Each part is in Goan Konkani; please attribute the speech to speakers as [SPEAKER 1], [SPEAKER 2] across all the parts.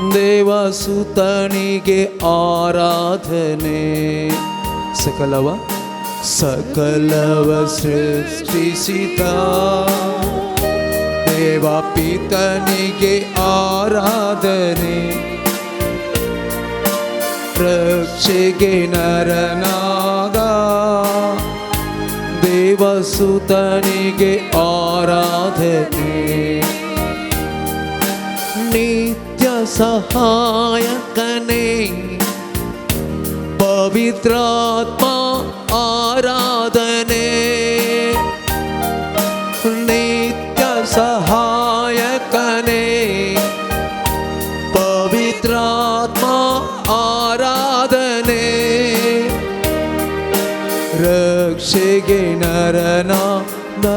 [SPEAKER 1] ದೇವಸುತನಿಗೆ ಆರಾಧನೆ. ಸಕಲವ ಸಕಲವ ಸೃಷ್ಟಿಸಿದ ದೇವ ಪಿತನಿಗೆ ಆರಾಧನೆ. ರಕ್ಷೆಗೆ ನರನಾದ ದೇವಸುತನಿಗೆ ಆರಾಧನೆ. ನಿತ್ಯ ಸಹಾಯಕನೇ ಪವಿತ್ರಾತ್ಮ ಆರಾಧನೆ. ನಿತ್ಯ ಸಹಾಯಕನೇ ಪವಿತ್ರಾತ್ಮ ಆರಾಧನೆ. ರಕ್ಷೆಗೆ ನರನಾದ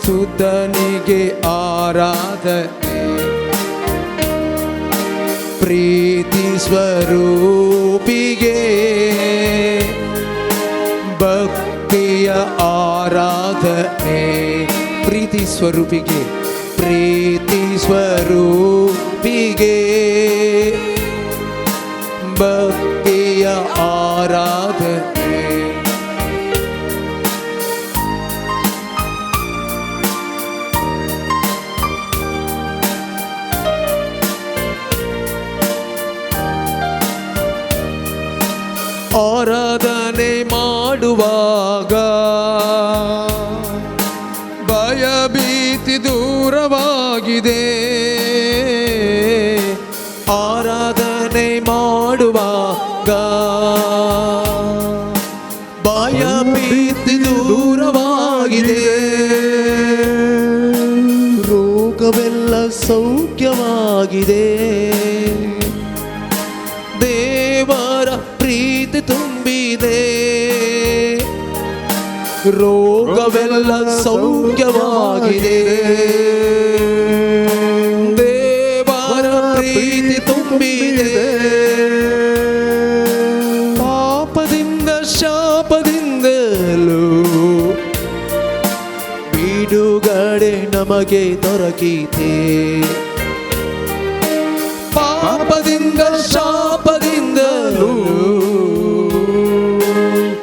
[SPEAKER 1] ಸುತನಿಗೆ ಆರಾಧನೆ. ಪ್ರೀತಿ ಸ್ವರೂಪಿಗೆ ಭಕ್ತಿಯ ಆರಾಧನೆ. ಪ್ರೀತಿ ಸ್ವರೂಪಿಗೆ, ಪ್ರೀತಿ ಸ್ವರೂಪಿಗೆ ಭಕ್ತಿಯ ಆರಾಧನೆ. ಆರಾಧನೆ ಮಾಡುವಾಗ ಭಯ ಭೀತಿ ದೂರವಾಗಿದೆ. ಆರಾಧನೆ ಮಾಡುವಾಗ ಭಯ ಭೀತಿ ದೂರವಾಗಿದೆ. ರೋಗವೆಲ್ಲ ಸೌಖ್ಯವಾಗಿದೆ. ದೇವರ ಪ್ರೀತಿ ತುಂಬಿದೆ. ರೋಗವೆಲ್ಲ ಸೌಖ್ಯವಾಗಿದೆ. ದೇವರ ಪ್ರೀತಿ ತುಂಬಿದೆ. ಪಾಪದಿಂದ ಶಾಪದಿಂದಲೂ ಬಿಡುಗಡೆ ನಮಗೆ ದೊರಕಿದೆ. ಪಾಪದಿಂದ ಶಾಪದಿಂದಲೂ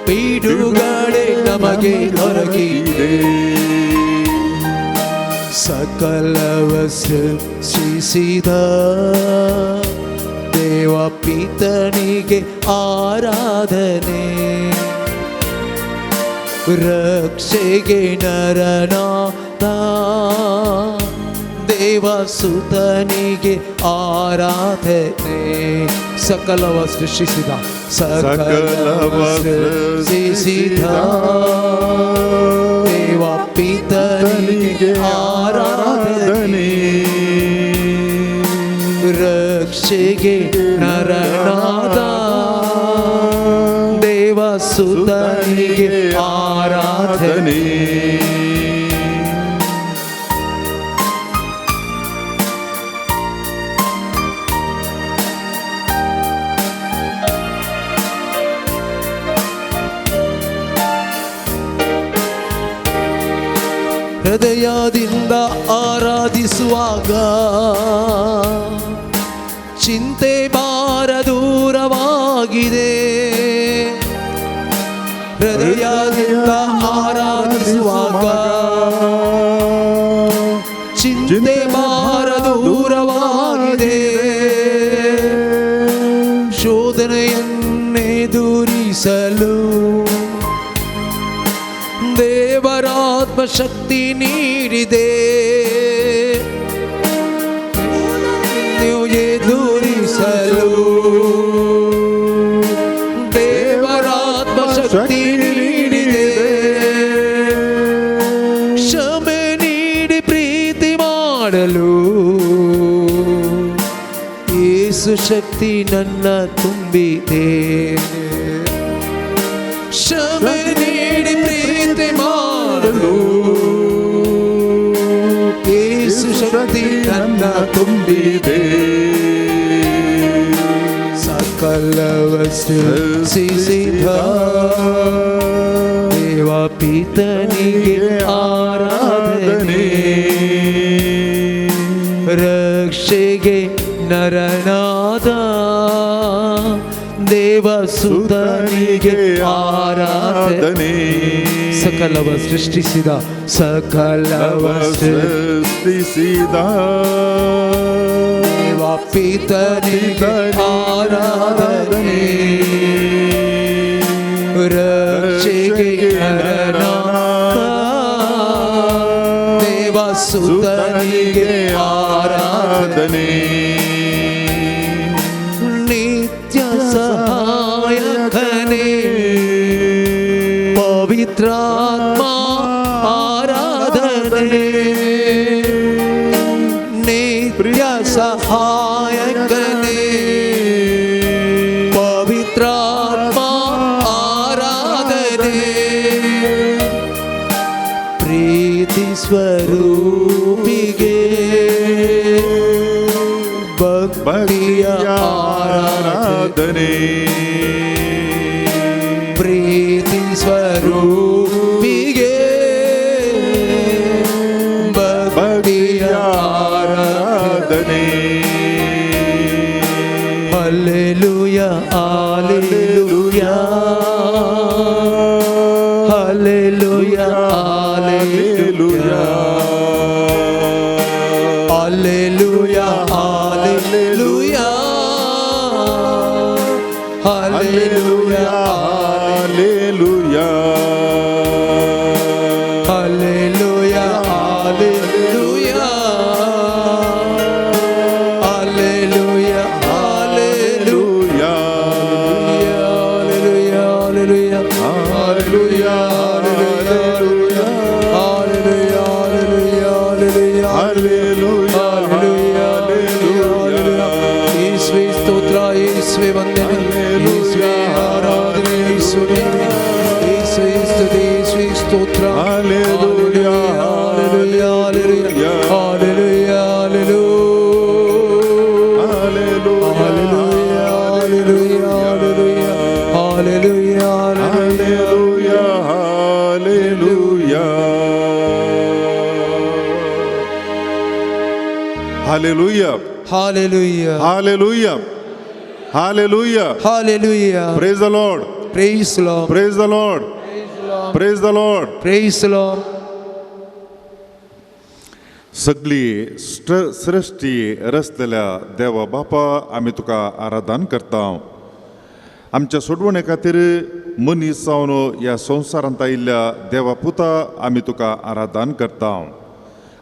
[SPEAKER 1] ಬಿಡುಗಡೆ ನಮಗೆ ದೊರಕಿದೆ. ಸಕಲವ ಸೃಷ್ಟಿಸಿದ ದೇವ ಪಿತನಿಗೆ ಆರಾಧನೆ. ರಕ್ಷೆಗೆ ನರನಾದ ದೇವಸುತನಿಗೆ ಆರಾಧನೆ. ಸಕಲವ ಸೃಷ್ಟಿಸಿದ, ಸಕಲವ ಸೃಷ್ಟಿಸಿದ ದೇವ ಪಿತನಿಗೆ ಆರಾಧನೆ. ರಕ್ಷೆಗೆ ನರನಾದ ದೇವಸುತನಿಗೆ ಆರಾಧನೆ. ಹೃದಯದಿಂದ ಆರಾಧಿಸುವಾಗ ಚಿಂತೆ ಭಾರ ದೂರವಾಗಿದೆ. ಹೃದಯದಿಂದ ಆರಾಧಿಸುವಾಗ ಚಿಂತೆ ಭಾರ ದೂರವಾಗಿದೆ. ಶೋಧನೆಯನ್ನೆದುರಿಸಲು ದೇವರಾತ್ಮ ಶಕ್ತಿ ನೀಡಿದೆ. ನೀವು ಎದುರಿಸಲು ದೇವರಾತ್ಮ ಶಕ್ತಿ ನೀಡಿದೆ. ಕ್ಷಮೆ ನೀಡಿ ಪ್ರೀತಿ ಮಾಡಲು ಯೇಸು ಶಕ್ತಿ ನನ್ನ ತುಂಬಿದೆ. ಕ್ಷಮೆ ನೀಡಿ ಪ್ರೀತಿ ಮಾಡಲು ಯೇಸು ಶಕ್ತಿ ನನ್ನ ತುಂಬಿದೆ. ಸಕಲವ ಸೃಷ್ಟಿಸಿದ ದೇವ ಪಿತನಿಗೆ ಆರಾಧನೆ. ರಕ್ಷೆಗೆ ರಕ್ಷೆಗೆ ನರನಾದ ದೇವಸುತನಿಗೆ ಆರಾಧನೆ. ಸಕಲವ ಸೃಷ್ಟಿಸಿದ, ಸಕಲವ
[SPEAKER 2] ಸೃಷ್ಟಿಸಿದ
[SPEAKER 1] ದೇವ ಪಿತನಿಗೆ ಆರಾಧನೆ. ರಕ್ಷೆಗೆ ನರನಾದ ದೇವಸುತನಿಗೆ ಆರಾಧನೆ. ನಿತ್ಯ ಸಹಾಯಕನೇ ಪವಿತ್ರಾತ್ಮ ಆರಾಧನೆ. ನಿತ್ಯ ಸಹಾಯಕನೇ ಪವಿತ್ರಾತ್ಮ ಆರಾಧನೆ. ಪ್ರೀತಿ ಸ್ವರೂಪಿಗೆ ಭಕ್ತಿಯ ಆರಾಧನೆ. ಪ್ರೀತಿ ಸ್ವರೂಪಿಗೆ ಭಕ್ತಿಯ ಆರಾಧನೆ. Hallelujah, hallelujah, hallelujah, hallelujah, hallelujah, hallelujah, hallelujah, hallelujah, hallelujah, hallelujah, hallelujah, hallelujah, hallelujah, hallelujah, hallelujah, hallelujah. ಯೇಸುವೇ ಸ್ತೋತ್ರ, ಯೇಸುವೇ ವಂದನೆ, ಯೇಸುವೇ ಆರಾಧನೆ, ಯೇಸುವೇ, ಯೇಸುವೇ ಸ್ತುತಿ, ಯೇಸುವೇ ಸ್ತೋತ್ರ.
[SPEAKER 2] Hallelujah,
[SPEAKER 1] hallelujah, hallelujah, hallelujah, hallelujah, hallelujah, hallelujah,
[SPEAKER 2] hallelujah. Hallelujah.
[SPEAKER 1] Hallelujah.
[SPEAKER 2] Hallelujah. Hallelujah.
[SPEAKER 1] Hallelujah.
[SPEAKER 2] Praise the Lord.
[SPEAKER 1] Praise Lord.
[SPEAKER 2] Praise the Lord. Praise the Lord.
[SPEAKER 1] Praise Lord.
[SPEAKER 2] सगळी सृश्टी रचलेल्या देवा बापा, आमी तुका आराधन करता. आमच्या सोडवणे खातीर मनीस जावन ह्या संवसारांत आयिल्ल्या देवा पुता, आमी तुका आराधन करता.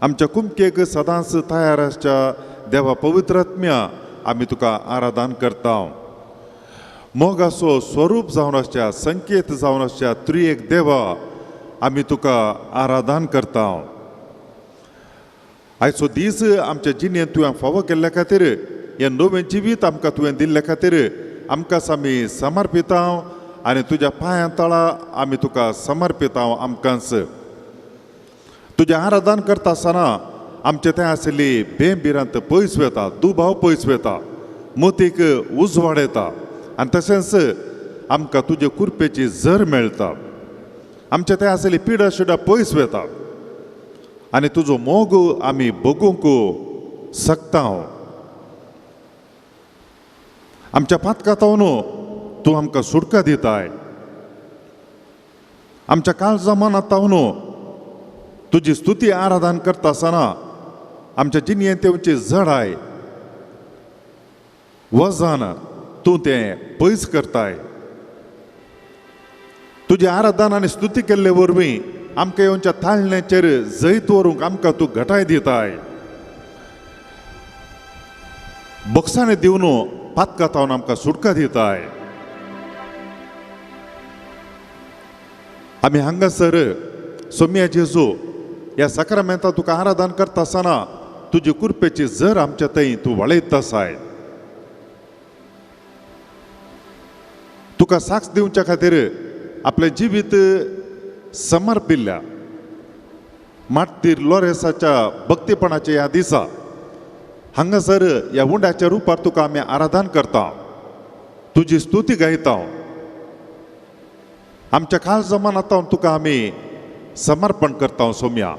[SPEAKER 2] आमच्या कुमकेक सदांच तयार आसच्या देवा पवित्रात्म्या, आमी तुका आराधन करता. मोगाचो स्वरूप जावन आसच्या, संकेत जावन आसच्या त्रिएक देवा, आमी तुका आराधन करता. आयचो दीस आमच्या जिणेंत तुवें फावो केल्ल्या खातीर, हें नवें जिवीत आमकां तुवें दिल्ल्या खातीर आमकां आमी समर्पिता आनी तुज्या पांयां तळा आमी तुका समर्पिता. आमकांच तुजें आराधन करता आसतना आमचे थंय आशिल्ली बेंबिरांत पयस वता, दुबाव पयस वता, मोतीक उजवाड येता आनी तशेंच आमकां तुजे कुरपेची जर मेळटा. आमचे थंय आशिल्ली पिडा शिडा पयस वता आनी तुजो मोग आमी बगूंक शकता. आमच्या पातकातावन तूं आमकां सुटका दिताय. आमच्या काळजा मनांत तुजी स्तुती आराधन करता आसतना आमच्या जिणेंत येवची जडाय वजन तूं तें पयस करताय. तुजें आराधन आनी स्तुती केल्ले वरवीं आमकां येवच्या ताळण्याचेर जैत व्हरूंक आमकां तूं घटाय दिताय. बक्षाणे दिवन पातकातावन आमकां सुटका दिताय. आमी हांगासर सोम्या जेजू ह्या साक्रामेंता तुका आराधन करता आसतना तुजी कुरपेची जर आमच्या थंय तूं वळयत आसाय. तुका साक्ष दिवच्या खातीर आपलें जिवीत समर्पिल्ल्या मार्तीर लोरेसाच्या भक्तीपणाच्या ह्या दिसा हांगासर ह्या उंड्याच्या रुपार तुका आमी आराधन करता, तुजी स्तुती गायता. आमच्या खास जमानांत तुका आमी समर्पण करता सोम्या.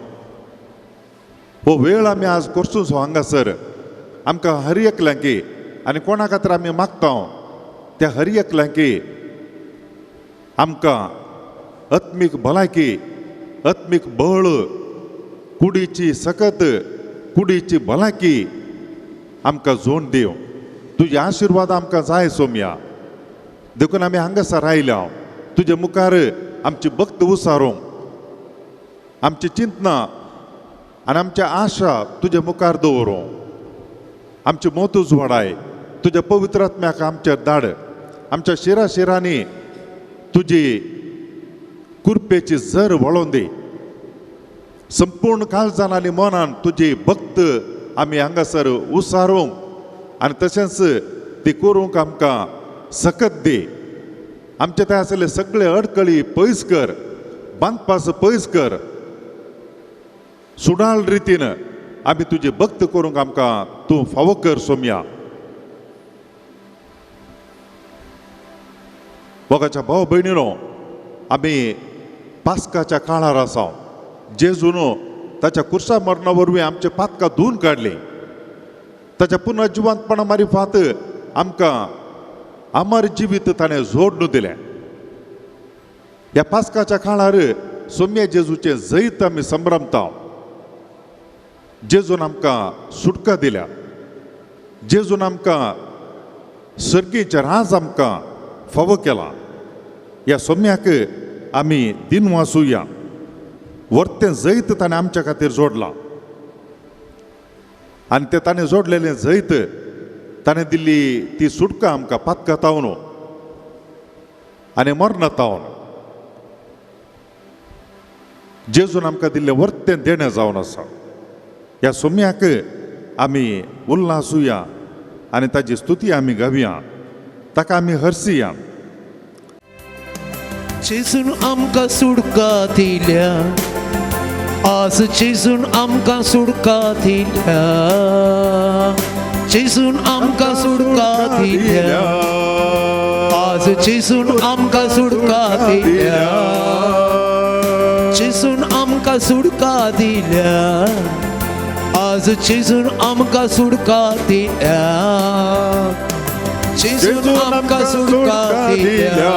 [SPEAKER 2] हो वेळ आमी आज करसून हांगासर आमकां हर एकल्यांकी आनी कोणा खातीर आमी मागता त्या हर एकल्यांकी आमकां आत्मीक भलायकी, आत्मीक बळ, कुडीची सकत, कुडीची भलायकी आमकां जोड दिव. तुजे आशिर्वाद आमकां जाय सोमया. देखून आमी हांगासर आयल्या तुजे मुखार आमची भक्त उसारूंक, आमची चिंतना आनी आमच्या आशा तुजे मुखार दवरूं. आमची मत उजवाडाय, तुज्या पवित्र आत्म्याक आमच्या धाड. आमच्या शिरा शिरांनी तुजी कृपेची जर वळोवन दी. संपूर्ण काळजान आनी मनान तुजी भक्त आमी हांगासर उसारूंक आनी तशेंच ती करूंक आमकां सकत दी. आमचे थंय आसले सगळे अडकळी पयस कर, बांदपास पयस कर. सुडाळ रितीन आमी तुजी भक्त करूंक आमकां तूं फावो कर सोमया. मोगाच्या भाव भयणीनो, आमी पास्काच्या काळार आसा. जेजून ताच्या कुर्सा मरणा वरवीं आमचे पातकां धुवन काडली. ताच्या पुनर्जिवंतपणा मारिफात आमकां अमर जिवीत ताणें जोडून दिलें. ह्या पास्काच्या काळार सोम्या जेजूचें जैत आमी संभ्रमता. जेजून आमकां सुटका दिल्या, जेजून आमकां सर्गीचें राज आमकां फावो केला. ह्या सोम्याक आमी दिनवासुया. वर्तें जैत ताणें आमच्या खातीर जोडलां आनी तें ताणें जोडलेलें जैत, ताणें दिल्ली ती सुटका आमकां पातकां तावन आनी मरणा तावन जेजून आमकां दिल्लें वर्तें देणें जावन आसा. ह्या सोम्याक आमी उल्हासुया आनी ताजी स्तुती आमी गावया, ताका आमी हरसिया.
[SPEAKER 1] जेजून आमकां सुटका दिल्या, आज जेजून आमकां सुटका दिल्या, जेजून आमकां सुटका दिल्या, आज जेजून आमकां सुटका दिल्या, जेजून आमकां सुटका दिल्या, आज जेजून आमकां सुटका दिल्या, जेजून आमकां सुटका दिल्या,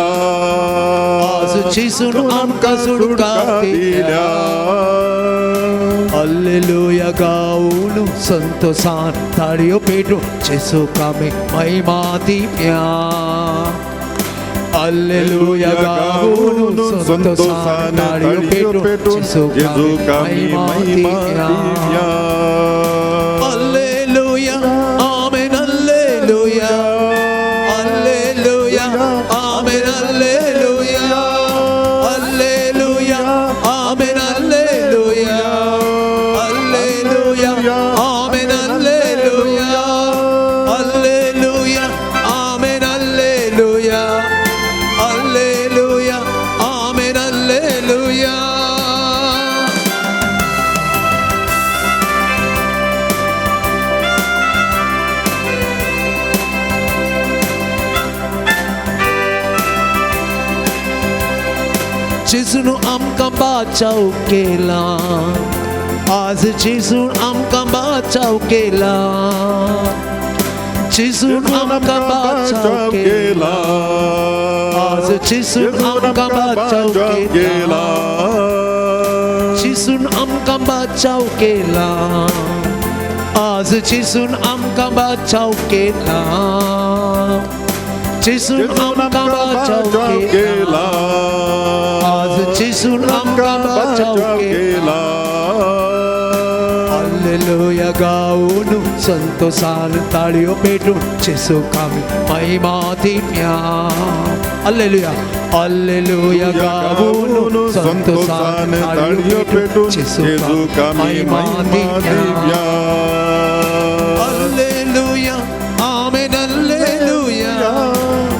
[SPEAKER 1] आज जेजून आमकां सुटका दिल्या. हालेलुया गाऊन संतोषान ताळयो पेटून जेजू कामी महिमा दिया. हालेलुया गाऊन संतोषान ताळयो पेटून जेजू कामी महिमा दिया. हालेलुया, आमेन, हालेलुया, हालेलुया, आमेन, हालेलुया, हालेलुया, आमेन, हालेलुया, हालेलुया, आमेन, हालेलुया, हालेलुया, आमेन, हालेलुया, हालेलुया, आमेन, हालेलुया. जेजून आमकां बाचाव केला, आज जेजून आमकां बाचाव केला, जेजून आमकां बाचाव केला, आज जेजून आमकां बाचाव केला, जेजून आमकां बाचाव केला, आज जेजून आमकां बाचाव केला, जेजून आमकां बाचाव केला, आज जेजून आमकां बाचाव केला. हालेलुया गाऊन संतोषान ताळयो पेटून जेजू कामी महिमा दिया. हालेलुया, हालेलुया गाऊन संतोषान ताळयो पेटून जेजू कामी महिमा दिया. हालेलुया, आमेन, हालेलुया,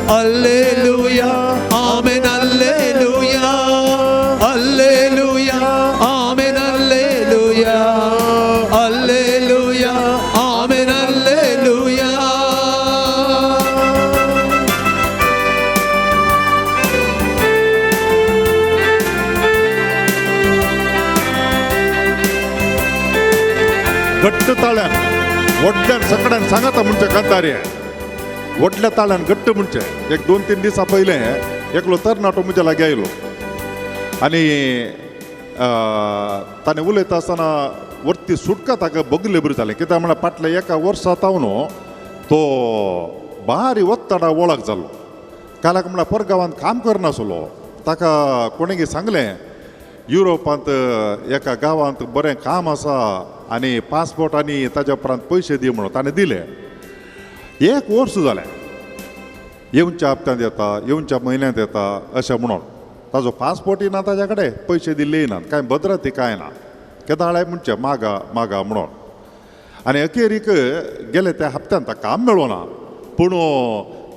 [SPEAKER 1] हालेलुया, आमेन, हालेलुया, हालेलुया, आमेन, हालेलुया, हालेलुया, आमेन, हालेलुया.
[SPEAKER 2] घट्ट ताळ्यान व्हडल्यान सगळ्यान सांगाता म्हणचे कांतारे व्हडल्या ताळ्यान घट्ट म्हणचे. एक 2-3 दिसां पयलें एकलो तरणाटो म्हज्या लागीं आयलो आनी ताणें उलयता आसतना वरती सुटका ताका बगले बरी जालें. कित्याक म्हळ्यार फाटल्या एका वर्सा तावन तो भारी वत्तडा वळख जालो. कालाक म्हळ्यार परगांवांत काम करनासलो. ताका कोणें सांगलें युरोपांत एका गांवांत बरें काम आसा आनी पासपोर्ट आनी ताज्या उपरांत पयशे दी म्हणून ताणें दिले. एक वर्स जालें येवच्या हप्त्यांत येता येवच्या म्हयन्यांत येता अशें म्हणून ताजो पासपोर्टय ना ताज्या कडेन, पयशे दिल्लेय नात, कांय भद्रती कांय ना. केदाळाय म्हणचें मागा मागा म्हणून. आनी अखेरीक गेले त्या हप्त्यांत ताका काम मेळो ना, पूण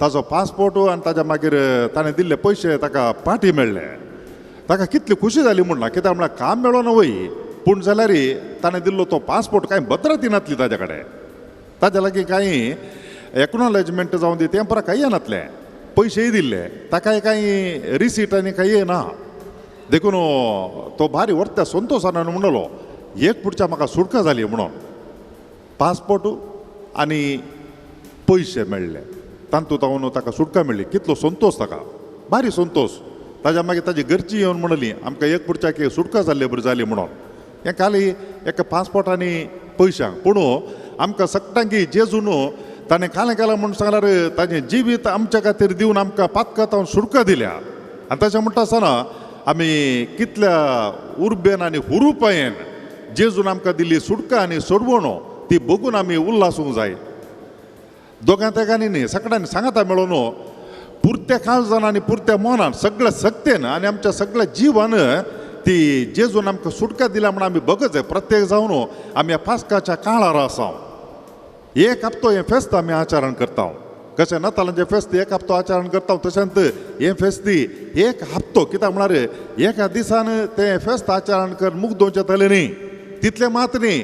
[SPEAKER 2] ताजो पासपोर्ट आनी ताज्या मागीर ताणें दिल्ले पयशे ताका पाटी मेळ्ळे. ताका कितली खुशी जाली म्हूण ना, कित्याक म्हळ्यार काम मेळो ना वय, पूण जाल्यार ताणें दिल्लो तो पासपोर्ट कांय भद्रती नासली ताज्या कडेन. ताज्या लागीं कांय एक्नॉलेजमेंट जावन दी तें परा कांय येनातलें, पयशेय दिल्ले ताकाय कांय रिसीट आनी कांय ना. देखून तो भारी व्हरत्या संतोशान म्हणलो एक पुढच्या म्हाका सुटका जाली म्हणून. पासपोर्ट आनी पयशे मेळ्ळे तांतूत हांव ताका सुटका मेळ्ळी. कितलो संतोश ताका, भारी संतोश. ताज्या मागीर ताजी घरची येवन म्हणली आमकां एक पुढच्याक सुटका जाल्ले बरी जाली म्हणून. हें खाली एका पासपोर्ट आनी पयशांक, पूण आमकां सगळ्यांकी जेजून ताणें कालें केलां म्हूण सांगल्यार ताजें जिवीत आमच्या खातीर दिवन आमकां पातकां सुटका दिल्या. आनी तशें म्हणटा आसतना आमी कितल्या उर्बेन आनी हुरुपायेन जेजून आमकां दिल्ली सुटका आनी सोडवणो ती बघून आमी उल्हासूंक जाय. दोगां तेगांनी न्ही सगळ्यांनी सांगाता मेळोन पुरत्या काळजान आनी पुरत्या मनान सगळ्या सक्तेन आनी आमच्या सगळ्या जिवान ती जेजून आमकां सुटका दिल्या म्हूण आमी बघत जाय. प्रत्येक जावन आमी ह्या पास्काच्या काळार आसा. एक हप्तो हें फेस्त आमी आचरण करता. कशें नातालांचें फेस्त एक हप्तो आचरण करता तशेंच हें फेस्ती एक हप्तो. कित्याक म्हळ्यार एका दिसान तें फेस्त आचरण कर मुगदोवचें जालें न्ही, तितलें मात न्ही,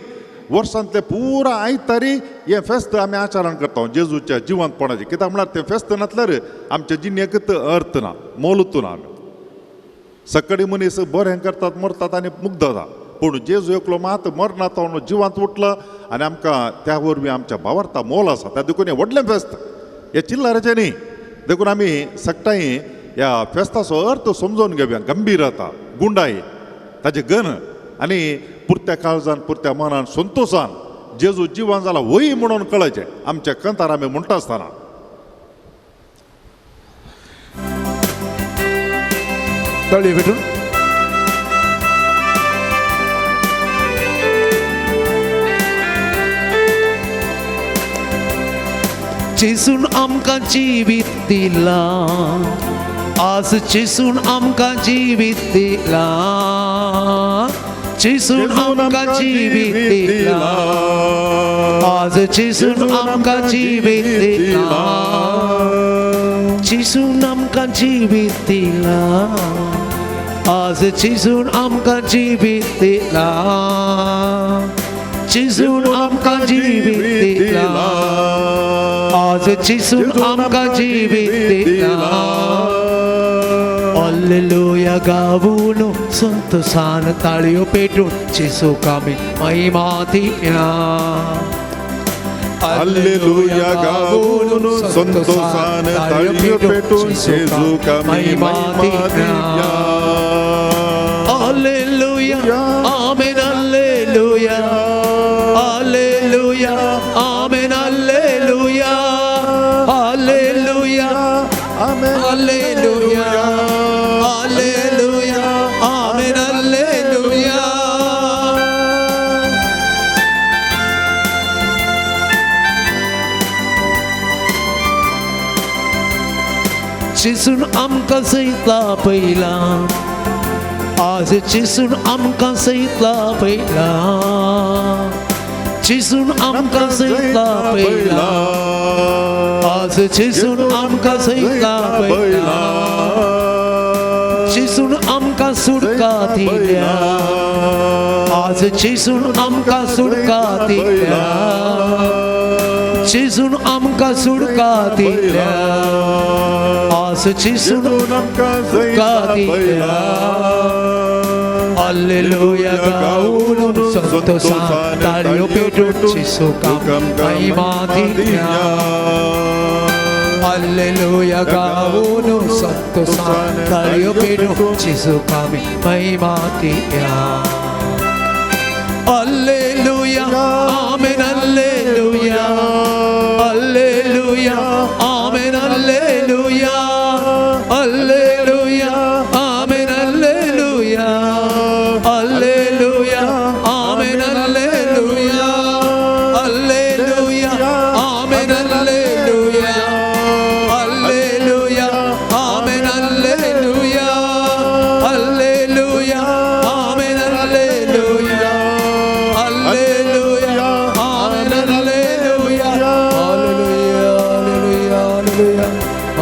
[SPEAKER 2] वर्सांतलें पुरा आयतारी हें फेस्त आमी आचरण करता जेजूच्या जिवंतपणाचें. कित्याक म्हळ्यार तें फेस्त नासल्यार आमच्या जिणेकच अर्थ ना, मोलूच ना. आमी सकाळी मनीस बरें करतात मरतात आनी मुग्दता, पूण जेजू एकलो मात मरणांत जिवांत उठला आनी आमकां त्या वरवीं आमच्या भावार्था मोल आसा. त्या देखून हें व्हडलें फेस्त, हें चिल्लाराचें न्ही. देखून आमी सगळ्यांनी ह्या फेस्ताचो अर्थ समजून घेवया, गंभीरता, गुंडाय, ताजें गण आनी पुरत्या काळजान पुरत्या मनान संतोशान जेजू जिवान जाला वय म्हणून कळचें आमच्या कंतार आमी म्हणटा आसतना.
[SPEAKER 1] ताळयो भेटून. जेजून आमकां जिवीत दिलां, आज जेजून आमकां जिवीत दिलां, जेजून आमकां जिवीत दिलां, आज जेजून आमकां जिवीत दिलां, जेजून आमकां जिवीत दिलां, आज जेजून आमकां जिवीत दिलां, जेजून आमकां जिवीत दिलां, आज जेजून आमकां जिवीत दिलां. हालेलुया गावून संतोशान ताळयो पेटून जेजूक आमी महिमा दिया.
[SPEAKER 2] हालेलुया गावून संतोशान ताळयो पेटून जेजूक आमी महिमा दिया.
[SPEAKER 1] हालेलुया, आमेन, हालेलुया, हालेलुया, आमेन, हालेलुया, हालेलुया, हालेलुया, हालेलुया, आमेन, हालेलुया. जेजून आमकां सयतला पयला, आज जेजून आमकां सयतला पयला, जेजून आमकां सयतला पयला, आज जेजून आमकां सयतला पयला, जेजून आमकां सुटका दिल्या, आज जेजून आमकां सुटका दिल्या, जेजून आमकां सुटका दिल्या, आज जेजून आमकां सुटका दिल्या. Alleluia गाऊन संतोषान ताळयो पेटून जेजू महिमा दिया. Alleluia गाऊन संतोषान ताळयो पेटून जेजू महिमा दिया. Alleluia, amen, alleluia, alleluia, amen, alleluia, alleluia, amen, alleluia, alleluia, amen, alleluia, alleluia, amen, alleluia, alleluia, amen, alleluia, alleluia, amen, alleluia, alleluia, amen, alleluia, alleluia, alleluia,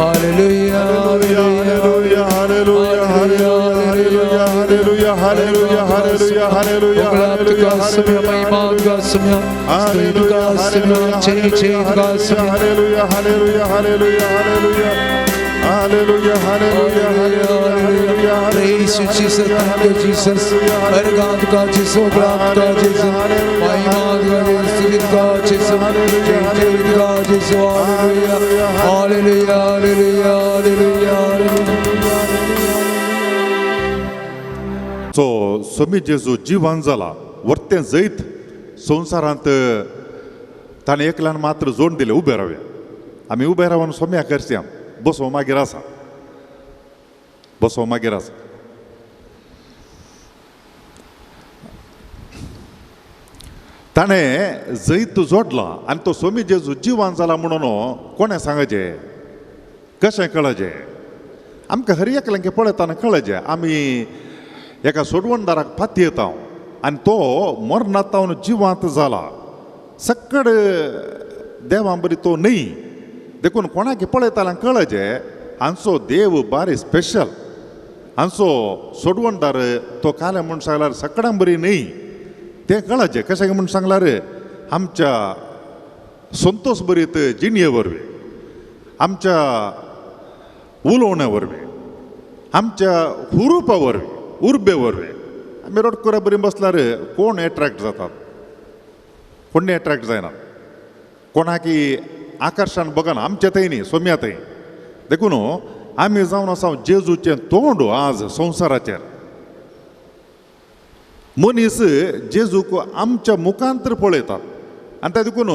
[SPEAKER 1] alleluia,
[SPEAKER 2] hallelujah, hallelujah, hallelujah, hallelujah, hallelujah, hallelujah, hallelujah, hallelujah, hallelujah, hallelujah, hallelujah, hallelujah, hallelujah.
[SPEAKER 1] Praise you, Jesus. Thank you, Jesus. अर्गात का Jesus, ग्लात का Jesus, महिमा का Jesus, स्तुति का Jesus, जय जय का Jesus. Hallelujah, hallelujah, hallelujah, hallelujah.
[SPEAKER 2] So Swami जेजू जिवन जाला वर्तें जैत संवसारांत ताणें एकल्यान मात्र जोड दिलें. उबे रावया आमी, उबे रावन सोम्या करया. बसो मागीर आसा, बसो मागीर आसा. ताणें जैत जोडलां आनी तो स्वामी जेजू जिवान जाला म्हणून कोणें सांगचें, कशें कळचें आमकां? हर एकल्यांक पळयतना कळचें आमी एका सोडवणदाराक पातयेता आनी तो मरणांत जिवांत जाला. सक्कड देवां बरी तो न्हय, देखून कोणाक पळयताल्यान कळचें हांचो देव बारी स्पेशल, हांचो सोडवणदार तो काल्या म्हूण सांगल्यार सकडां बरी न्हय. तें कळचें कशें म्हूण सांगल्यार आमच्या संतोष बरीत जिणये वरवीं, आमच्या उलोवण्या वरवीं, आमच्या हुरुपा वरवीं, उर्बे वरवीं. आमी रोडकुऱ्या बरी बसल्यार कोण एट्रेक्ट जातात? कोण एट्रेक्ट जायना, कोणाकी आकर्शण बगना आमच्या थंय न्ही, सोम्या थंय. देखून आमी जावन आसा जेजूचें तोंड आज संवसाराचेर. मनीस जेजूक आमच्या मुखांतर पळयतात आनी ते देखून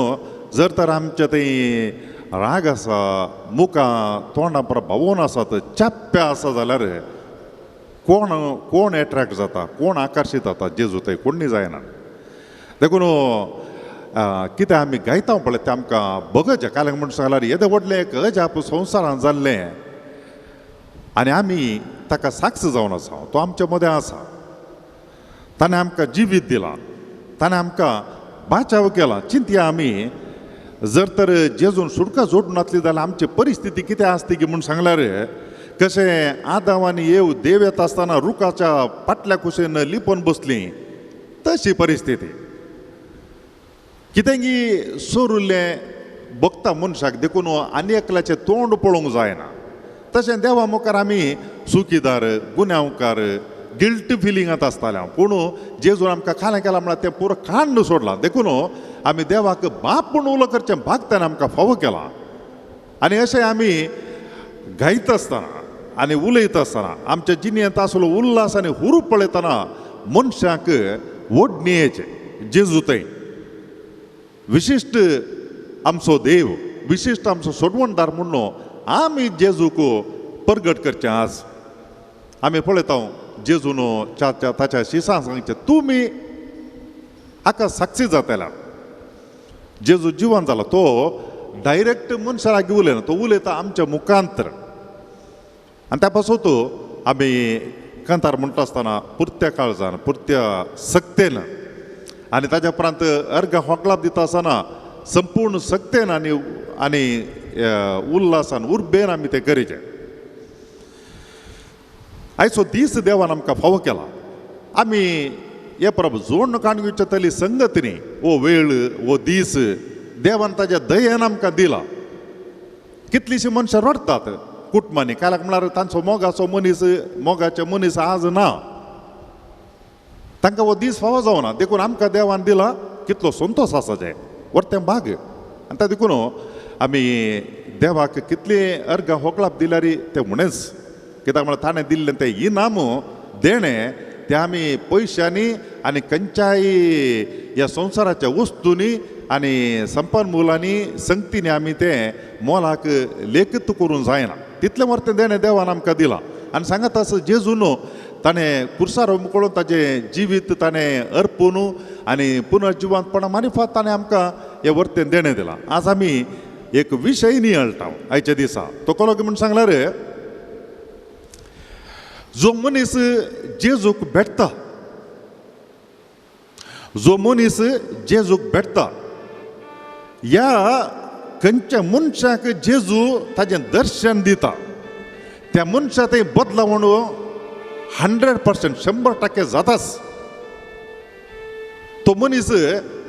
[SPEAKER 2] जर तर आमच्या थंय राग आसा, मुखां तोंडां पर भावोन आसात, चाप्प्या आसा जाल्यार कोण कोण एट्रेक्ट जाता, कोण आकर्शीत जाता जेजू थंय? कोण जायना. देखून कितें आमी गायता पळय तें आमकां बगचें. काल म्हूण सांगल्यार येदें व्हडलें एक अजाप संवसारांत जाल्लें आनी आमी ताका साक्ष जावन आसा. तो आमच्या मदें आसा, ताणें आमकां जिवीत दिलां, ताणें आमकां बाचाव केला. चिंतया आमी जर तर जेजून सुटका जोडून नासली जाल्यार आमची परिस्थिती कितें आसती की म्हूण सांगल्यार कशें आदाव आनी येव देव येता आसतना रुखाच्या पाटल्या कुशीन लिपोवन बसली तशी परिस्थिती. कितेंगी सोरुल्लें बगता मनशाक, देखून आनी एकल्याचें तोंड पळोवंक जायना. तशें देवा मुखार आमी चुकीदार, गुन्यांवकार, गिल्ट फिलिंगांत आसताले. पूण जेजून आमकां खालें केलां म्हळ्यार तें पुरो कांड सोडलां. देखून आमी देवाक बाप म्हूण उलो करचें भाग ताणें आमकां फावो केलां. आनी अशें आमी गायता आसतना आनी उलयता आसतना आमच्या जिणेंत आसलो उल्हास आनी हुरूप पळयतना मनशाक ओडणयेचें जेजू थंय विशिश्ट आमचो देव, विशिश्ट आमचो सोडवणदार म्हणून आमी जेजूक परगट करचें. आज आमी पळयता जेजून ताच्या शिसां सांगचें तुमी हाका साक्षी जातल्या. जेजू जिवन जाला तो डायरेक्ट मनशा लागीं उलयना, तो उलयता आमच्या मुखांतर. आनी त्या पासत आमी कांतार म्हणटा आसतना पुरत्या काळजान, पुरत्या सक्तेन आनी ताज्या उपरांत अर्घ होकलाप दिता आसतना संपूर्ण सक्तेन आनी आनी उल्हासान उर्बेन आमी तें करीचें. आयचो दीस देवान आमकां फावो केला. आमी हे परब जोडण काडून घेवचे तली संगत न्ही, हो वेळ हो दीस देवान ताज्या दयेन आमकां दिला. कितलींशीं मनशां रडटात कुटुंबांनी, काल्याक म्हळ्यार तांचो मोगाचो मनीस, मोगाचे मनीस आज ना. तांकां हो दीस फावो जावना. देखून आमकां देवान दिला कितलो संतोश आसा तें वर्तें भाग. आनी ताका देखून आमी देवाक कितली अर्घां होकळाप दिल्यार तें म्हणेच, कित्याक म्हळ्यार ताणें दिल्लें तें इनाम देणें तें आमी पयशांनी आनी खंयच्याय ह्या संवसाराच्या वस्तूंनी आनी संपन्मुलांनी संगतींनी आमी तें मोलाक लेखीत करूंक जायना. तितलें वर्तें देणें देवान आमकां दिलां. आनी सांगात आसा जेजून ताणें कुर्सार उमकळून ताजें जिवीत ताणें अर्पून आनी पुनर्जिवंतपणा मारिफात ताणें आमकां हें वर्तें देणें दिलां. आज आमी एक विशय नियाळटा आयच्या दिसा, तो कोलो म्हूण सांगल्यार जो मनीस जेजूक भेटता, जो मनीस जेजूक भेटता ह्या खंयच्या मनशाक जेजू ताजें दर्शन दिता त्या मनशा थंय बदलावण 100% 100% जाताच. तो मनीस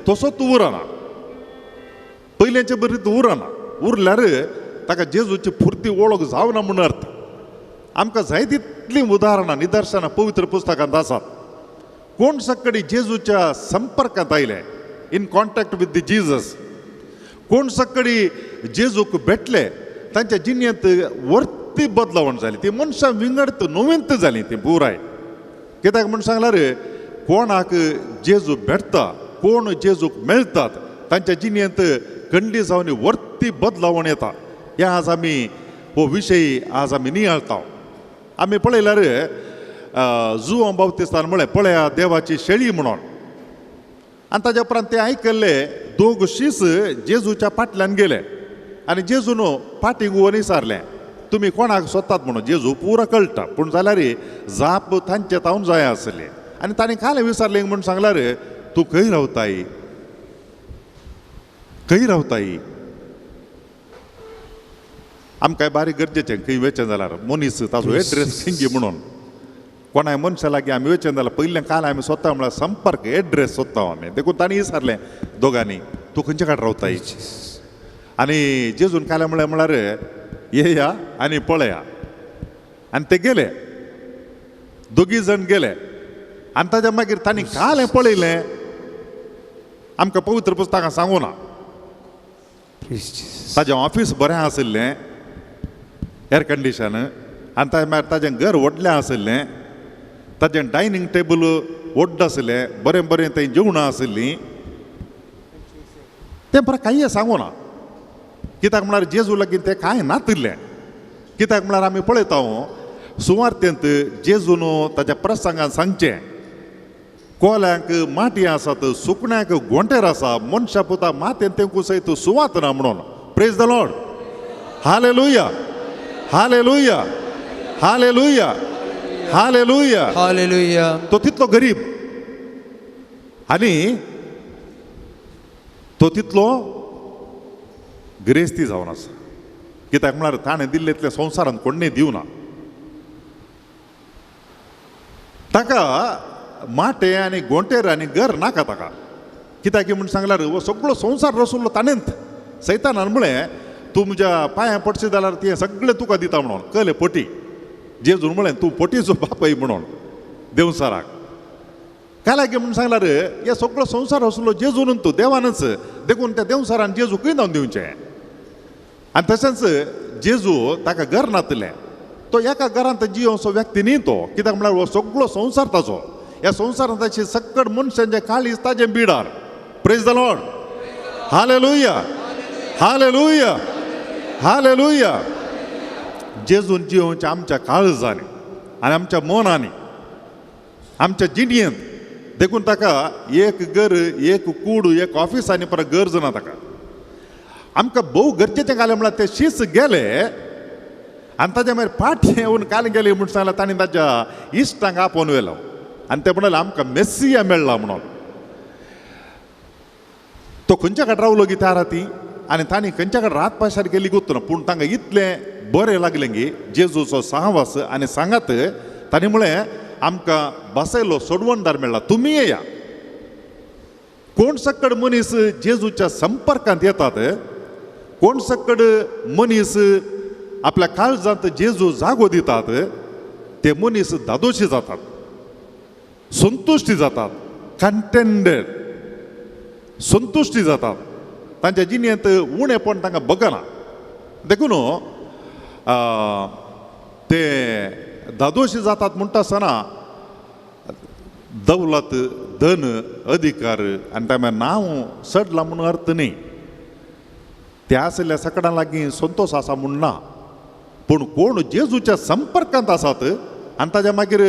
[SPEAKER 2] तसोच उरना, पयल्याचे बरी उरना. उरल्यार ताका जेजूची फुर्ती वळख जावना म्हूण अर्थ. आमकां जाय तितलीं उदाहरणां निदर्शनां पवित्र पुस्तकांत आसात. कोण सकडी जेजूच्या संपर्कांत आयले, in contact with the Jesus, कोण सकडी जेजूक भेटले तांच्या जिणेंत वर्ती बदलावण जाली, ती मनशां विंगड नवींत जाली ती पुराय. कित्याक म्हूण सांगल्यार कोणाक जेजू भेटता, कोण जेजूक मेळटात तांच्या जिणेंत कंडी जावन वर्ती बदलावण येता. ह्या आज आमी हो विशय आज आमी नियाळता. आमी पळयल्यार जुवां बाप्तिस्तान म्हळें पळया देवाची शेळी म्हणून, आनी ताज्या उपरांत ते आयकल्ले दोग शीस जेजूच्या फाटल्यान गेले आनी जेजून फाटी गुवन विचारलें तुमी कोणाक सोदतात म्हणून. जेजू पुरो कळटा पूण जाल्यार जाप तांचे तावन जाय आसली. आनी ताणें कालें विचारलें म्हूण सांगल्यार तूं खंय रावताय, खंय रावताय. आमकां बारीक गरजेचें खंय वचें जाल्यार मनीस ताजो एड्रेस खंय म्हणून कोणाय मनशा लागीं आमी वचें जाल्यार पयलें काल आमी सोदता म्हळ्यार संपर्क एड्रेस सोदता आमी. देखून तांणी विचारलें दोगांनी तूं खंयचे कडेन रावताय. आनी जेजून कालें म्हळें म्हळ्यार येया आनी पळया. आनी ते गेले, दोगी जाण गेले. आनी ताज्या मागीर तांणी कालें पळयलें, आमकां पवित्र पुस्तकां सांगू ना. ताजें ऑफीस बरें आशिल्लें, एयर कंडिशन, आनी ताजें मागीर ताजें घर व्हडलें आशिल्लें, ताजें डायनींग टेबल व्हड आशिल्लें, बरें बरें थंय जेवणां आशिल्लीं. तें बरें कांय सांगू ना, कित्याक म्हळ्यार जेजू लागीं तें कांय नातिल्लें. कित्याक म्हळ्यार आमी पळयता सुवार्थेंत जेजून ताच्या प्रसंगान सांगचें कोल्यांक माटी आसात, सुकण्यांक गोंटेर आसा, मनशा पुता मातयेन तेंकू सयत सुवात ना म्हणून. Praise the Lord, hallelujah, hallelujah, hallelujah, hallelujah,
[SPEAKER 1] hallelujah.
[SPEAKER 2] तो तितलो गरीब आनी तो तितलो गिरेस्ती जावन आसा. कित्याक म्हळ्यार ताणें दिल्लें संवसारांत कोण्णें दिवना. ताका माटे आनी गोंटेर आनी घर नाका ताका. कित्याक म्हूण सांगल्यार हो सगळो संवसार रसुल्लो ताणेंत. सैतानान म्हळें तूं म्हज्या पांयां पडशी जाल्यार तें सगळें तुका दिता म्हणून. कळ्ळें पटी जेजून म्हळें तूं पटीचो बापय म्हणून देवसाराक. काय लागीं म्हूण सांगल्यार हे सगळो संवसार आसलो जेजून तूं देवानच, देखून त्या देवसारान जेजू खंय जावन दिवचें. आनी तशेंच जेजू ताका घर नातलें, तो एका घरांत जियोसो व्यक्ती न्ही तो. कित्याक म्हळ्यार हो सगळो संवसार ताजो, ह्या संवसारांत ताची सक्कड मनशांचें काळीज ताजें Bidar. Praise the Lord, hallelujah, hallelujah, hallelujah. जेजून जियोवचें आमच्या काळजांनी आनी आमच्या मनांनी, आमच्या जिणयेंत. देखून ताका एक घर, एक कूड, एक ऑफिस आनी परत गरज ना ताका. आमकां भोव गरजेचें घालें म्हळ्यार ते शीस गेले आनी ताज्या मागीर फाट येवन काल गेले म्हूण सांगलें तांणी ताच्या इश्टांक आपोवन व्हेलो आनी ते म्हणाले आमकां मेस्सिया मेळ्ळा म्हणून. तो खंयच्या कडेन रावलो गी त्या राती आनी तांणी खंयच्या कडेन रात पाशार गेली गुत्त ना, पूण तांकां इतलें बरें लागलें गी जेजूचो सहवास आनी सांगात. तांणी म्हळें आमकां बसयलो सोडवणदार मेळ्ळा, तुमी येया. कोण सक्कड मनीस जेजूच्या संपर्कांत येतात, कोण सक्कड मनीस आपल्या काळजांत जेजू जागो दितात, ते मनीस धादोशी जातात. संतुश्टी जातात, कंटेंडेड संतुश्टी जातात. तांच्या जिणेंत उणेपण तांकां बगना. देखून ते धादोशी जातात म्हणटा आसतना दौलत, धन, अधिकार आनी ताणें नांव चडलां म्हणून अर्थ न्ही. ते आशिल्ल्या सगळ्यां लागीं संतोश आसा म्हूण ना, पूण कोण जेजूच्या संपर्कांत आसात आनी ताज्या मागीर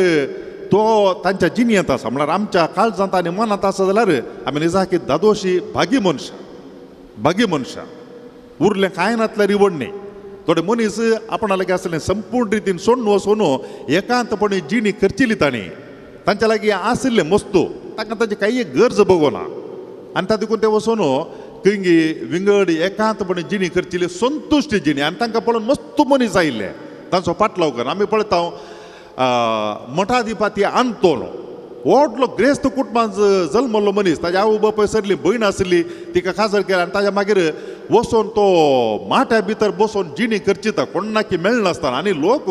[SPEAKER 2] तो तांच्या जिणेंत आसा, म्हळ्यार आमच्या काळजांत आनी मनांत आसा जाल्यार आमी निजाकी धादोशी भागी मनशां, भागी मनशां. उरलें कांय नातल्यार रिवण न्ही. थोडे मनीस आपणा लागीं आसलें संपूर्ण रितीन सोडून वचून एकांतपणी जिणी करचेली तांणी तांच्या लागीं आशिल्लें वस्तू तांकां ताची कांय गरज बगोना आनी ता देखून ते वचून खंय विंगड एकांतपणी जिणी करचेली संतुश्ट जिणी. आनी तांकां पळोवन मस्त मनीस आयिल्ले तांचो पाटलाव कर. आमी पळयता मठाधिपती आंतोन व्हडलो ग्रेस्त कुटुंबांत जल्मल्लो मनीस, ताज्या आवय बापूय सरली, भयण आसली, तिका काजर केली आनी ताज्या मागीर वचोन तो माट्या भितर बसोन जिणी करचिता कोणाकी मेळनासतना. आनी लोक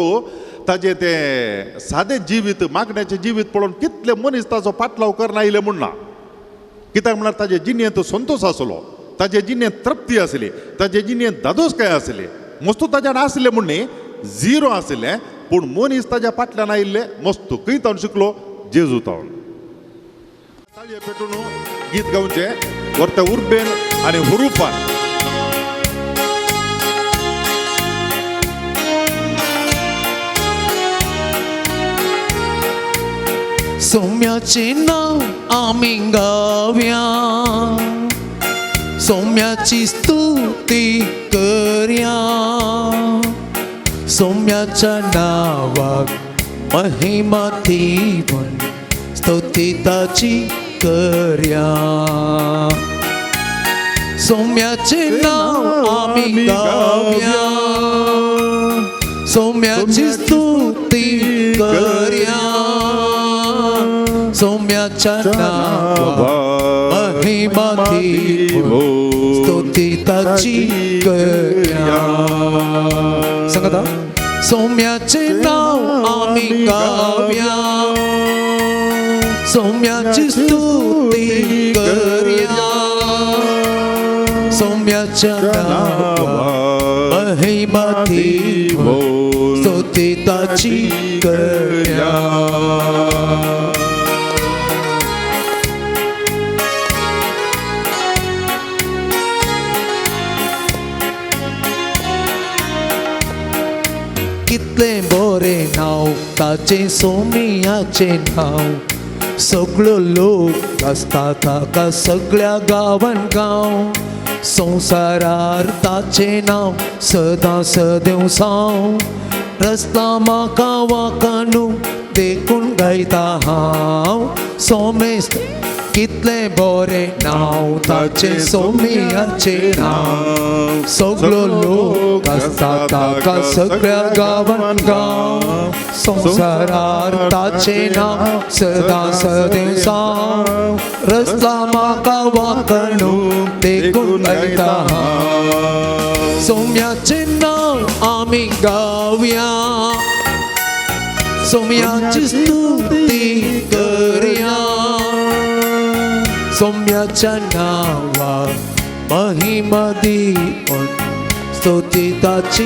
[SPEAKER 2] ताजें तें सादें जिवीत, मागण्याचें जिवीत पळोवन कितले मनीस ताजो पाटलाव करना आयले म्हूण ना. कित्याक म्हळ्यार ताजे जिणेंत संतोश आसलो, ताजे जिणेंत तृप्ती आसली, ताजे जिणेंत धादोसकाय आसली. मस्तू ताज्यान आसलें म्हूण न्ही, झिरो आसलें, पूण मनीस ताज्या फाटल्यान आयिल्ले मस्तू. खंय तावन शिकलो? जेजू तावन. ताळये पेटून गीत गावचें वर्ते उर्बेन आनी हुरुपान.
[SPEAKER 1] सौम्याचें नांव आमी गावया, सौम्याची स्तुती करया, सौम्याच्या नांवाक महिमा दिवन स्तुती ताची करया. सौम्याचें नांव आमी गावया, सौम्याची स्तुती करया, सौम्याच्या नांवाक महिमा दिवन स्तुती ताची करया. सांगता सौम्याचें नांव आमी गावया, सौम्याची स्तुती करया, सौम्याच्या नांवाक महिमा दिवन स्तुती ताची करया. कितलें बरें नांव ताचें सौम्याचें नांव, सगळो लोक आसता ताका सगळ्या गांवान गांव, संवसारार ताचें नांव सदां सदेवसांव, रस्ता म्हाका वाकानू देखून गायता हांव. सोमेस्त कितलें बरें नांव ताचें सौम्याचें नांव, सगळो लोक आसता ताका सगळ्या गांवान गांव, संवसारार ताचें नांव सदां सदेवसांव, रस्ता म्हाका वाकणू देखून गायता हांव. सौम्याचें नांव आमी गावया, सौम्याची स्तुती करया, सौम्याच्या नांवाक महिमा दिवन स्तुती ताची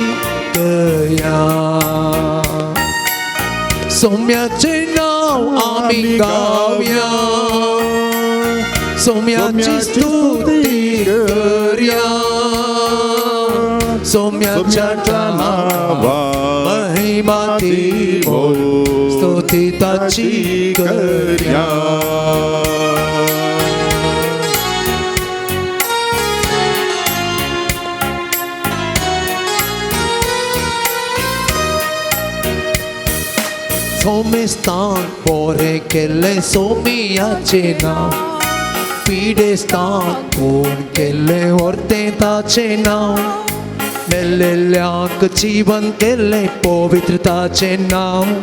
[SPEAKER 1] करया. सौम्याचें नांव आमी गावया, सौम्याची स्तुती करया, सौम्याच्या नांवाक महिमा दिवन स्तुती ताची करया. सोमेस्तान बरें केल्लें सौम्याचें नांव, पिडेस्तान कोण केल्लें व्हरतें ताचें नांव, मेल्लेल्यांक जिवन केल्लें पवित्र ताचें नांव,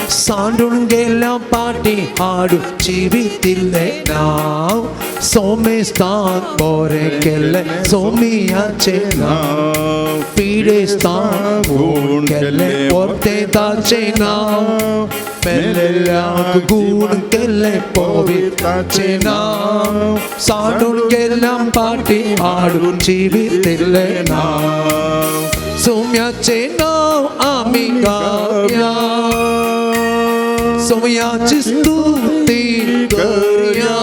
[SPEAKER 1] सांडून गेल्या पाटी हाडून जिवीत दिल्लें नांव, सोमेस्तान बरें केल्लें सौम्याचें नांव, पिडेस्तांक गूण केल्लें परतें ताचें नांव, मेल्ल्यांक गूण केल्लें पवित्राचें नांव, सांडून गेल्ल्यांक पाटी हाडून जिवीत दिल्लें नांव. सोम्याचें नांव आमी गावया, सोम्याची स्तुती करया,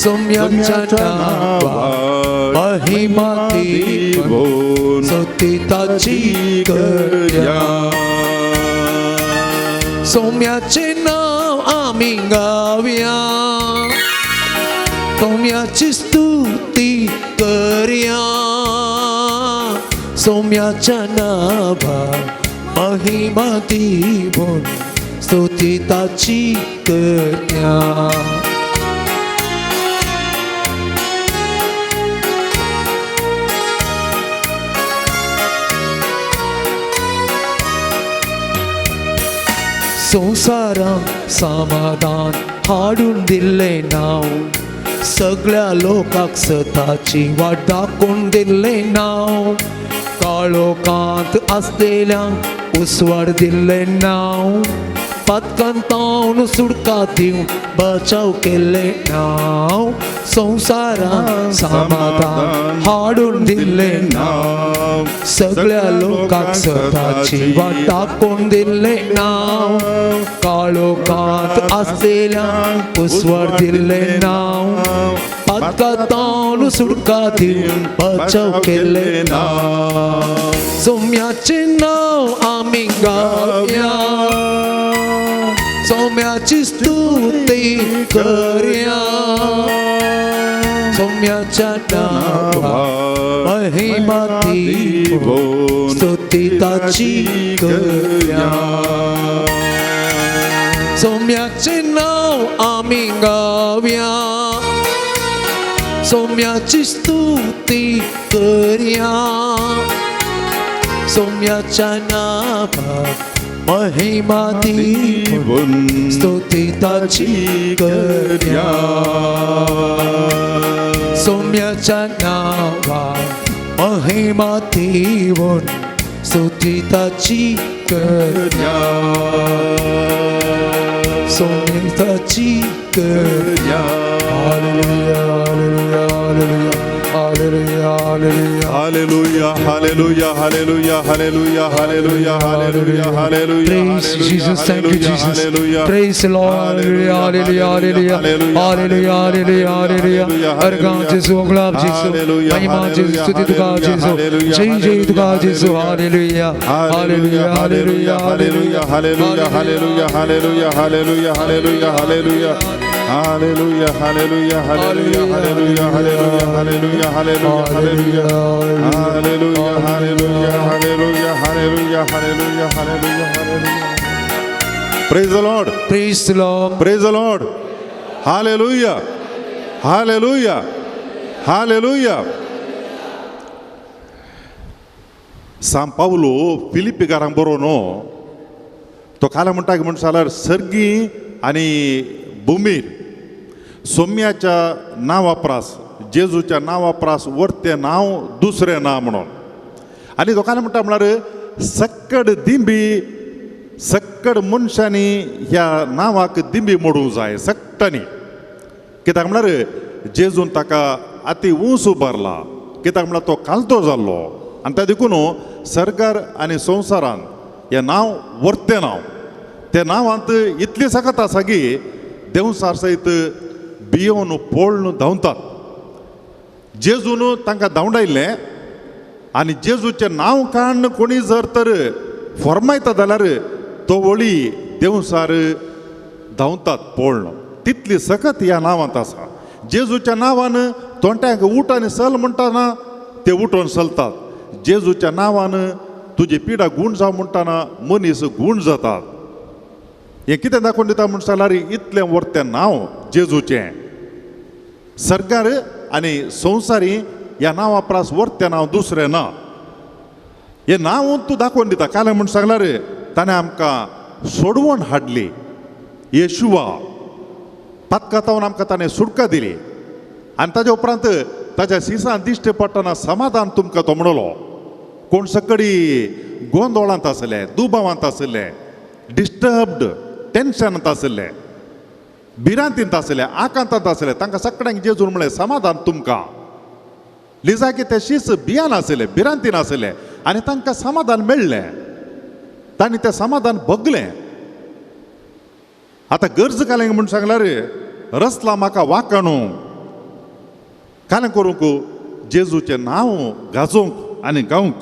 [SPEAKER 1] सोम्याच्या नांवा महिमा दिवन स्तुती ताची करया. सोम्याचें नांव आमी गावया, सोम्याची स्तुती करया, सोम्याच्या नांवा महिमा दिवन स्तुती ताची करया. संवसाराक समाधान हाडून दिल्लें नांव, सगळ्या लोकांक सताची वाट दाखोवन दिल्लें नांव, काळोखांत आसलेल्यांक उजवाड दिल्लें नांव, पातकांतावन सुटका दिवन बचाव केल्लें नांव, संवसाराक समाधान हाडून दिल्लें नांव, सगळ्या लोकांक सताची वाट दाखोवन दिल्लें नांव, काळोखांत आसलेल्यांक उजवाड दिल्लें नांव, पातकांतावन सुटका दिवन बचाव केल्लें नांव. सोम्याचें नांव आमी गावया, सोम्याची स्तुती करया, सोम्याच्या नांवा महिमा दिवन स्तुती ताची करया. सोम्याचें नांव आमी गावया, सोम्याची स्तुती करया, सोम्याच्या नांवा महिमा दिवन स्तुती ताची करया. सोम्याच्या नांवा महिमा दिवन स्तुती ताची करया, सोम्याची करया. Hallelujah, hallelujah, hallelujah, hallelujah.
[SPEAKER 2] Hallelujah, hallelujah, hallelujah, hallelujah, hallelujah, hallelujah, hallelujah.
[SPEAKER 1] Praise Jesus, thank you Jesus. Praise the Lord, hallelujah, hallelujah, hallelujah, hallelujah, hallelujah, hallelujah. अर्घा जेसू, गुलाब जेसू, महिमा जेसू, स्तुति तुका जेसू, जय जय तुका जेसू, hallelujah, hallelujah, hallelujah,
[SPEAKER 2] hallelujah, hallelujah, hallelujah, hallelujah, hallelujah, hallelujah, hallelujah. Hallelujah, hallelujah, hallelujah, hallelujah, hallelujah, hallelujah, hallelujah, hallelujah. Hallelujah, hallelujah, hallelujah, hallelujah, hallelujah, hallelujah, hallelujah. Praise the Lord.
[SPEAKER 1] Praise the Lord.
[SPEAKER 2] Praise the Lord. Hallelujah. Hallelujah. Hallelujah. San Paulo फिलिप्पीकारांक बरोवन तो काल म्हणटा म्हण जाल्यार सर्गी आनी भुमीर सोम्याच्या नांवा प्रास, जेजूच्या नांवा प्रास वरतें नांव दुसरें नांव म्हणून. आनी तो काल म्हणटा म्हळ्यार सक्कड दिंबी, सक्कड मनशांनी ह्या नांवाक दिंबी मोडूंक जाय सक्टांनी. कित्याक म्हळ्यार जेजून ताका आती ऊंच उबारला, कित्याक म्हळ्यार तो कालतो जाल्लो आनी त्या देखून सरकार आनी संवसारान हें नांव वरतें नांव, त्या नांवांत इतली सकत आसा की देंवसार सयत भियोवन पळून धांवतात. जेजून तांकां धांवडायल्लें आनी जेजूचें नांव काडून कोणी जर तर फॉर्मायता जाल्यार तो वळी देंवसार धांवतात पळून. तितली सकत ह्या नांवांत आसा. जेजूच्या नांवान तोंट्यांक उठ आनी चल म्हणटाना ते उठोवन चलतात. जेजूच्या नांवान तुजी पिडा गूण जावं म्हणटाना मनीस गूण जातात. हें कितें दाखोवन दिता म्हण जाल्यार इतलें वरतें नांव जेजूचें. सरकार आनी संवसारी ह्या नांवा प्रास वरतें नांव दुसरें ना. हें नांव तूं दाखोवन दिता. काल म्हण सांगल्यार ताणें आमकां सोडवण हाडली, येशुआ पातकातावन आमकां ताणें सुटका दिली आनी ताजे उपरांत ताच्या सिसान दिश्टी पडटना समाधान तुमकां तो म्हणलो. कोण सकडी गोंदोळांत आसले, दुबावांत आसले, डिस्टर्ब्ड टेन्शनांत आसले, भिरांतींत आसले, आकांतांत आसले, तांकां सगळ्यांक जेजून म्हणलें समाधान तुमकां. लिजाकी ते शीस भियान आसले, भिरांतीन आसले आनी तांकां समाधान मेळ्ळें. तांणी तें समाधान भोगलें. आतां गरज घालें म्हूण सांगल्यार रसला म्हाका वाकाणू कालें करूंक जेजूचें नांव गाजोवंक आनी गावंक.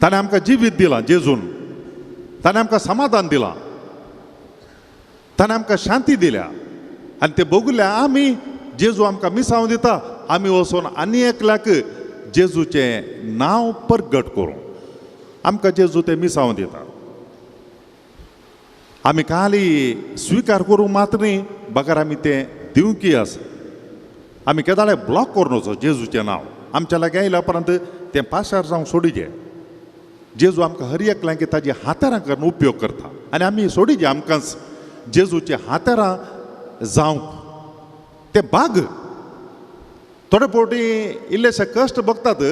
[SPEAKER 2] ताणें आमकां जिवीत दिलां जेजून, ताणें आमकां समाधान दिलां, ताणें आमकां शांती दिल्या आनी ते भोगल्या आमी. जेजू आमकां मिसांव दिता, आमी वचून आनी एकल्याक जेजूचें नांव परगट करूं. आमकां जेजू तें मिसांव दिता. आमी खाली स्विकार करूंक मात न्ही, बगर आमी तें दिवंकी आसा. आमी केदाळे ब्लॉक करून वचो जेजूचें नांव आमच्या लागीं आयल्या उपरांत तें पाशार जावंक सोडिजे. जेजू आमकां हर एकल्यांक ताजी हातेरां करून उपयोग करता आनी आमी सोडिजे आमकांच जेजूचे हातेरां जावंक ते बाग. थोडे फावटी इल्लेशे कश्ट बघतात,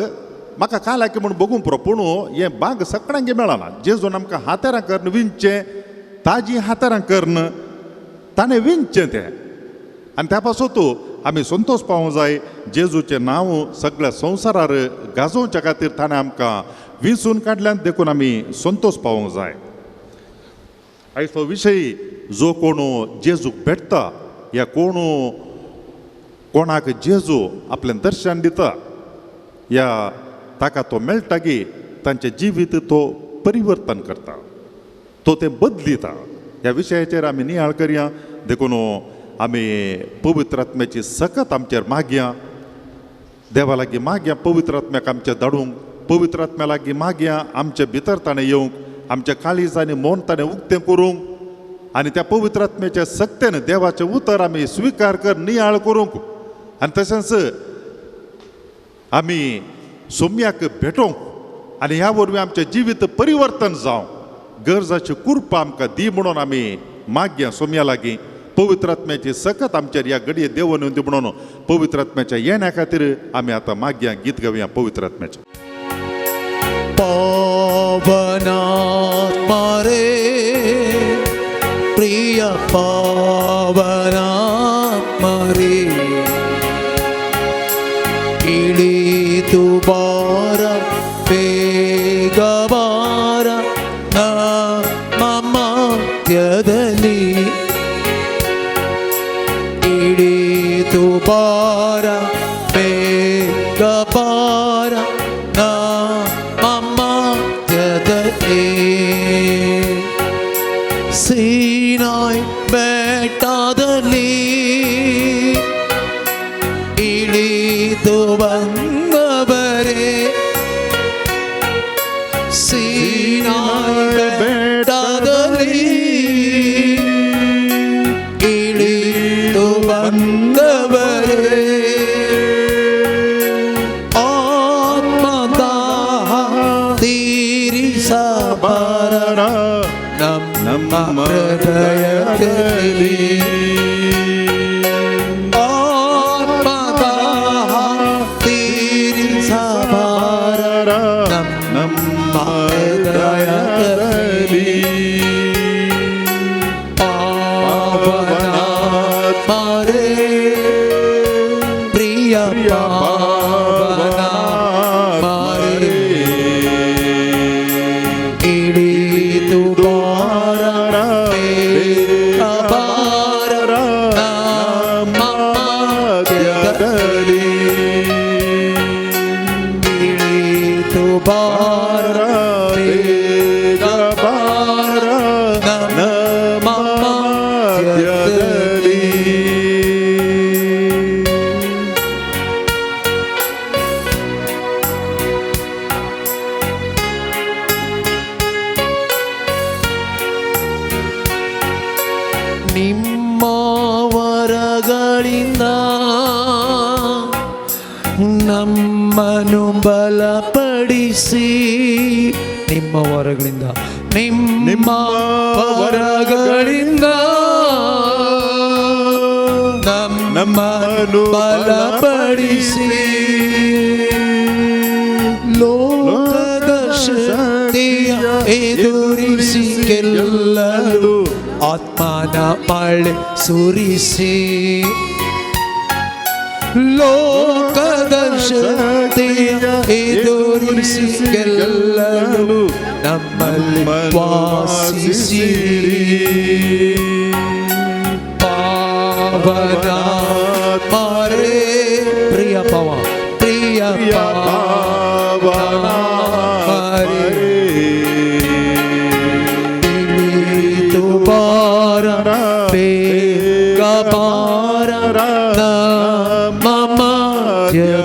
[SPEAKER 2] म्हाका काल म्हूण बगूंक पुरो, पूण हें बाग सगळ्यांक मेळना. जेजून आमकां हातेरां करून विंचें, ताजी हातेरां करून ताणें विंचें तें आनी त्या पासून आमी संतोश पावूंक जाय. जेजूचें नांव सगळ्या संवसारार गाजोवच्या खातीर ताणें आमकां विंचून काडल्यान, देखून आमी संतोश पावूंक जाय. आयज तो विशय जो कोण जेजूक भेटता या कोण कोणाक जेजू आपलें दर्शन दिता या ताका तो मेळटा की तांचें जिवीत तो परिवर्तन करता, तो तें बदलिता. ह्या विशयाचेर आमी नियाळ करया. देखून आमी पवित्र आत्म्याची सकत आमचेर मागया, देवा लागीं मागया पवित्र आत्म्याक आमचे धाडूंक, पवित्र आत्म्या लागीं मागया आमचे भितर ताणें येवंक, आमच्या काळीज आनी मन ताणें उक्तें करूंक आनी त्या पवित्र आत्म्याच्या सक्तेन देवाचें उतर आमी स्विकार कर, नियाळ करूंक आनी तशेंच आमी सोम्याक भेटोवंक आनी ह्या वरवीं आमचें जिवीत परिवर्तन जावं. गरजाची कृपा आमकां दी म्हणून आमी मागया सोम्या लागीं. पवित्र आत्म्याची सकत आमचेर ह्या घडये देवून येवन दी म्हणून पवित्र आत्म्याच्या येण्या खातीर आमी आतां मागया, गीत गावया पवित्र आत्म्याचें.
[SPEAKER 1] पावनात्मा रे प्रिय पावनात्मा रे, इळितु बार ಬೇಗ ಬಾರ ನಮ್ಮ ಮಧ್ಯದಲ್ಲಿ, ಇಳಿದು ಬಾರ ಬೇಗ ಬಾರ ನಮ್ಮ ಮಧ್ಯದಲ್ಲಿ. ಸೀನಾಯ್ ಬೆಟ್ಟದಲ್ಲಿ ಇಳಿದು ಬಂದವರೇ, ಸೀನಾಯ್ ಬೆಟ್ಟದಲ್ಲಿ ಇಳಿದು ಬಂದವರೇ, ಆತ್ಮದಾಹ ತೀರಿಸಬಾರ ನಮ್ಮ ಹೃದಯದಲ್ಲಿ, ಆತ್ಮದಾಹ ತೀರಿಸಬಾರ ನಮ್ಮ ಹೃದಯದಲ್ಲಿ. ಪಾವನಾತ್ಮ ರೇ ಪ್ರಿಯ ಪಾವನಾತ್ಮ ರೇ, ಇಳಿದು ಬಾರ ಬೇಗ ಬಾರ ನಮ್ಮ ಮಧ್ಯದಲ್ಲಿ, ಇಳಿದು ಬಾರ ಬೇಗ ಬಾರ ನಮ್ಮ ಮಧ್ಯದಲ್ಲಿ. ನಿಮ್ಮ ವರಗಳಿಂದ ನಮ್ಮನ್ನು ಬಲಪಡಿಸಿ, ನಿಮ್ಮ ವರಗಳಿಂದ, ನಿಮ್ಮ ವರಗಳಿಂದ ನಮ್ಮನ್ನು ಬಲಪಡಿಸಿ, ಲೋಕದ ಶಕ್ತಿಯ ಎದುರಿಸಿ ಗೆಲ್ಲಲು ಆತ್ಮನ ಮಳೆ ಸುರಿಸಿ, ಲೋಕದ ಶಕ್ತಿಯ ಎದುರಿಸಿ ಗೆಲ್ಲಲು ನಮ್ಮಲ್ಲಿ ವಾಸಿಸಿರಿ. ಪಾವನ ಮಾರೇ, ಪ್ರಿಯ ಪವ ಪ್ರಿಯ ಪಾವನ ಮಾರೇ, ಇಳಿದು ಬಾರ, ಬೇಗ ಬಾರ ನಮ್ಮ ಮಧ್ಯದಲ್ಲಿ.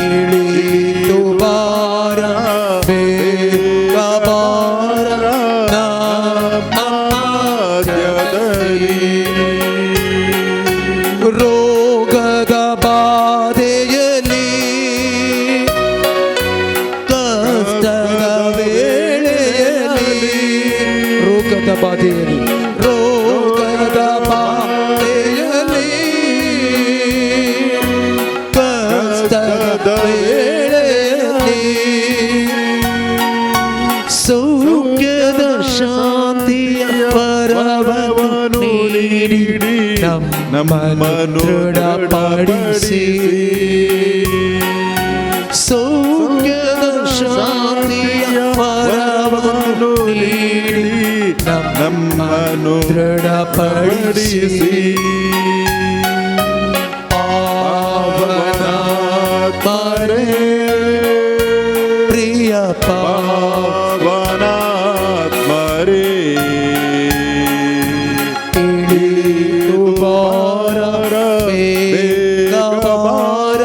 [SPEAKER 1] ಇಳಿದು ಬಾರ, ಬೇಗ ಬಾರ ನಮ್ಮ ಮಧ್ಯದಲ್ಲಿ. ರೋಗದ ಬಾಧೆಯಲ್ಲಿ, ಕಷ್ಟದ ವೇಳೆಯಲ್ಲಿ, ರೋಗದ ಬಾಧೆಯಲ್ಲಿ, ರೋಗದ ಬಾಧೆಯಲ್ಲಿ, ಕಷ್ಟದ ವೇಳೆಯಲ್ಲಿ, ಸೌಖ್ಯದ ಶಾಂತಿಯ ವರವನ್ನು ನೀಡಿ ನಮ್ಮನ್ನು ದೃಢಪಡಿಸಿ, ಸೌಖ್ಯದ ಶಾಂತಿಯ ವರವನ್ನು ನೀಡಿ
[SPEAKER 2] ನಮ್ಮನ್ನು
[SPEAKER 1] ದೃಢಪಡಿಸಿ. ಪಾವನ ಮರೆ, ಪ್ರಿಯ
[SPEAKER 2] ಪಾವನಾತ್ಮರೇ,
[SPEAKER 1] ಇಳಿದು ಬಾರ, ಬೇಗ ಬಾರ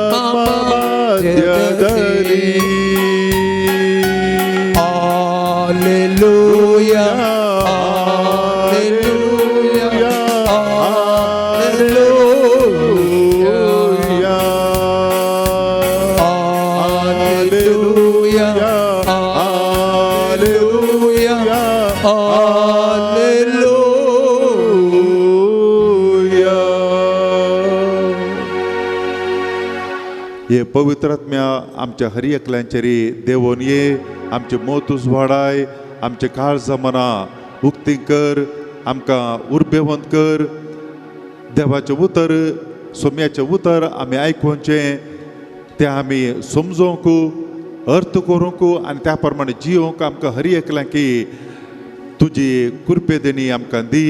[SPEAKER 1] ನಮ್ಮ ಮಧ್ಯದಲ್ಲಿ. Hallelujah, hallelujah, hallelujah, hallelujah, hallelujah, hallelujah.
[SPEAKER 2] हे पवित्र आत्म्या, आमच्या हरी एकल्यांचेर देवोन ये, आमचे मत उजवाडाय, आमचे काळजां मनां उक्ती कर, आमकां उर्बेवंत कर. देवाचें उतर, सोम्याचें उतर आमी आयकुचें, तें आमी समजोवंक, अर्थ करूंक आनी त्या प्रमाणे जियोवंक आमकां हरी एकल्यांकी तुजी कृपे देणी आमकां दी.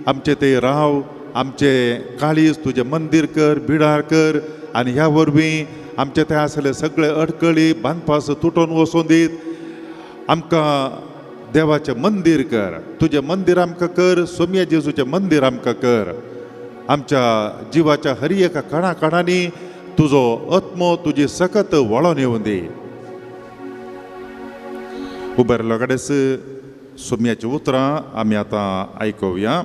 [SPEAKER 2] आमचे ते राव, आमचे काळीज तुजें मंदीर कर, बिडार कर आनी ह्या वरवीं आमचे थंय आसले सगळे अडकळी बांदपास तुटोन वचून दीत. आमकां देवाचें मंदीर कर, तुजें मंदीर आमकां कर, सोमया जेजूचें मंदीर आमकां कर. आमच्या जिवाच्या हर एका कणा कणांनी तुजो आत्मो, तुजी सकत वळोन येवन दी. उबे रावलो कडेन सोम्याचीं उतरां आमी आतां आयकुया.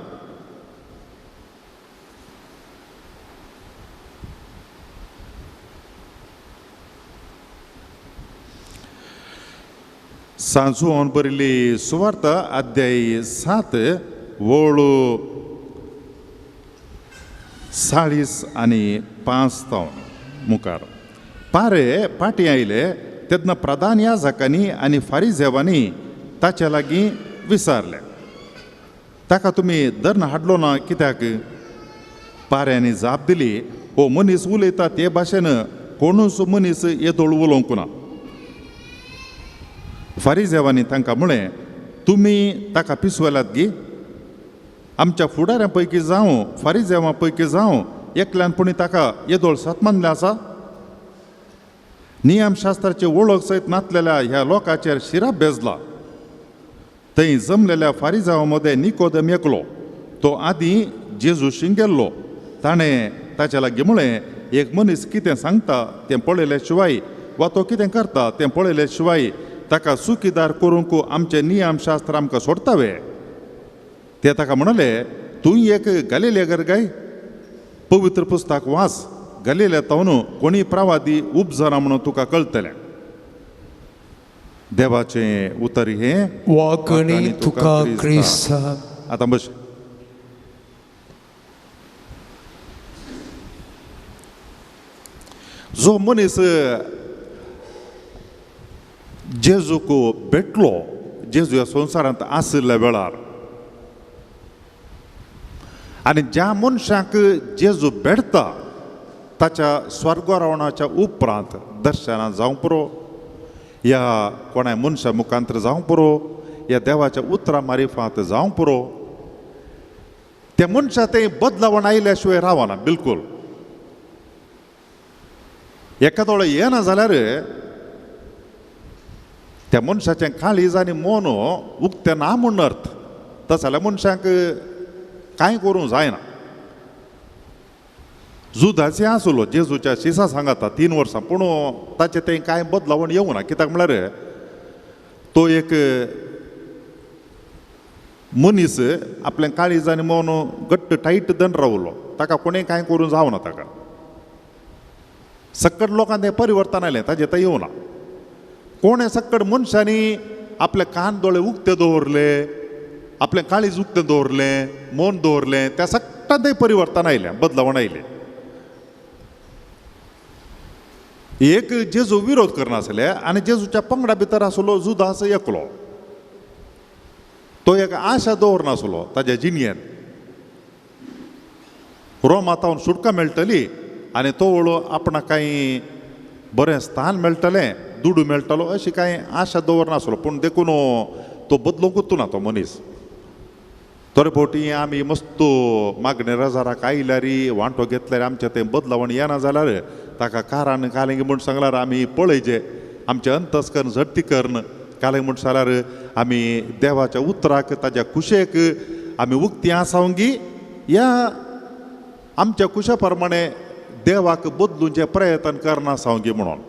[SPEAKER 2] सांजून बरयल्ली सुवार्ता अध्याय 7 वळ 40 आनी 5 तावन मुखार. पारे पाटी आयले तेन्ना प्रधान याजकांनी आनी फारिजेवांनी ताच्या लागीं विचारलें, ताका तुमी धरून हाडलो ना कित्याक? पाऱ्यांनी जाप दिली, हो मनीस उलयता ते भाशेन कोणूच मनीस येदोळ उलोवंक ना. फारिजेवांनी तांकां म्हळें, तुमी ताका पिसवल्यात गी? आमच्या फुडाऱ्यां पैकी जावं फारिजेवां पैकी जावं एकल्यान पुणी ताका येदोळ सत्मानलें आसा? नियमशास्त्राची वळख सयत नातलेल्या ह्या लोकांचेर शिराप बेजला. थंय जमलेल्या फारिजांवा मदें निकोदम एकलो, तो आदीं जेजूशी गेल्लो. ताणें ताच्या लागीं म्हळें, एक मनीस कितें सांगता तें पळयले शिवाय वा तो कितें करता तें पळयले शिवाय ताका चुकीदार करूंक आमचें नियमशास्त्र आमकां सोडटावे? ते ताका म्हणले, तूं एक गलिलेगर काय? पवित्र पुस्तक वाच, गलिले तावन कोणी प्रवादी उपजना म्हणून तुका कळटलें. देवाचें उतर हें.
[SPEAKER 1] वाकणी तुका क्रिस्ता.
[SPEAKER 2] आतां बस. जो मनीस जेजूक भेटलो, जेजू ह्या संवसारांत आशिल्ल्या वेळार, आनी ज्या मनशाक जेजू भेटता ताच्या स्वर्गारोहणाच्या उपरांत दर्शनां जावंक पुरो, ह्या कोणाय मनशा मुखांतर जावंक पुरो, ह्या देवाच्या उतरां मारिफात जावंक पुरो, त्या मनशा तें बदलावण आयल्या शिवाय रावना बिलकूल. एकादोळो येना जाल्यार त्या मनशाचें काळीज आनी मन उक्तें ना म्हूण अर्थ. तस जाल्यार मनशाक कांय करूंक जायना. जुदासी आसलो जेजूच्या शिसा सांगाता 3 वर्सां, पूण ताचें तें कांय बदलावण येवंक ना. कित्याक म्हळ्यार तो एक मनीस आपलें काळीज आनी मन घट्ट टायट दन रावलो, ताका कोणें कांय करूंक जावना. ताका सक्कड लोकांक तें परिवर्तन आयलें, ताजें तें येवना. कोणें सक्कड मनशांनी आपले कान दोळे उक्ते दवरले, आपलें काळीज उक्तें दवरलें, मन दवरलें, त्या सगळ्यां तें परिवर्तन आयलें, बदलावण आयलें. एक जेजू विरोध करनासले आनी जेजूच्या पंगडा भितर आसलो जुदास एकलो. तो एक आशा दवरनासलो ताज्या जिणयेन रोमातावन सुटका मेळटली आनी तो वळो आपणाक कांय बरें स्थान मेळटलें, दुडू मेळटलो अशी कांय आशा दवरनासलो. पूण देखून तो बदलूंकूच ना तो मनीस. थोडे फावटी आमी मस्त मागणे रजाराक आयल्यार वांटो घेतल्यार आमचें तें बदलावण येना जाल्यार ताका कारान कालेंगी म्हूण सांगल्यार आमी पळयचे, आमचें अंतस्कर्ण झडती कर्ण कालें म्हूण सांगल्यार आमी देवाच्या उतराक ताज्या कुशेक आमी उक्ती आसावंगी ह्या आमच्या कुशा प्रमाणे देवाक बदलूंचें प्रयत्न करना सावंगी म्हणून.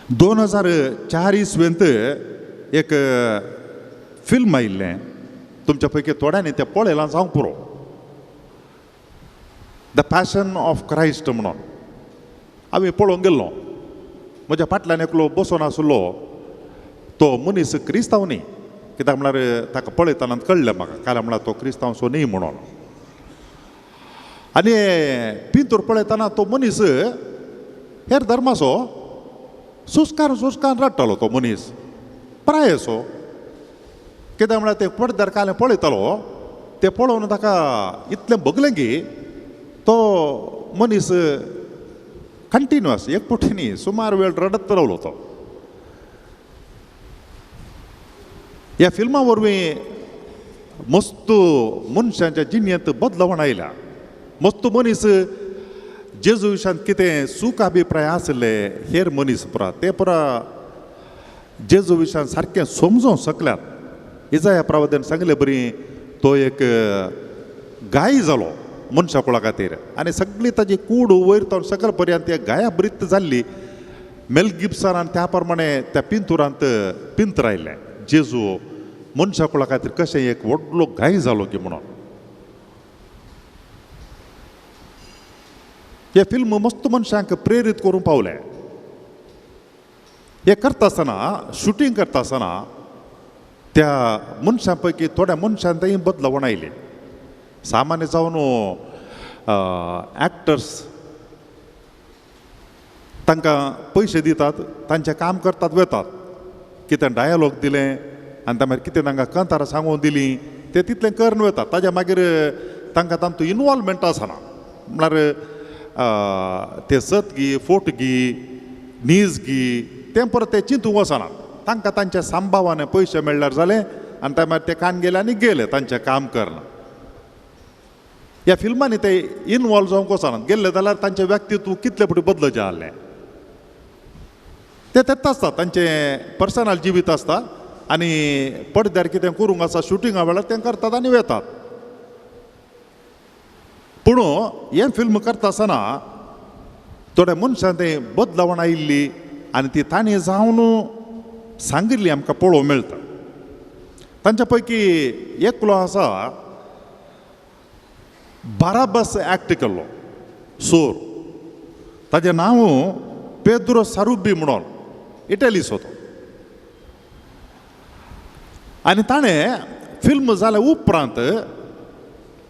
[SPEAKER 2] 2004 इसवेंत एक फिल्म आयिल्लें, तुमच्या पैकी थोड्यांनी तें पळयलां जावंक पुरो, the passion of Christ म्हणून. आमी पळोवंक गेल्लो. म्हज्या फाटल्यान एकलो बसून आसलो, तो मनीस क्रिस्तांव न्ही, कित्याक म्हळ्यार ताका पळयतना कळ्ळें म्हाका, कारण म्हळ्यार तो क्रिस्तांव सो न्ही म्हणून. आनी पिंतूर पळयतना तो मनीस हेर धर्माचो सुस्कार सुस्कार रडटालो. तो मनीस प्रायसो, कित्याक म्हळ्यार ते पडद्यार कालें पळयतालो, तें पळोवन ताका इतलें भोगलें की तो मनीस कंटिन्युअस एक फावटी न्ही सुमार वेळ रडत रावलो तो. ह्या फिल्मा वरवीं मस्त मनशांच्या जिणेंत बदलावण आयल्या. मस्त मनीस जेजू विशयांत कितें सूख अभिप्राय आसले हेर मनीस पुरा ते पुरा जेजू विशयांत सारकें समजोंक शकल्यात. इजाया प्रवाद्यान सांगले बरी तो एक गाय जालो मनशा कुळा खातीर आनी सगळी ताजी कूड वयर तो सकल पर्यंत गाया ब्रित जाल्ली. मेल गिब्सनान त्या प्रमाणे त्या पिंतुरांत पिंतरायलें जेजू मनशा कुळा खातीर कशें एक व्हडलो गाय जालो की म्हणून. हें फिल्म मस्त मनशांक प्रेरीत करूंक पावलें. हें करता आसतना शुटींग करता आसतना त्या मनशां पैकी थोड्या मनशान तें बदलावण आयली. सामान्य जावन एक्टर्स तांकां पयशे दितात, तांचें काम करतात वेतात, कितें डायलॉग दिलें आनी त्या मागीर कितें तांकां कंतारां सांगून दिलीं तें तितलें करून वेतात. ताज्या मागीर तांकां तांतू इनवॉल्वमेंट आसना, म्हळ्यार ते सत गी फोट गी नीज गी तें परत ते चिंतूंक वचना. तांकां तांच्या सांबावान पयशे मेळ्ळ्यार जालें आनी त्या मागीर ते कान गेले आनी गेले तांचें काम करना. ह्या फिल्मांनी ते इनवॉल्व जावंक वचनात, गेल्ले जाल्यार तांचें व्यक्तित्व कितले फावटी बदलचें आहलें. ते तेच आसता तांचें पर्सनल जिवीत आसता आनी पडद्यार कितें करूंक आसा शुटिंगा वेळार तें करतात आनी वेतात. पूण हें फिल्म करता आसतना थोड्या मनशां तें बदलावण आयिल्ली आनी ती तांणी जावन सांगिल्ली आमकां पळोवंक मेळटा. तांच्या पैकी एकलो आसा बाराबस एक्ट केल्लो सोर, ताजें नांव पेद्रो सारुबी म्हणून, इटलीचो तो. आनी ताणें फिल्म जाल्या उपरांत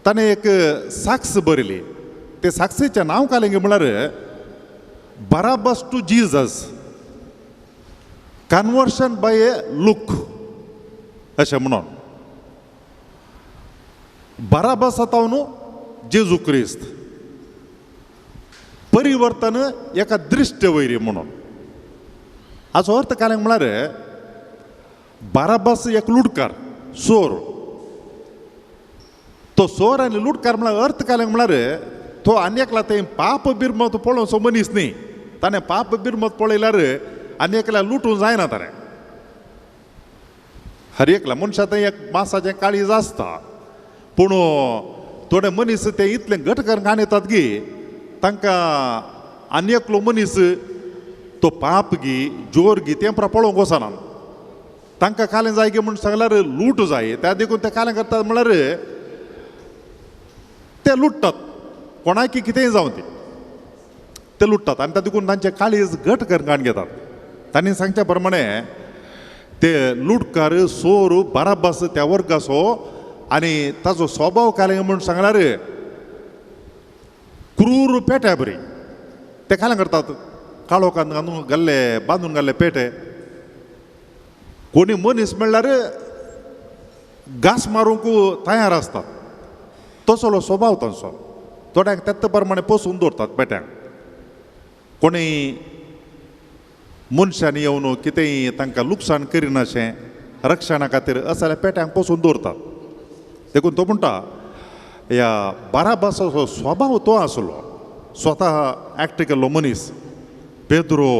[SPEAKER 2] ताणें एक साक्स बरयली. ते साक्षीचें नांव कालें म्हळ्यार Barabbas to Jesus conversion by a look अशें म्हणून. बाराबास आतां न्हू जेजू क्रिस्त परिवर्तन एका दृश्ट वयरी म्हणून. हाचो अर्थ कालें म्हळ्यार बाराबास एक लुटकार चोर. तो चोर आनी लुटकार म्हळ्यार अर्थ कालें म्हळ्यार तो आनी एकला तें पाप बिरमत पळोवचो मनीस न्ही. ताणें पाप बिरमत पळयल्यार आनी एकल्या लुटूंक जायना ताणें. हर एकल्या मनशा थंय एक मासाचें काळीज आसता, पूण थोडे मनीस ते इतले घट करून येतात की तांकां आनी एकलो मनीस तो पाप गी जोर गी तें पळोवंक वचना. तांकां कालें जाय गी म्हूण सांगल्यार लूट जाय, त्या देखून ते कालें करतात म्हळ्यार ते लुट्टात कोणाकी कितेंय जावं ते लुट्टात आनी त्या देखून तांचे काळीज घट करून घेतात. तांणी सांगच्या प्रमाणे ते लुटकार चोर बाराबास त्या वर्गाचो आनी ताचो स्वभाव कालें म्हूण सांगल्यार क्रूर पेट्या बरी. ते कालें करतात काळोखान घालून घाल्ले बांदून घाल्ले पेटे. कोणी मनीस म्हणल्यार घास मारूंक तयार आसतात, तसलो स्वभाव तांचो. थोड्यांक तेत्त प्रमाणे पोसून दवरतात पेट्यांक. कोणी मनशांनी येवन कितेंय तांकां लुकसाण करिनाशें रक्षणा खातीर अशें जाल्यार पेट्यांक पोसून दवरतात. देखून तो म्हणटा ह्या बाराबासाचो स्वभाव तो आसलो. स्वता एक्ट केल्लो मनीस पेद्रो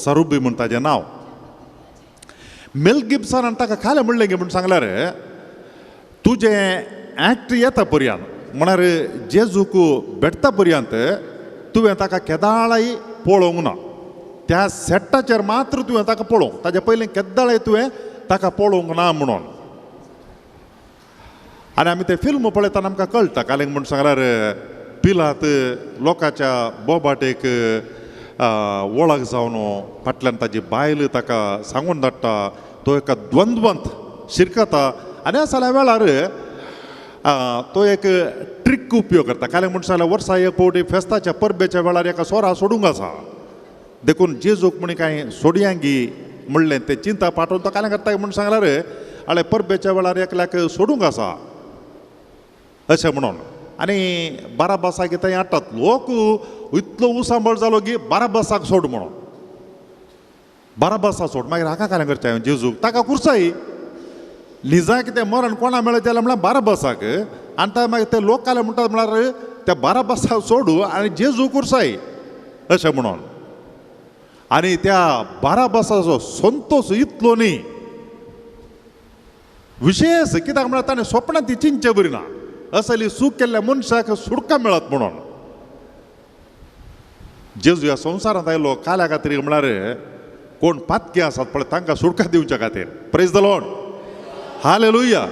[SPEAKER 2] सारुबी म्हण ताजें नांव. मेल गिब्सनान ताका खालें म्हणलें गे म्हूण सांगल्यार तुजें एक्ट येता पर्यंत म्हळ्यार जेजूक भेटता पर्यंत तुवें ताका केदाळाय पळोवंक ना. त्या सेटाचेर मात्र तुवें ताका पळोवंक, ताजे पयलीं केदाळाय तुवें ताका पळोवंक ना म्हणून. आनी आमी तें फिल्म पळयतना आमकां कळटा कालें म्हूण सांगल्यार पिलात लोकांच्या बोबाटेक वळख जावन फाटल्यान ताजी बायल ताका सांगून धाडटा, तो एका द्वंद्वंत शिरकता आनी असल्या वेळार तो एक ट्रीक उपयोग करता. कालें म्हूण सांगल्यार वर्सा एक फावटी फेस्ताच्या परबेच्या वेळार एका सोरा सोडूंक आसा, देखून जेजूक म्हण कांय सोडयांगी म्हणलें तें चिंता पाठोवन तो कालें करता म्हूण सांगल्यार आळे परबेच्या वेळार एकल्याक सोडूंक आसा अशें म्हणून. आनी बाराबासाक थंय हाडटात लोक इतलो उसांबळ जालो की बाराबासाक सोड म्हणून. बाराबासाक सोड मागीर हाका कालें करचें हांवें जेजूक ताका कुर्साय निजा कितें मरण कोणा मेळत जाल्यार म्हळ्यार बाराबासाक. आनी मागीर ते लोक कालें म्हणटात म्हळ्यार त्या बाराबासाक सोडू आनी जेजू कुर्साय अशें म्हणून. आनी त्या बाराबासाचो संतोश इतलो न्ही विशेष कित्याक म्हळ्यार ताणें स्वप्नां ती चिंतचे बरी ना असली चूक केल्ल्या मनशाक सुटका मेळत म्हणून. जेजू ह्या संवसारांत आयलो काल्या खातीर म्हळ्यार कोण पातकी आसात पळय तांकां सुटका दिवच्या खातीर. Praise the Lord, hallelujah,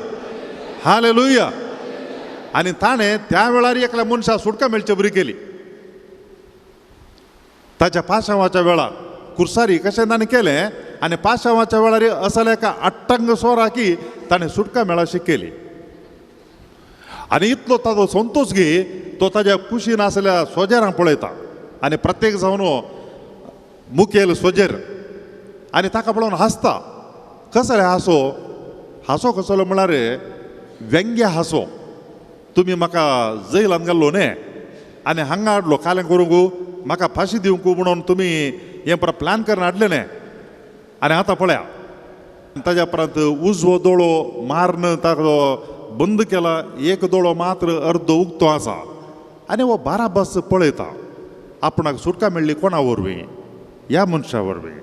[SPEAKER 2] hallelujah. आनी ताणें त्या वेळार एकल्या मनशाक सुटका मेळचे बरी केली. ताच्या पाशांवाच्या वेळार कुर्सारी कशें ताणें केलें आनी पाशांवाच्या वेळार असल्या एका अट्टांग सोराकी ताणें सुटका मेळाशी केली. आनी इतलो ताजो संतोश घे तो ताज्या कुशीन आसल्या सोजेरांक पळयता आनी प्रत्येक जावन मुखेल सोजेर आनी ताका पळोवन हांसता. कसले हांसो हांसो कसलो म्हळ्यार व्यंग्य हांसो. तुमी म्हाका जैलान घाल्लो न्ही आनी हांगा हाडलो कालें करूंक म्हाका फांशी दिवंक म्हणून तुमी हें परत प्लॅन करून हाडलें न्ही. आनी आतां पळया ताज्या उपरांत उजवो दोळो मारून ताजो बंद केला, एक दोळो मात्र अर्दो उक्तो आसा. आनी हो बाराबास पळयता आपणाक सुटका मेळ्ळी कोणा वरवीं, ह्या मनशा वरवीं.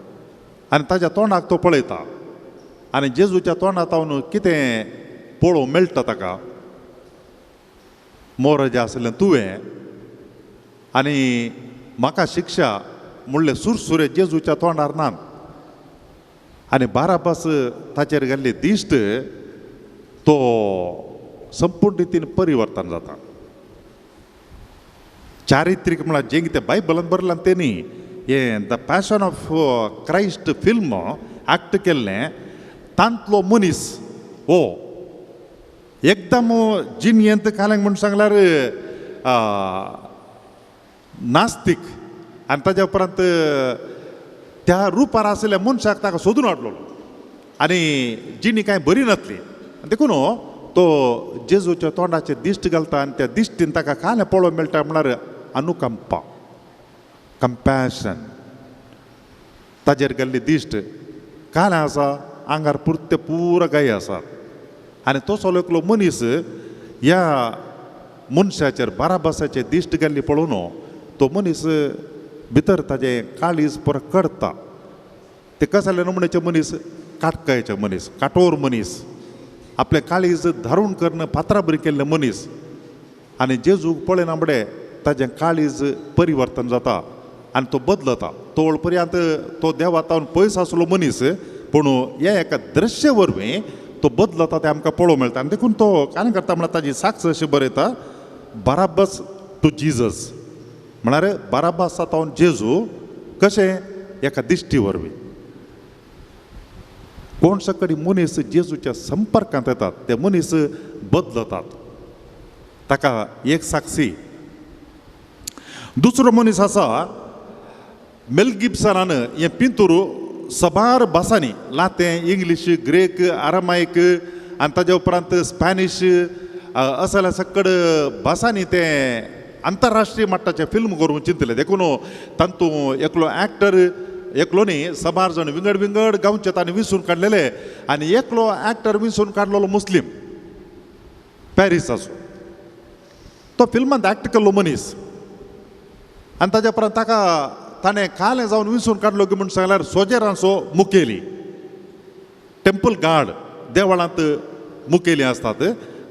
[SPEAKER 2] आनी ताज्या तोंडाक तो पळयता आनी जेजूच्या तोंडात हांव कितें पळोवंक मेळटा ताका, मोर जें आसलें तुवें आनी म्हाका शिक्षा म्हणलें सुरसुरे जेजूच्या तोंडार ना. आनी बाराबास ताचेर घाल्ली दिश्ट तो संपूर्ण रितीन परिवर्तन जाता. चारित्रीक म्हळ्यार जें कितें बायबलान बरयलां तें न्ही, हें the passion of Christ film act केल्लें तांतलो मनीस हो एकदम जिणयेंत काल्यांक म्हूण सांगल्यार नास्तीक आनी ताज्या उपरांत त्या रुपार आशिल्ल्या मनशाक ताका सोदून हाडलेलो आनी जिणी कांय बरी नासली. देखून तो जेजूच्या तोंडाचेर दिश्ट घालता आनी त्या दिश्टीन ताका कांय पळोवंक मेळटा म्हळ्यार अनुकंपा, कंपॅशन. ताजेर घाल्ली दिश्ट कांय आसा आंगार पुरते पुरा गाय आसात आनी तसो एकलो मनीस ह्या मनशाचेर बाराबासाचेर दिश्ट घाल्ली पळोवन तो मनीस भितर ताजें काळीज परत करता. ते कसले नमुन्याचे मनीस, काटकायचे मनीस, काठोर मनीस, आपलें काळीज धारून करून फातरा बरी केल्ले मनीस. आनी जेजूक पळयना फुडें ताजें काळीज परिवर्तन जाता आनी तो बदलता. तोळ पर्यंत तो देवा तावन पयस आसलो मनीस, पूण ह्या एका दृश्य वरवीं तो बदलता तें आमकां पळोवंक मेळटा. आनी देखून तो कांय करता म्हळ्यार ताजी साक्ष अशी बरयता, बाराबास टू जीजस, म्हळ्यार बाराबास तावन जेजू कशें एका दिश्टी वरवीं. कोण सकडी मनीस जेजूच्या संपर्कांत येतात ते मनीस बदलतात. ताका एक साक्षी. दुसरो मनीस आसा मेल गिब्सनान हें पिंतूर सबार भासांनी, लातें, इंग्लीश, ग्रेक, आरामायक आनी ताज्या उपरांत स्पॅनिश असल्या सकड भासांनी तें आंतरराष्ट्रीय मट्टाचें फिल्म करूंक चिंतलें. देखून तातूंत एकलो एक्टर एकलो न्ही सबार जाण विंगड विंगड गांवचे ताणें विंचून काडलेले आनी एकलो एक्टर विंचून काडलेलो मुस्लीम पॅरिसाचो. तो फिल्मांत एक्ट केल्लो मनीस आनी ताज्या उपरांत ताका ताणें कालें जावन विंचून काडलो की म्हूण सांगल्यार सोजेरांचो मुखेली, टेम्पल गार्ड, देवळांत मुखेली आसतात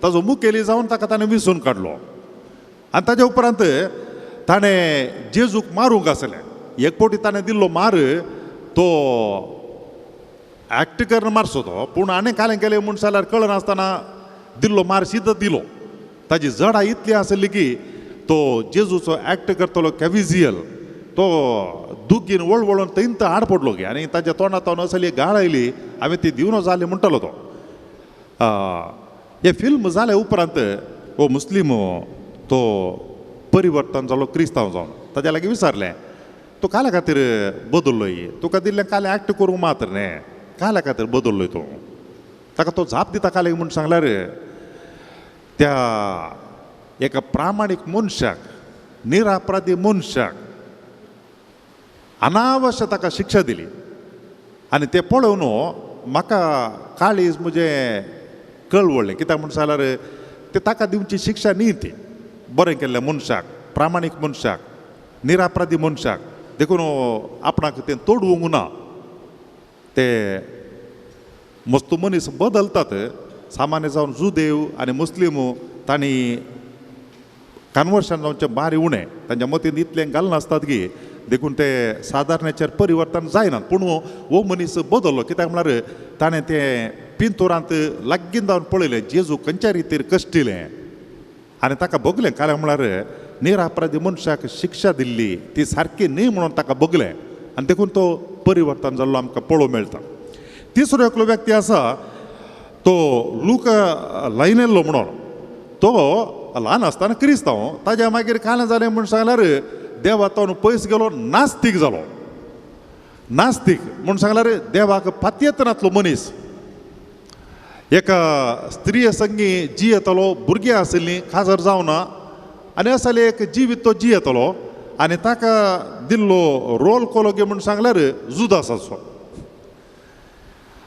[SPEAKER 2] ताजो मुखेली जावन ताका ताणें विंचून काडलो. आनी ताज्या उपरांत ताणें जेजूक मारूंक आसलें. एक फावटी ताणें दिल्लो मार तो एक्ट करून मारचो तो, पूण आनी कालें केलें म्हूण जाल्यार कळनासतना दिल्लो मार सीद दिलो. ताजी जडा इतली आसली की तो जेजूचो एक्ट करतलो कॅविजियल तो दुगीन वळवळून थंयत आड पडलो गे आनी ताज्या तोंडा असली गाळ आयली, हांवें ती दिवन जाली म्हणटालो तो. हें फिल्म जाल्या उपरांत हो मुस्लीम तो परिवर्तन जालो क्रिस्तांव जावन. ताज्या लागीं विचारलें, तूं काल्या खातीर बदल्लोय, तुका दिल्लें काल एक्ट करूंक मात्र न्ही, काल्या खातीर बदल्लोय तूं? ताका तो जाप दिता कालें म्हूण सांगल्यार त्या एका प्रामाणीक मनशाक, निरापराधी मनशाक अनावश्य ताका शिक्षा दिली आनी तें पळोवन म्हाका काळीज म्हजें कळवळ्ळें. कित्याक म्हूण सांगल्यार ते ताका दिवची शिक्षा न्ही ती, बरें केल्ल्या मनशाक, प्रामाणीक मनशाक, निरापराधी मनशाक. देखून आपणाक तें तोडवंक ना. ते मस्त मनीस बदलतात. सामान्य जावन जुदेव आनी मुस्लीम तांणी कन्वर्शन जावचें बारी उणें, तांच्या मतीन इतलें घालनासतात की देखून ते सादारण्याचेर परिवर्तन जायना. पूण हो मनीस बदल्लो. कित्याक म्हळ्यार ताणें तें पिंतुरांत लागीं जावन पळयलें जेजू खंयच्या रितीर कश्टिलें आनी ताका भोगलें. कारण म्हळ्यार निरापराधी मनशाक शिक्षा दिल्ली ती सारकी न्ही म्हणून ताका भोगलें आनी देखून तो परिवर्तन जाल्लो आमकां पळोवंक मेळटा. तिसरो एकलो व्यक्ती आसा तो लुका लायनेल्लो म्हणून. तो ल्हान आसतना क्रिस्तांव, ताज्या मागीर कांय जालें म्हूण सांगल्यार देवा तो पयस गेलो, नास्तीक जालो. नास्तीक म्हूण सांगल्यार देवाक पातयेत नासलो मनीस. एका स्त्रिये संगी जियेतलो, भुरगीं आशिल्लीं, काजार जावना आनी असलें एक जिवीत तो जियेतलो आनी ताका दिल्लो रोल कोलो गे म्हूण सांगल्यार जुदासाचो.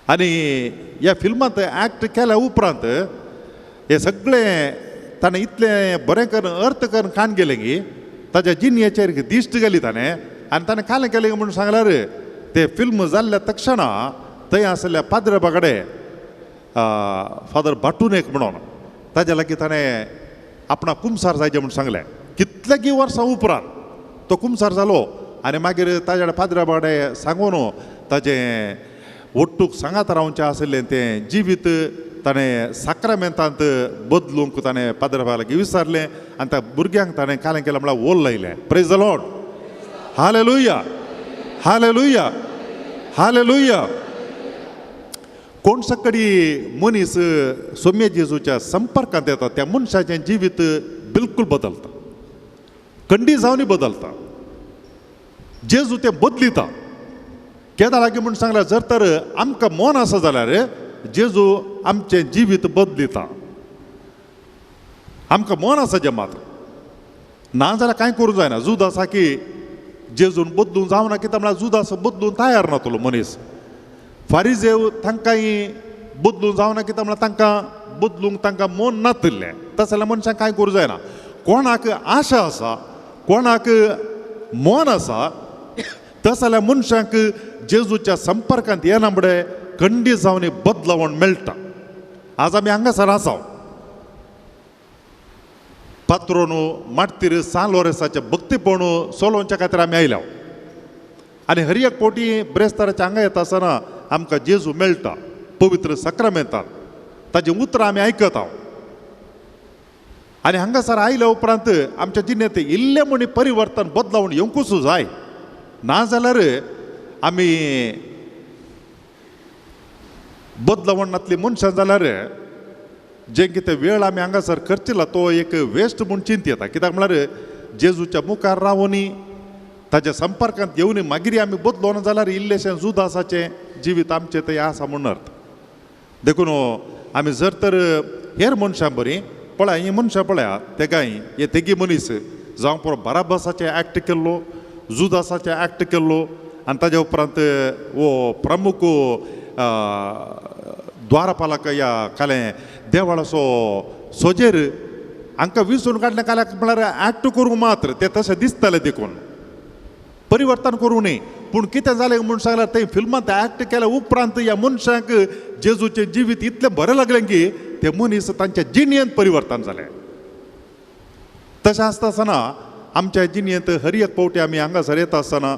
[SPEAKER 2] आनी ह्या फिल्मांत एक्ट केल्या उपरांत हे सगळें ताणें इतलें बरें करून अर्थ करून काण गेलें की ताज्या जिणयेचेर दिश्ट गेली ताणें आनी ताणें कालें केलें म्हूण सांगल्यार ते फिल्म जाल्ल्या तक्षणा थंय आशिल्ल्या पाद्रबा कडेन फादर बाटून एक म्हणून ताज्या लागीं ताणें आपणाक कुमसार जायचें म्हूण सांगलें. कितल्यागी वर्सां उपरांत तो कुमसार जालो आनी मागीर ताज्या पाद्रबा कडेन सांगून ताजें ಒಟ್ಟುक सांगात रावचें आशिल्लें तें जिवीत ताणें साक्रामेंतांत बदलूंक ताणें पाद्रबा लागीं विचारलें आनी त्या भुरग्यांक ताणें कालें केलें म्हळ्यार ओल लायलें. Praise the Lord, hallelujah, hallelujah, hallelujah. कोण सकडी मनीस सोम्या जेजूच्या संपर्कांत येता त्या मनशाचें जिवीत बिलकूल बदलता, कंडी जावनय बदलता. जेजू तें बदलिता. केदा लागीं म्हूण सांगल्यार जर तर आमकां मन आसा जाल्यार जेजू आमचें जिवीत बदलिता. आमकां मन आसा जें मात ना जाल्यार कांय करूंक जायना. जुदासा की जेजून बदलून जावना कित्याक म्हळ्यार जुदास बदलून तयार नातलो मनीस. फारिजेव तांकांय बदलून जावना कित्याक म्हळ्यार तांकां बदलूंक तांकां मन नातिल्लें. तशें जाल्यार मनशाक कांय करूंक जायना. कोणाक आशा आसा, कोणाक मन आसा तशें जाल्यार मनशांक जेजूच्या संपर्कांत येना म्हळ्यार खंडीत जावन बदलावण मेळटा. आज आमी हांगासर आसा पात्रोन मार्तीर सान लोरेसाचें भक्तीपण सोलोवच्या खातीर आमी आयल्या आनी हर एक फावटी ब्रेस्ताराच्या हांगा येता आसतना आमकां जेजू मेळटा, पवित्र साक्रामेंतान ताजी उतरां आमी आयकता. आनी हांगासर आयल्या उपरांत आमच्या जिणेंत इल्लें म्हणी परिवर्तन बदलावण येवंकूच जाय. ना जाल्यार आमी बदलावण नातली मनशां जाल्यार जें कितें वेळ आमी हांगासर खर्चिला तो एक वेस्ट म्हूण चिंत येता. कित्याक म्हळ्यार जेजूच्या मुखार रावूनी ताच्या संपर्कांत येवनी मागीर आमी बदलोना जाल्यार इल्लेशें जुदासाचें जिवीत आमचें थंय आसा म्हूण अर्थ. देखून आमी जर तर हेर मनशां बरी पळया, हीं मनशां पळया तेगाय हे तेगी मनीस जावं पुरो बाराबासाचें एक्ट केल्लो, जुदासाचें एक्ट केल्लो आनी ताज्या उपरांत हो प्रमुख द्वारपालक ह्या कालें देवळाचो सोजेर हांकां विसून काडलें काल्याक म्हळ्यार एक्ट करूंक मात्र ते तशें दिसतालें देखून परिवर्तन करूं न्ही. पूण कितें जालें म्हूण सांगल्यार थंय फिल्मांत एक्ट केल्या उपरांत ह्या मनशांक जेजूचें जिवीत इतलें बरें लागलें की ते मनीस तांच्या जिणेंत परिवर्तन जालें. तशें आसता आसतना आमच्या जिणेंत हर एक फावटी आमी हांगासर येता आसतना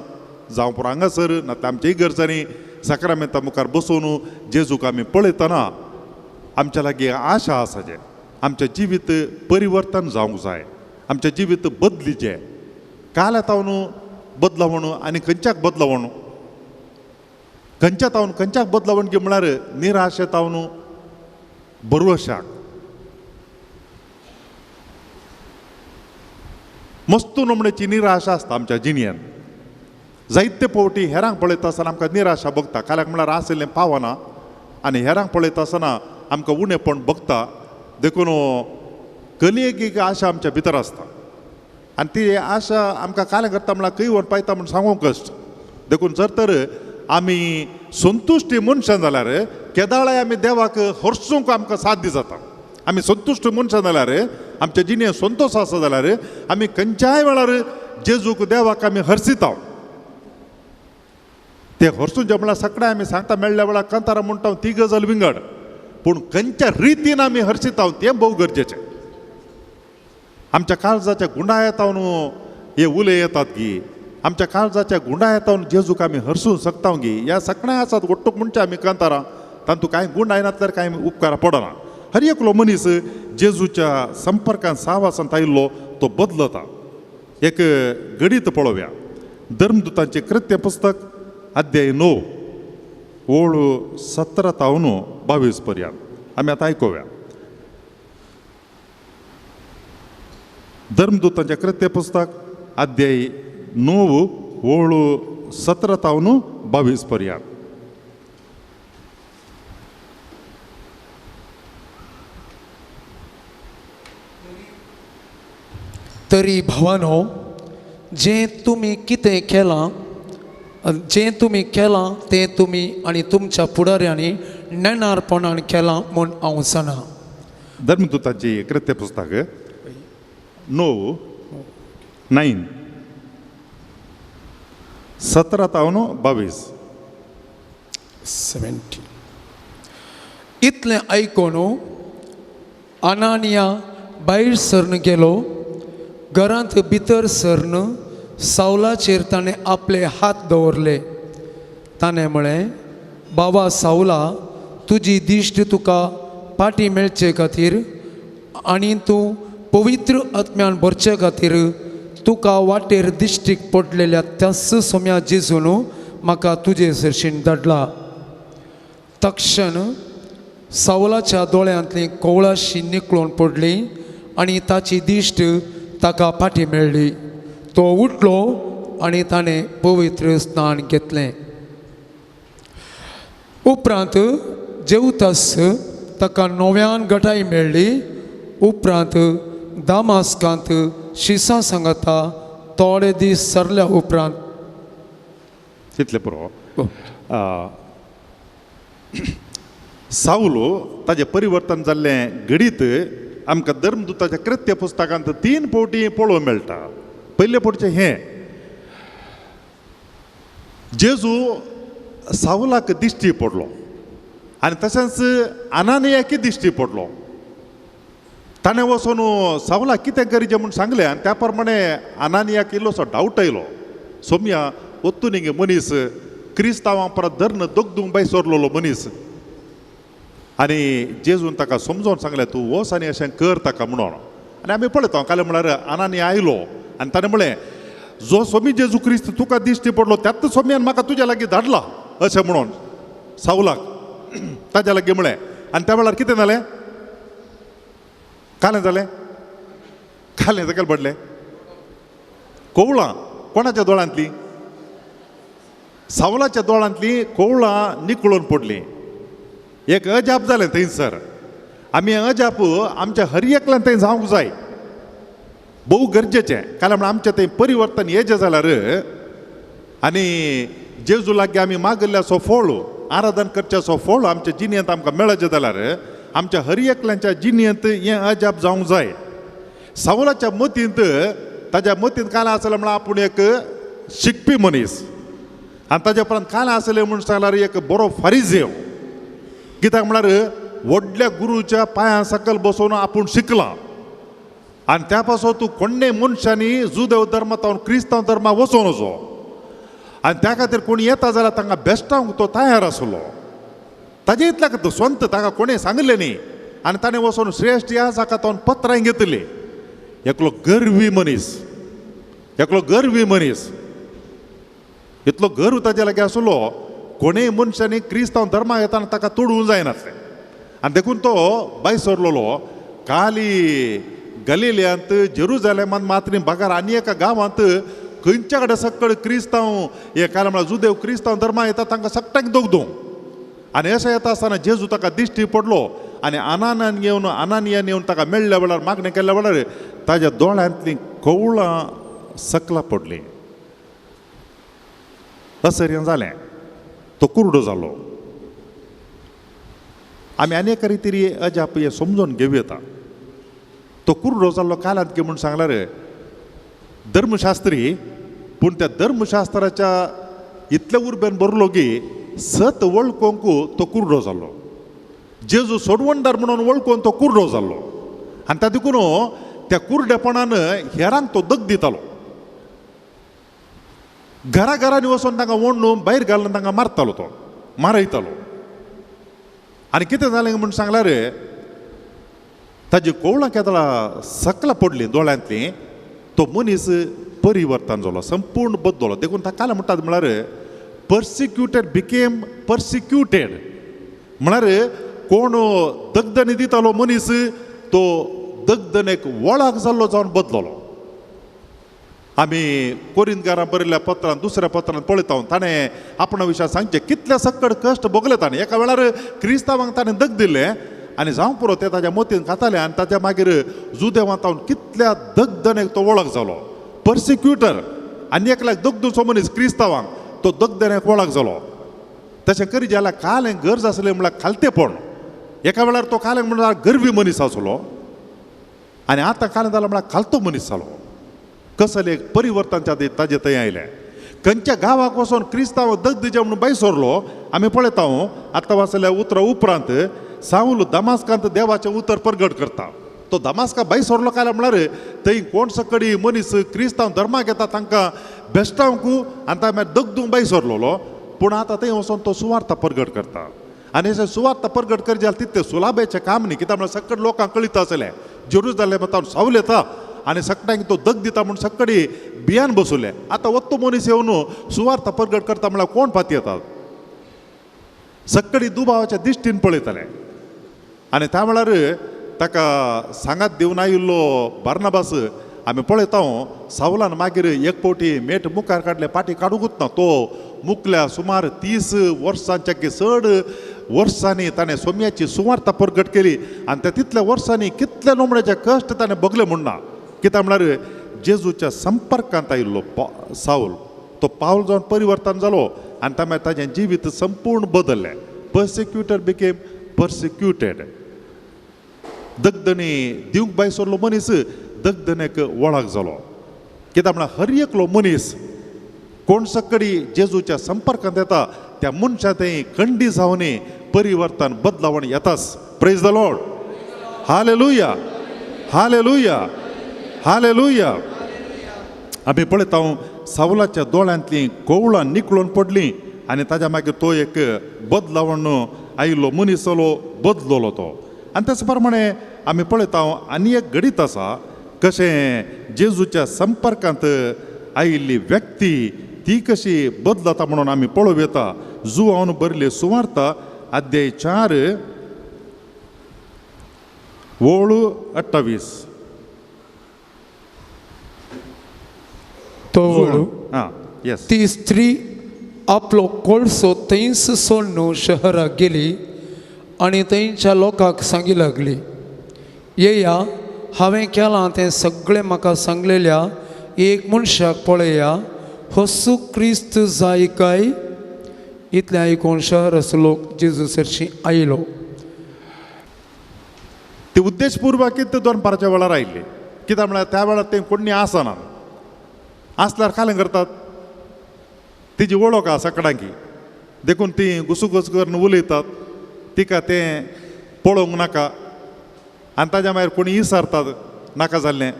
[SPEAKER 2] जावं पुरो हांगासर नातर आमच्या इगर्जांनी साक्रामेंता मुखार बसून जेजूक आमी पळयतना आमच्या लागीं आशा आसा जें आमचें जिवीत परिवर्तन जावंक जाय, आमचें जिवीत बदलीचें. काल येता न्हू बदलावण आनी खंयच्याक बदलावण, खंयच्या तावन खंयच्याक बदलावण की म्हळ्यार निराशे तावन भरवशाक मस्तू नमण्याची निराशा आसता आमच्या जिणेंत. जायते फावटी हेरांक पळयता आसतना आमकां निराशा भोगता. काल्याक म्हळ्यार आशिल्लें पावना आनी हेरांक पळयता आसतना आमकां उणेपण भोगता. देखून कलयेक एक आशा आमच्या भितर आसता आनी ती आशा आमकां कालें करता म्हळ्यार खंय व्हर पायता म्हूण सांगूंक कश्ट. देखून जर तर आमी संतुश्टी मनशां जाल्यार केदाळाय आमी देवाक हरसूंक आमकां साध्य जाता. आमी संतुश्ट मनशां जाल्यार आमच्या जिणेंत संतोश आसा जाल्यार आमी खंयच्याय वेळार जेजूक देवाक आमी हरसिता. ते हरसून जे म्हळ्यार सगळें आमी सांगता मेळ्ळ्या वेळार कांतारां म्हणटा ती गजाल विंगड, पूण खंयच्या रितीन आमी हरसिता तें भोव गरजेचें. आमच्या काळजाच्या गुंडायतावन हे उले येतात की आमच्या काळजाच्या गुंडायतावन जेजूक आमी हरसूं शकता गी. ह्या सगळ्या आसात ಒಟ್ಟುक म्हणचे आमी कांतारां तातूंत कांय गुंड आयनातल्यार कांय उपकारा पडना. हर एकलो मनीस जेजूच्या संपर्कांत सावासांत आयिल्लो तो बदलता. एक गणीत पळोवया, धर्मदूतांचें कृत्य पुस्तक अध्याय 9 ओळ 17 तावन 22 पर्यंत आमी आतां आयकुया. धर्मदूतांचें कृत्य पुस्तक अध्याय 9 ओळ 17 तावन 22 पर्यंत.
[SPEAKER 1] तरी भावानो, जें तुमी कितें केलां, जें तुमी केलां तें तुमी आनी तुमच्या फुडाऱ्यांनी नेणारपणान केलां म्हूण हांव जाणा.
[SPEAKER 2] धर्मदूतांची कृत्य पुस्तक 9 17 तावन 22
[SPEAKER 1] 17. इतलें आयकून अनानिया भायर सरन गेलो. घरांत भितर सरन सावलाचेर ताणें आपले हात दवरले. ताणें म्हळें, बाबा सावला, तुजी दिश्ट तुका पाटी मेळचे खातीर आनी तूं पवित्र आत्म्यान भरचे खातीर तुका वाटेर दिश्टीक पडलेल्या त्याच सोम्या जेजून म्हाका तुजे सरशीन धाडला. तक्षण सावलाच्या दोळ्यांतली कोवळाशी निकळून पडली आनी ताची दिश्ट ताका फाटी मेळ्ळी. तो उठलो आनी ताणें पवित्र स्नान घेतलें. उपरांत जेवतास ताका नव्यान गटाय मेळ्ळी. उपरांत दामास्कांत शिसां सांगाता थोडे दीस सरल्या उपरांत
[SPEAKER 2] तितलें पुरो. सावलो ताजें परिवर्तन जाल्लें घडीत आमकां धर्मदूताच्या कृत्य पुस्तकांत 3 फावटी पळोवंक मेळटा. पयले फावटचें हें, जेजू सावलाक दिश्टी पडलो आनी तशेंच अनानियाकय दिश्टी पडलो. ताणें वचून सावलाक कितें करचें म्हूण सांगलें आनी त्या प्रमाणे अनानियाक इल्लोसो डावट आयलो, सोम्या वत्तून हिंगे मनीस क्रिस्तांवां परत धर्न दगदूंक बाय सोरलेलो मनीस. आनी जेजून ताका समजोवन सांगलें तूं वच आनी अशें कर ताका म्हणून. आनी आमी पळयता काल म्हळ्यार अनानिया आयलो आनी ताणें म्हळें जो सोमी जेजू क्रिस्त तुका दिश्टी पडलो त्याच सोम्यान म्हाका तुज्या लागीं धाडला अशें म्हणून सावलाक ताज्या लागीं म्हळें. आनी त्या वेळार कितें जालें? कालें जालें, कालें सकयल पडलें. कोवळां कोणाच्या दोळ्यांतलीं? सावलाच्या दोळ्यांतलीं कोवळां निकळून पडलीं. एक अजाप जालें थंयसर. आमी अजाप आमच्या हर एकल्यान थंय जावंक जाय, भोव गरजेचें. कारण म्हळ्यार आमचें थंय परिवर्तन येजें जाल्यार आनी जेजू लागीं आमी मागिल्ल्याचो फळ, आराधन करच्याचो फळ आमच्या जिणेंत आमकां मेळचें जाल्यार आमच्या हर एकल्यांच्या जिणेंत हें अजाप जावंक जाय. सावलाच्या मतींत, ताज्या मतींत काल आसलें म्हळ्यार आपूण एक शिकपी मनीस आनी ताज्या उपरांत काल आसलें म्हूण सांगल्यार एक बरो फारिजेव. कित्याक म्हळ्यार व्हडल्या गुरूच्या पांयां सकयल बसोवन आपूण शिकला आनी त्या पासून तूं कोण्णेय मनशांनी जुदेव धर्मांत क्रिस्तांव धर्मा वचोन वचो आनी त्या खातीर कोण येता जाल्यार तांकां बेश्टावंक तो तयार आसलो. ताजे इतल्या तो स्वंत ताका कोणें सांगलें न्ही आनी ताणें वचोन श्रेश्ठ ह्या जाका तो पत्रां घेतली. एकलो गर्वी मनीस, एकलो गर्वी मनीस, इतलो गर्व ताजे लागीं आसलो कोणेय मनशांनी क्रिस्तांव धर्माक येताना ताका तोडूंक जायनासलें. आनी देखून तो भायर सरलेलो काली गलिलियांत जेरुजालेमांत मात्र बगार आनी एका गांवांत खंयच्या कडेन सकळ क्रिस्तांव हे काय म्हळ्यार जुदेव क्रिस्तांव धर्मा येता तांकां सगळ्यांक दगदूंक. आनी अशें येता आसतना जेजू ताका दिश्टी पडलो आनी अनानान येवन अनानियान येवन ताका मेळ्ळ्या वेळार मागणें केल्ल्या वेळार ताज्या दोळ्यांतलीं कवळां सकला पडलीं. असर्य जालें, तो कुरडो जालो. आमी आनी एका रितीन अजाप हें समजून घेवं येता. तो कुरडो जाल्लो कालांत की म्हूण सांगल्यार धर्मशास्त्री, पूण त्या धर्मशास्त्राच्या इतले उर्बेन भरलो की सत वळखूंक तो कुरडो जालो. जेजू सोडवणदार म्हणून वळखून तो कुरडो जालो आनी त्या देखून त्या कुरडेपणान हेरांक तो दग दितालो. घरा घरांनी वचून तांकां ओडून भायर घालून तांकां मारतालो, तो मारयतालो. आनी कितें जालें म्हूण सांगल्यार ताजी कोवळां केदळा सकला पडलीं दोळ्यांतलीं, तो मनीस परिवर्तन जालो, संपूर्ण बदललो. देखून ताका म्हणटात म्हळ्यार पर्सिक्युटेड बिकेम पर्सिक्युटेड. म्हळ्यार कोण दगदणी दितालो मनीस तो दगदणेक वळख जाल्लो जावन बदललो. आमी कोरिंदकारां बरयल्ल्या पत्रान दुसऱ्या पत्रान पळयता ताणें आपणा विशयान सांगचें कितले सक्कड कश्ट भोगले ताणें. एका वेळार क्रिस्तांवांक ताणें दग दिल्लें आनी जावं पुरो ते ताज्या मोतीन खाताले आनी ताच्या मागीर जुदेवांत कितल्या दगदणेक तो वळख जालो. पर्सिक्युटर आनी एकल्याक दगदुचो मनीस क्रिस्तांवांक तो दगदणेक वळख जालो. तशें करी जाल्यार कालें गरज आसलें म्हळ्यार खालतेपण. एका वेळार तो कालें म्हळ्यार गर्वी मनीस आसलो आनी आतां कालें जाल्यार म्हळ्यार खालतो मनीस जालो. कसलें एक परिवर्तन ताजे थंय आयलें. खंयच्या गांवाक वचोन क्रिस्तांव दग दिजे म्हणून भायर सरलो आमी पळयता. आतां वाचल्या उतरां उपरांत सावल दमास्कांत देवाचें उतर परगट करता. तो दमास्का भायर सरलो काय म्हळ्यार थंय कोण सकडी मनीस क्रिस्तांव धर्माक येता तांकां बेश्टावंक आनी ताका मागीर दगदूंक भायर सरलेलो. पूण आतां थंय वचोन तो सुवार्थ परगट करता आनी अशें सुवार्थ परगट करी जाल्यार तितलें सुलाभेचें काम न्ही. कित्याक म्हळ्यार सकड लोकांक कळीत आसलें जेरुजालेमांत सावल येता आनी सगळ्यांक तो दग दिता म्हूण सकडी बियान बसवलें. आतां वत्तो मनीस येवन सुवार्थ परगट करता म्हळ्यार कोण फाती येतात? सक्कडी दुबावाच्या दिश्टीन पळयताले. आनी त्या वेळार ताका सांगात दिवन आयिल्लो बार्नाबास आमी पळयता सावलान मागीर एक फावटी मेट मुखार काडले, पाटी काडूंकूच ना. तो मुकल्या सुमार 30 वर्सांच्या की चड वर्सांनी ताणें सोम्याची सुवार्ता प्रगट केली आनी त्या तितल्या वर्सांनी कितल्या नोमण्याचे कश्ट ताणें भोगले म्हूण ना. कित्याक म्हळ्यार जेजूच्या संपर्कांत आयिल्लो सावल तो पावल जावन परिवर्तन जालो आनी ताणें ताजें जिवीत संपूर्ण बदल्लें. पर्सिक्युटर बिकेम पर्सिक्युटेड. दगदणी दिवंक बाय सोडलो मनीस दगदणेक वळख जालो. कित्याक म्हळ्यार हर एकलो मनीस कोण सकडी जेजूच्या संपर्कांत येता त्या मनशा थंय खंडी जावन परिवर्तन बदलावण येताच. Praise the Lord. Hallelujah, hallelujah, hallelujah. आमी पळयता सावलाच्या दोळ्यांतलीं कोवळां निकळून पडलीं आनी ताज्या मागीर तो एक बदलावण आयिल्लो मनीस जालो, बदललो तो. आनी तेच प्रमाणे आमी पळयता आनी एक घडीत आसा कशें जेजूच्या संपर्कांत आयिल्ली व्यक्ती ती कशी बदलता म्हणून आमी पळोवं येता. जुवान बरयल्ली सुवार्ता अध्याय 4 ओळ 28.
[SPEAKER 1] तो वळू
[SPEAKER 2] आं येस.
[SPEAKER 1] ती स्त्री आपलो कोळसो थंयच सोडून शहराक गेली आनी थंयच्या लोकांक सांगी लागली, येया हांवें केलां तें सगळें म्हाका सांगलेल्या एक मनशाक पळया, हसू क्रिस्त जाय काय. इतलें आयकून शहराचो लोक जेजू सरशी आयलो.
[SPEAKER 2] ती उद्देशपूर्वक दनपाराच्या वेळार आयिल्ली. कित्याक म्हळ्यार त्या वेळार तें कोण्णी आसना, आसल्यार कालें करतात, तिजी वळख आसा सगळ्यांकी, देखून ती घुसूघूस करून उलयतात, तिका तें पळोवंक नाका आनी ताज्या मागीर कोणी विसरतात नाका जाल्लें.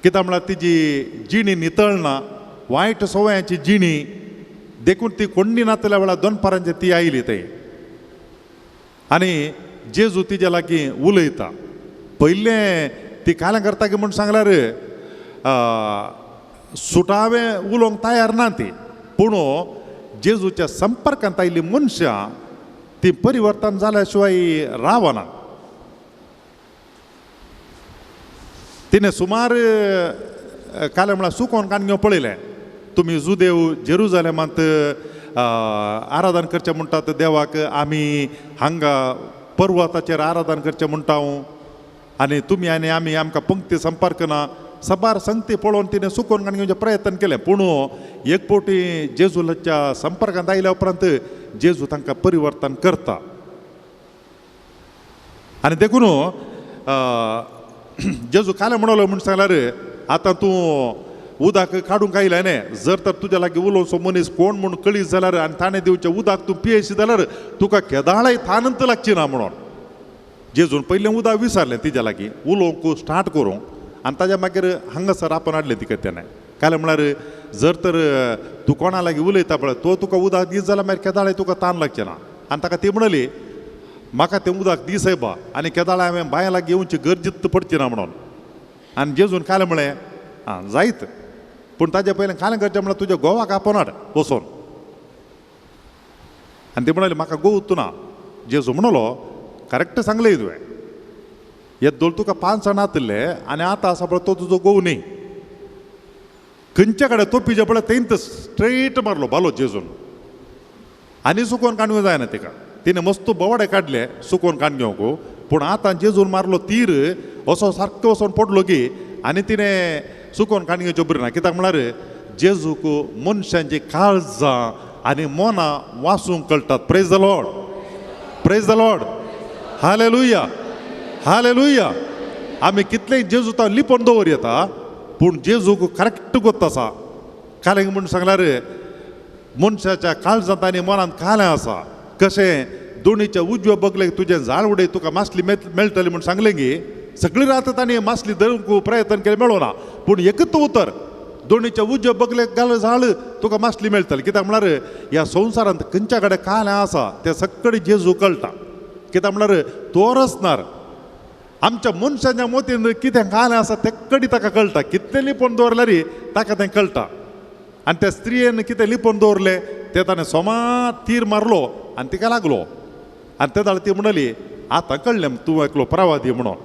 [SPEAKER 2] कित्याक म्हळ्यार तिजी जिणी नितळना, वायट सवयांची जिणी, देखून ती कोण्णी नातल्या वेळार दनपारांचे ती आयली थंय. आनी जेजू तिज्या लागीं उलयता. पयलें ती कालें करता की म्हूण सांगल्यार सुटावें उलोवंक तयार ना ती, पूण जेजूच्या संपर्कांत आयिल्ली मनशां ती परिवर्तन जाल्या शिवाय रावना. तिणें सुमार कालें म्हळ्यार सुकोन कान घेवन पळयलें, तुमी जुदेव जेरुजालेमांत आराधन करचें म्हणटात देवाक, आमी हांगा पर्वताचेर आराधन करचें म्हणटा आनी तुमी आनी आमी आमकां पंक्ती संपर्क ना. साबार संगती पळोवन तिणें सुकोवन काडून घेवचें प्रयत्न केलें, पूण एक फावटी जेजूच्या संपर्कांत आयल्या उपरांत जेजू तांकां परिवर्तन करता. आनी देखून जेजू कालें म्हणलो म्हूण सांगल्यार आतां तूं उदक काडूंक आयलें न्ही, जर तर तुज्या लागीं उलोवचो मनीस कोण म्हूण कळीत जाल्यार आनी ताणें दिवचें उदक तूं पियेशी जाल्यार तुका केदाळाय थानंत लागची ना म्हणून जेजून पयलें उदक विचारलें तिज्या लागीं उलोवंक स्टार्ट करूंक आनी ताज्या मागीर हांगासर आपोवन हाडलें तिका तेणें. कालें म्हळ्यार जर तर तूं कोणा लागीं उलयता पळय तो तुका उदक दीस जाल्यार मागीर केदाळाय तुका तान लागचें ना. आनी ताका ती म्हणली म्हाका तें उदक दी सायबा आनी केदाळाय हांवें बांय लागीं येवची गरजेच पडची ना म्हणून. आनी जेजून कालें म्हळें आं जायत, पूण ताज्या पयलें कालें करचें म्हळ्यार तुज्या गोवाक आपोवन हाड वचोन. आनी ती म्हणाली म्हाका गोव ना. जेजू म्हणलो करेक्ट सांगलें तुवें, येदोळ तुका 5 जाणां आशिल्ले आनी आतां आसा पळय तो तुजो गोव न्ही. खंयच्या कडेन तोपीचे पळय थंयच स्ट्रेट मारलो भालो जेजून आनी सुकोवन काडूंक जायना तिका. तिणें मस्त बोवाडे काडले सुकोवन काडून घेवंक, पूण आतां जेजून मारलो तीर असो सारको वचोन पडलो की आनी तिणें सुकोवन काडून घेवच्यो बरी ना. कित्याक म्हळ्यार जेजूक मनशांची काळजां आनी मनां वाचूंक कळटात. Praise the Lord, praise the Lord, hallelujah, hallelujah. आमी कितलेय जेजू तो लिपोवन दवर येता, पूण जेजूक करेक्ट गोत आसा. कालें म्हूण सांगल्यार मनशाच्या काळजांत आनी मनांत कालें आसा. कशें दोणीच्या उजव्या बगलेक तुजें झाड उडय तुका मासली मेळटली म्हूण सांगलें की सगळी रात तांणी मासली धरूंक प्रयत्न केलें मेळना, पूण एकच उतर दोणीच्या उजव्या बगलेक घाल झाड तुका मासली मेळटली. कित्याक म्हळ्यार ह्या संवसारांत खंयच्या कडेन कालें आसा तें सगळें जेजू कळटा. कित्याक म्हळ्यार तो रचणार आमच्या मनशाच्या मोतीन कितें कालें आसा तें कडी ताका कळटा. कितलें लिपोवन दवरल्यार ताका तें कळटा. आनी त्या स्त्रियेन कितें लिपोवन दवरलें ते ताणें सोमा तीर मारलो आनी तिका लागलो. आनी ते जाल्यार ती म्हणली आतां कळ्ळें तूं एकलो प्रवादी म्हणून,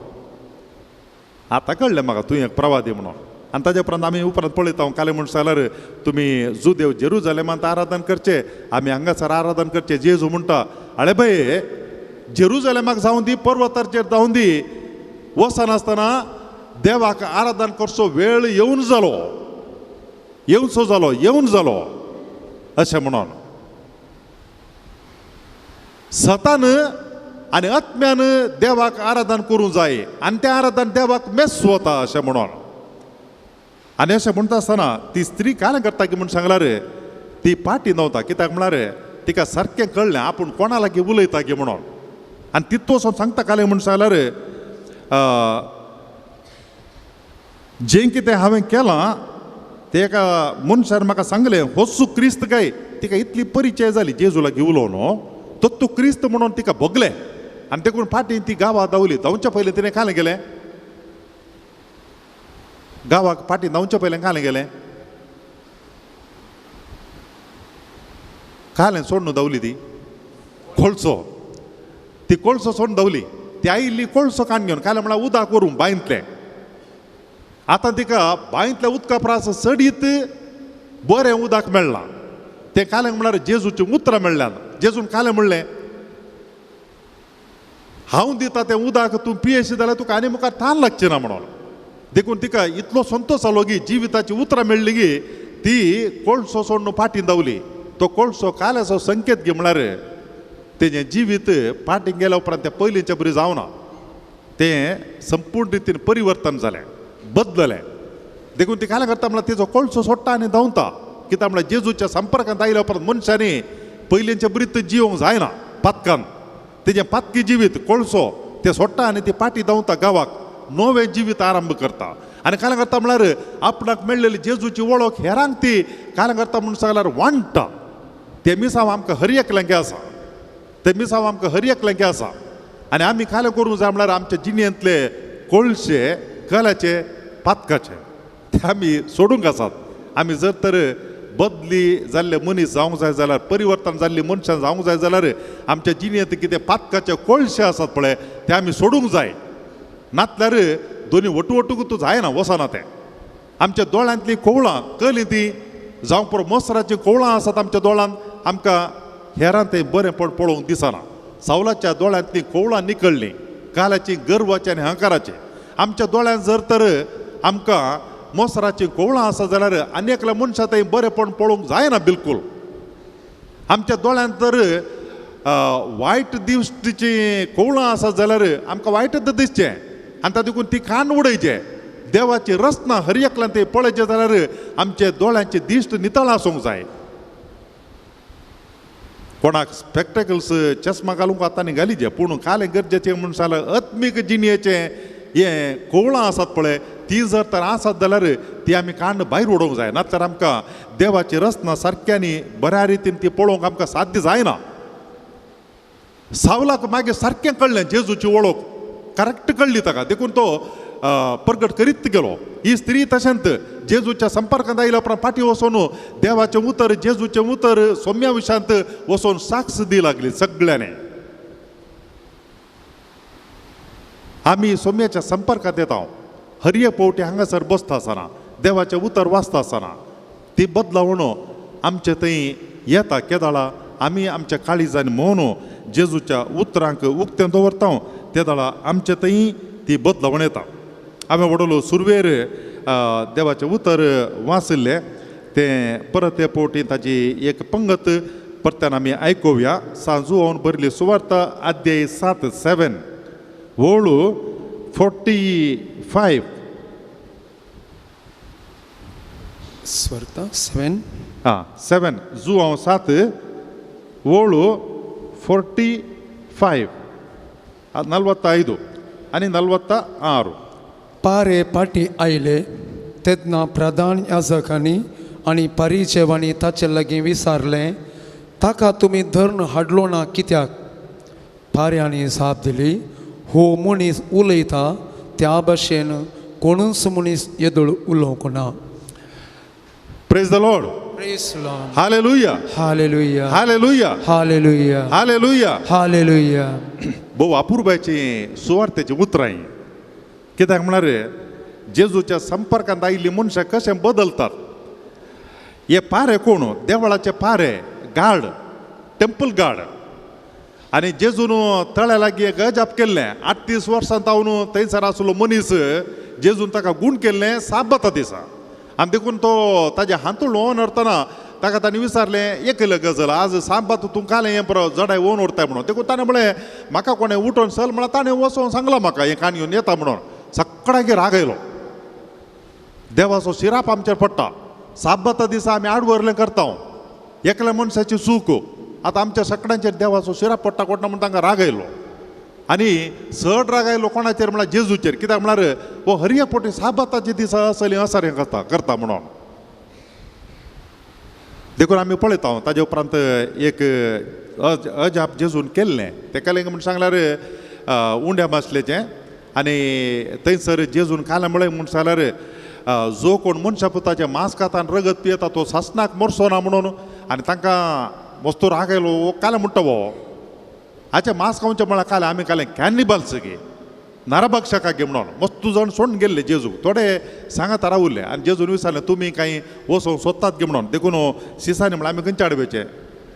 [SPEAKER 2] आतां कळ्ळें म्हाका तूं एक प्रवादी म्हणून. आनी ताजे उपरांत आमी उपरांत पळयता काले म्हण जाल्यार तुमी जुदेव जेरुजालेमांत आराधन करचें, आमी हांगासर आराधन करचें. जेजू म्हणटा आळे बाये जेरुजालेमाक जावं दी, पर्वताचेर जावं दी, वचनासतना देवाक आराधन करचो वेळ येवन जालो, येवचो जालो, येवन जालो अशें म्हणून. सतान आनी आत्म्यान देवाक आराधन करूंक जाय आनी तें आराधन देवाक मेस वता अशें म्हणून. आनी अशें म्हणटा आसतना ती स्त्री कांय करता की म्हूण सांगल्यार ती पाटी न्हवता. कित्याक म्हळ्यार तिका सारकें कळ्ळें आपूण कोणा लागीं उलयता की म्हणून. आनी तितू वचोन सांगता कालें म्हूण सांगल्यार जें कितें हांवें केलां तें एका मनशान म्हाका सांगलें होच क्रिस्त काय. तिका इतली परिचय जाली जेजू लागीं उलोवन तो तूं क्रिस्त म्हणून तिका भोगलें. आनी देखून फाटीं ती गांवां धांवली. धांवच्या पयलीं तिणें कालें गेलें, गांवाक फाटीं धांवच्या पयलें कालें गेलें, कालें सोडून धांवली ती कोळसो, ती कोळसो सोडून धांवली. ती आयिल्ली कोळसो कान घेवन कालें म्हळ्यार उदक व्हरूंक बांयंतलें. आतां तिका बांयंतल्या उदका प्रास चडीत बरें उदक मेळ्ळां. तें कालें म्हळ्यार जेजूचीं उतरां मेळ्ळ्यात. जेजून कालें म्हणलें हांव दिता तें उदक तूं पियेशी जाल्यार तुका आनी मुखार तान लागचें ना म्हणून. देखून तिका इतलो संतोश जालो की जिविताची उतरां मेळ्ळी की ती कोळसो सोडून फाटीं धांवली. तो कोळसो काल्याचो संकेत घे म्हळ्यार तेजें जिवीत फाटीं गेल्या उपरांत तें पयलींच्या बरी जावना, तें संपूर्ण रितीन परिवर्तन जालें, बदललें. देखून ती काल्या करता म्हळ्यार तिचो कोळसो सोडटा आनी धांवता. कित्याक म्हळ्यार जेजूच्या संपर्कांत आयल्या उपरांत मनशांनी पयलींच्या बरीत जिवंक जायना पातकान. तेजें पातकी जिवीत कोळसो तें सोडटा आनी ती फाटीं धांवता गांवाक, नवें जिवीत आरंभ करता. आनी काल्या करता म्हळ्यार आपणाक मेळ्ळेली जेजूची वळख हेरांक ती काल्या करता म्हूण सांगल्यार वांट्टा. तें मिसांव आमकां हर एकल्यांक आसा, तें मिसांव आमकां हर एकल्यांक आसा. आनी आमी कालें करूंक जाय म्हळ्यार आमच्या जिणेंतले कोळशे कल्याचे पातकाचे ते आमी सोडूंक आसात. आमी जर तर बदली जाल्ले मनीस जावंक जाय जाल्यार, परिवर्तन जाल्ली मनशां जावंक जाय जाल्यार आमच्या जिणेंत कितें पातकाचे कोळशे आसात पळय ते आमी सोडूंक जाय. नातल्यार दोनी वटू वटूक तूं जायना, वचना तें. आमच्या दोळ्यांतलीं कोवळां कळ्ळीं ती जावं पुरो मोसराचीं कोवळां आसात आमच्या दोळ्यांत, आमकां हेरां तें बरेंपण पळोवंक दिसना. सावलाच्या दोळ्यांतलीं कोवळां निकळ्ळीं काल्याची, गर्वाची आनी अहंकाराची. आमच्या दोळ्यांत जर तर आमकां मोसराचीं कोवळां आसा जाल्यार आनी एकल्या मनशा थंय बरेंपण पळोवंक जायना बिलकूल. आमच्या दोळ्यांत जर वायट दिश्टीचीं कोवळां आसा जाल्यार आमकां वायटच दिसचें आनी तातूंत देखून ती कान उडयचें. देवाची रचना हर एकल्यान ते पळयचें जाल्यार आमच्या दोळ्यांची दिश्ट नितळ आसूंक जाय. कोणाक स्पेक्टेकल्स चश्मा घालूंक आतां न्ही घालीचे, पूण कालें गरजेचें म्हूण सांगल्यार आत्मीक जिणेचें हें कोवळां आसात पळय ती जर तर आसात जाल्यार ती आमी कांड भायर उडोवंक जाय. नातर आमकां देवाची रचना सारक्यांनी बऱ्या रितीन ती पळोवंक आमकां साध्य जायना. सावलाक मागीर सारकें कळ्ळें जेजूची वळख करेक्ट कळ्ळी ताका, देखून तो प्रगट करीत गेलो. ही स्त्री तशेंच जेजूच्या संपर्कांत आयल्या उपरांत फाटीं वचून देवाचें उतर जेजूचें उतर सोम्या विशांत वचून साक्ष दी लागली सगळ्यांनी. आमी सोम्याच्या संपर्कांत येता, हर एक पावटी हांगासर बसता आसतना देवाचें उतर वाचता आसतना ती बदलावण आमचे थंय येता. केदाळा आमी आमच्या काळिजान मोन जेजूच्या उतरांक उक्तें दवरता तेदाळा आमचे थंय ती बदलावण येता. हांवें वडलो सुरवेर देवाचें उतर वाचिल्लें तें परत ते पावटी ताजी एक पंगत परत्यान आमी आयकुया. सांजू बरली सुवार्ता अध्याय 7 7 ओळू 45.
[SPEAKER 1] स्वर्ता 7
[SPEAKER 2] हां 7 जुआंव 7 ओळू 45 45 आनी 46.
[SPEAKER 1] पारे पाटी आयले तेन्ना प्रधान याजकांनी आनी परिचेवांनी ताचे लागीं विचारलें, ताका तुमी धरून हाडलो ना कित्याक? पाऱ्यांनी जाप दिली, हो मनीस उलयता त्या भाशेन कोणूच मनीस येदोळ उलोवंक ना.
[SPEAKER 2] Praise the Lord.
[SPEAKER 1] Praise the Lord.
[SPEAKER 2] Hallelujah.
[SPEAKER 1] Hallelujah.
[SPEAKER 2] Hallelujah.
[SPEAKER 1] Hallelujah.
[SPEAKER 2] Hallelujah.
[SPEAKER 1] Hallelujah.
[SPEAKER 2] भोव अपुरबायची सुवार्थेची उतरां हीं. कित्याक म्हळ्यार जेजूच्या संपर्कांत आयिल्लीं मनशां कशें बदलतात. हे पारे कोण? देवळाचे पारे, गार्ड, टेम्पल गार्ड. आनी जेजून तळ्या लागीं एक अजाप केल्लें. 38 वर्सां तावन थंयसर आसलो मनीस, जेजून ताका गूण केल्लें साबाता दिसा. आनी देखून तो ताजें हांतूण ओन व्हरतना ताका ताणें विचारलें, एकले गजल आज साबात तूं कालें हें बरो जडाय ओन व्हरताय म्हणून. देखून ताणें म्हळें म्हाका कोणें उठोवन चल म्हळ्यार ताणें वचोन सांगलां म्हाका हें कान घेवन येता म्हणून. सगळ्यांक राग आयलो. देवाचो शिराप आमचेर पडटा. साबाता दिसा आमी आडवरलें करता, एकल्या मनशाची चूक. आतां आमच्या सगळ्यांचेर देवाचो शिराप पडटा कोणा म्हूण तांकां राग आयलो. आनी चड राग आयलो कोणाचेर म्हळ्यार जेजूचेर. कित्याक म्हळ्यार हो हरया पोटी साबाताचे दिसा असले असार हें करता करता म्हणून. देखून आमी पळयता ताजे उपरांत एक अजाप जेजून केल्लें. तेका लागून म्हूण सांगल्यार उंड्या मासलेचें. आनी थंयसर जेजून खालें म्हळें म्हूण सांगल्यार जो कोण मनशा पुताचें मांस खाता आनी रगत पियेता तो सासणाक मरचो ना म्हणून. आनी तांकां मस्तो राग आयलो. हो कालें म्हणटा हो हाचें मांस खावचें म्हळ्यार कालें आमी कालें कॅनिबल्स गे, नरभक्षका गे म्हणून. मस्तू जाण सोडून गेल्ले जेजूक. थोडे सांगात रावले आनी जेजून विचारलें तुमी कांय वचोन सोदतात गे म्हणून. देखून सिसांनी म्हळ्यार आमी खंयच्या आडवेचें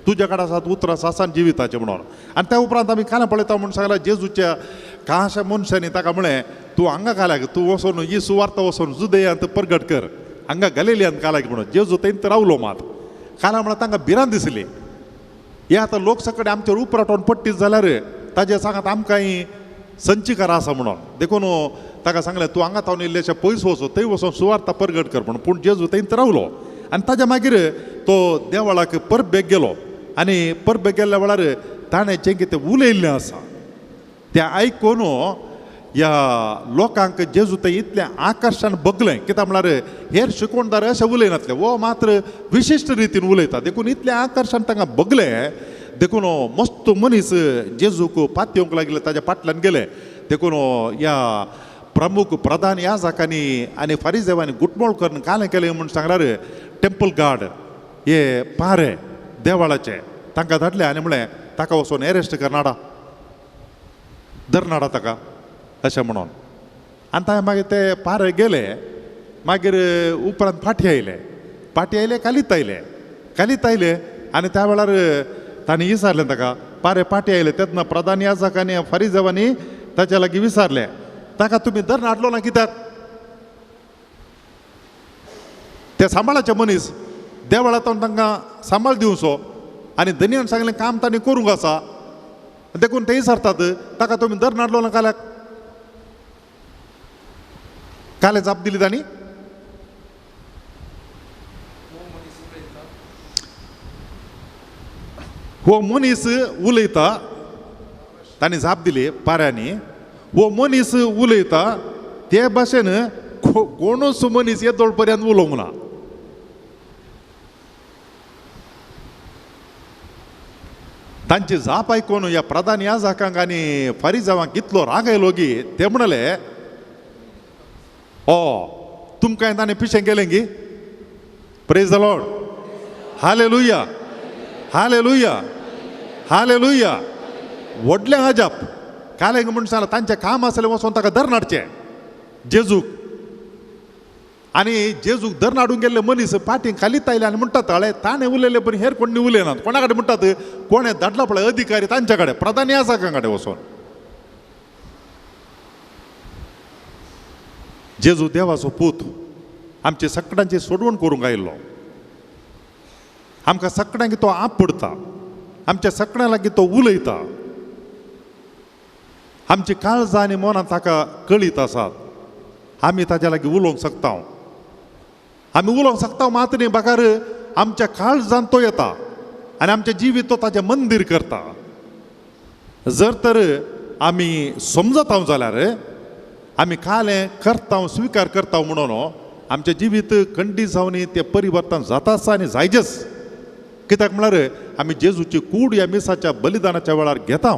[SPEAKER 2] तुज्या कडेन आसात उतरां सासान जिविताचें म्हणून. आनी त्या उपरांत आमी कालें पळयता म्हूण सांगल्यार जेजूच्या कांयशा मनशांनी ताका म्हळें तूं हांगा काल्याक तूं वचोन ही सुवार्ता वचोन जुदयांत परगट कर, हांगा गलेलियांत काल्याक म्हणून. जेजू थंयत रावलो. मात काल्या म्हळ्यार तांकां भिरांत दिसली. हे आतां लोक सगळे आमचेर उपराटोन पट्टीत जाल्यार ताजे सांगात आमकां संचीकार आसा म्हणून. देखून ताका सांगलें तूं हांगा तावन इल्लेशें पयस वचो, थंय वचोन सुवार्ता परगट कर म्हणून. पूण जेजू थंयत रावलो. आनी ताज्या मागीर तो देवळाक परबेक गेलो. आनी परबेक गेल्ल्या वेळार ताणें जें कितें उलयल्लें आसा तें आयकून ह्या लोकांक जेजू थंय इतलें आकर्शण बगलें. कित्याक म्हळ्यार हेर शिकवणदार अशें उलयनासले, हो मात्र विशिश्ट रितीन उलयता. देखून इतलें आकर्शण तांकां बगलें. देखून मस्त मनीस जेजूक पातयेवंक लागिल्ले, ताज्या फाटल्यान गेले. देखून ह्या प्रमुख प्रधान याजकांनी आनी फारिजेवांनी गुटमोळ करून कालें केलें म्हूण सांगल्यार टेम्पल गार्ड हे पारे देवळाचे तांकां धाडले आनी म्हळें ताका वचोन एरेस्ट करनाडा, धरनाडा ताका अशें म्हणून. आनी ताणें मागीर ते पारे गेले. मागीर उपरांत फाटी आयले, फाटी आयले कालीत आयले, कालीत आयले. आनी त्या वेळार तांणी विचारलें ताका, पारे फाटी आयले तेन्ना प्रधान याजक आनी फारिजेवांनी ताच्या लागीं विचारलें ताका तुमी धरून हाडलो ना कित्याक? ते सांबाळाचे मनीस देवळांत तांकां सांबाळ दिवचो आनी धनयान सांगलें काम तांणी करूंक आसा. देखून ते विचारतात ताका तुमी धरून हाडलो ना काल्याक? कालें जाप दिली तांणी, हो मनीस उलयता. तांणी जाप दिली पाऱ्यांनी, हो मनीस उलयता ते भाशेन कोणूच मनीस येदोळ पर्यंत उलोवंक ना. तांची जाप आयकून ह्या प्रधान याजकांक आनी फारिजावांक इतलो राग आयलो की ते म्हणाले ओ तुमकां ताणें पिशें केलें की? Praise the Lord. Hallelujah. Hallelujah. Hallelujah. व्हडलें अजाप. कालें म्हूण सांगलां तांचें काम आसलें वचोन ताका धरून हाडचें जेजूक. आनी जेजूक धरून हाडूंक गेल्ले मनीस फाटीं खालीत आयले आनी म्हणटात हळे ताणें उलयलें पण हेर कोण उलयनात. कोणा कडेन म्हणटात? कोणें धाडला पळय अधिकारी तांच्या कडेन, प्रधान याजकां कडेन वचोन. जेजू देवाचो पूत आमचे सगळ्यांची सोडवण करूंक आयिल्लो. आमकां सगळ्यांक तो आपडता, आमच्या सगळ्यां लागीं तो उलयता. आमची काळजां आनी मनां ताका कळीत आसात. आमी ताच्या लागीं उलोवंक शकता, आमी उलोवंक शकता मात न्ही बगर आमच्या काळजान तो येता आनी आमचें जिवीत तो ताचें मंदीर करता. जर तर आमी समजता जाल्यार आमी कालें करता, स्विकार करता म्हणून आमचें जिवीत खंडीत जावन तें परिवर्तन जाता आसा आनी जायजेच. कित्याक म्हळ्यार आमी जेजूची कूड ह्या मिसाच्या बलिदानाच्या वेळार घेता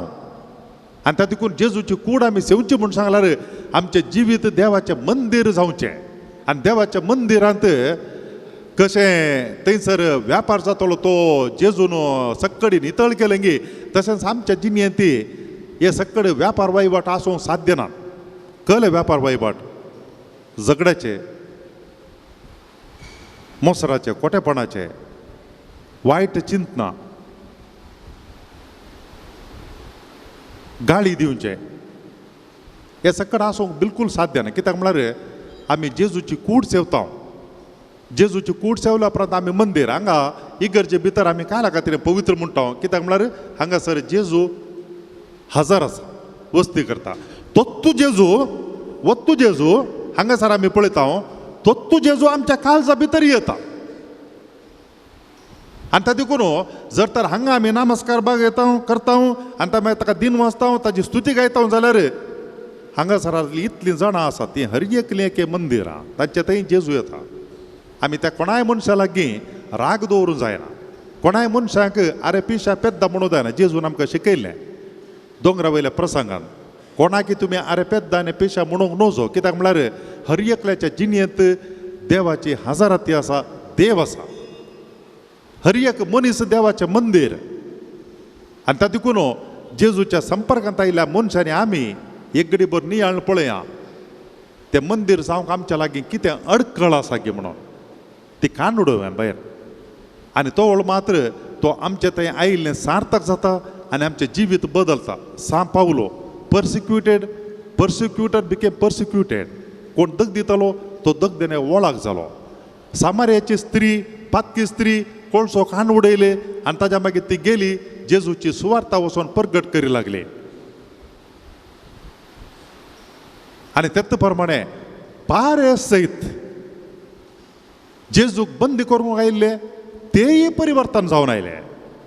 [SPEAKER 2] आनी त्या देखून जेजूची कूड आमी सेवची म्हूण सांगल्यार आमचें जिवीत देवाचें मंदीर जावचें आनी देवाच्या मंदिरांत कशें थंयसर व्यापार जातलो तो जेजून सक्कडी नितळ केलें गी, तशेंच आमच्या जिणेंत हे सक्कड व्यापार वहिवाट आसूंक साध्य ना. कले व्यापार वहिवाट झगड्याचे, मोसराचे, कोटेपणाचे, वायट चिंतना, गाळी दिवचे, हे सक्कड आसूंक बिलकूल साध्य ना. कित्याक म्हळ्यार आमी जेजूची कूड सेवता. जेजूची कूड सेवल्या उपरांत आमी मंदीर हांगा इगर्जे भितर आमी कायला खातीर पवित्र म्हणटा, कित्याक म्हळ्यार हांगासर जेजू हजर आसा, वस्ती करता. तोत्तू जेजू, वत्तू जेजू हांगासर आमी पळयता, तोत्तू जेजू आमच्या काळजा भितर येता. आनी ताका देखून जर तर हांगा आमी नमस्कार बाग येता करता आनी ता मागीर ताका दिन वाचता, ताजी स्तुती गायता जाल्यार हांगासर इतलीं जाणां आसात तीं हर एकलीं एके मंदिरां, तांचे थंय जेजू येता. आमी त्या कोणाय मनशा लागीं राग दवरूंक जायना, कोणाय मनशाक आरे पिशा पेद्दा म्हणूं जायना. जेजून आमकां शिकयल्लें दोंगरा वयल्या प्रसंगान, कोणाकी तुमी आरे पेद्दा आनी पिशा म्हणूंक नजो, कित्याक म्हळ्यार हर एकल्याच्या जिणेंत देवाची हजाराती आसा, देव आसा. हर एक मनीस देवाचें मंदीर. आनी ता देखून जेजूच्या संपर्कांत आयिल्ल्या मनशांनी आमी एक घडीभर नियाळ पळया, तें मंदीर जावंक आमच्या लागीं कितें अडकळ आसा गी म्हणून ती कान उडोवया भायर. आनी तो व्हड मात्र तो आमचे थंय आयिल्लें सार्थक जाता आनी आमचें जिवीत बदलता. Sao Paulo persecuted, persecutor became persecuted. कोण दग दितालो तो दगदेने वळख जालो. सामारियाची स्त्री, पातकी स्त्री कोळसो कान उडयले आनी ताज्या मागीर ती गेली, जेजूची सुवार्ता वचोन परगट करी लागली. आनी तेच प्रमाणे पारे सयत जेजूक बंदी करूंक आयिल्ले तेय परिवर्तन जावन आयले.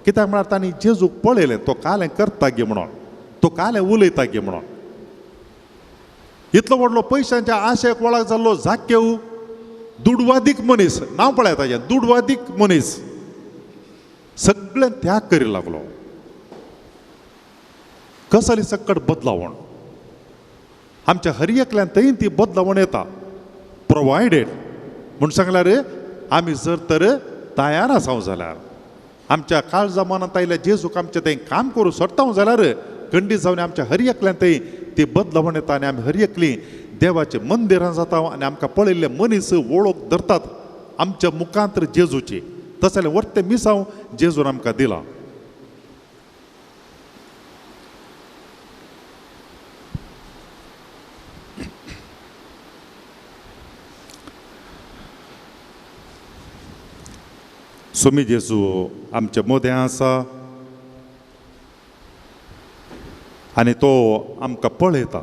[SPEAKER 2] कित्याक म्हळ्यार तांणी जेजूक पळयलें, तो कालें करता गे म्हणून, तो कालें उलयता गे म्हणून. इतलो व्हडलो पयशांच्या आशेक वळख जाल्लो जाकेव दुडवादीक मनीस, नांव पळय ताजें, दुडवादीक मनीस, सगळें त्याग करी लागलो. कसली सक्कड बदलावण आमच्या हर एकल्यान थंय ती बदलावण येता, प्रोवायडेड म्हूण सांगल्यार आमी जर तर तयार आसा जाल्यार, आमच्या काळजा मनांत आयिल्ल्या जेजूक आमचें थंय काम करूं सोडटा जाल्यार खंडीत जावन आमच्या हर एकल्यान थंय ती बदलावण येता आनी आमी हर एकली देवाचे मंदिरां जाता आनी आमकां पळयल्ले मनीस वळख धरतात आमच्या मुखांत जेजूची. तशें जाल्यार वर्तें मिसांव जेजून आमकां दिलां. सोमी जेजू आमच्या मोदें आसा आनी तो आमकां पळयता,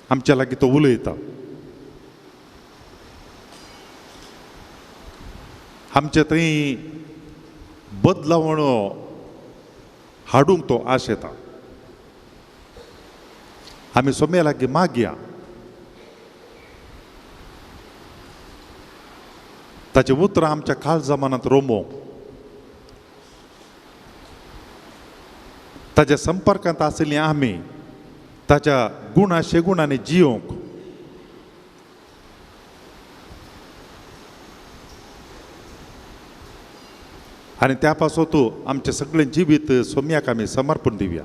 [SPEAKER 2] आमच्या लागीं तो उलयता. आमचे थंय बदलावण हाडूंक तो आशेता. आमी सोम्या लागीं मागया, ताचें उतरां आमच्या काळजा मनांत रोमोवंक, ताच्या संपर्कांत आशिल्लीं आमी ताच्या गुणा शेगुणांनी जियोवंक. आनी त्या पासत आमचें सगळें जिवीत सोम्याक आमी समर्पण दिवया.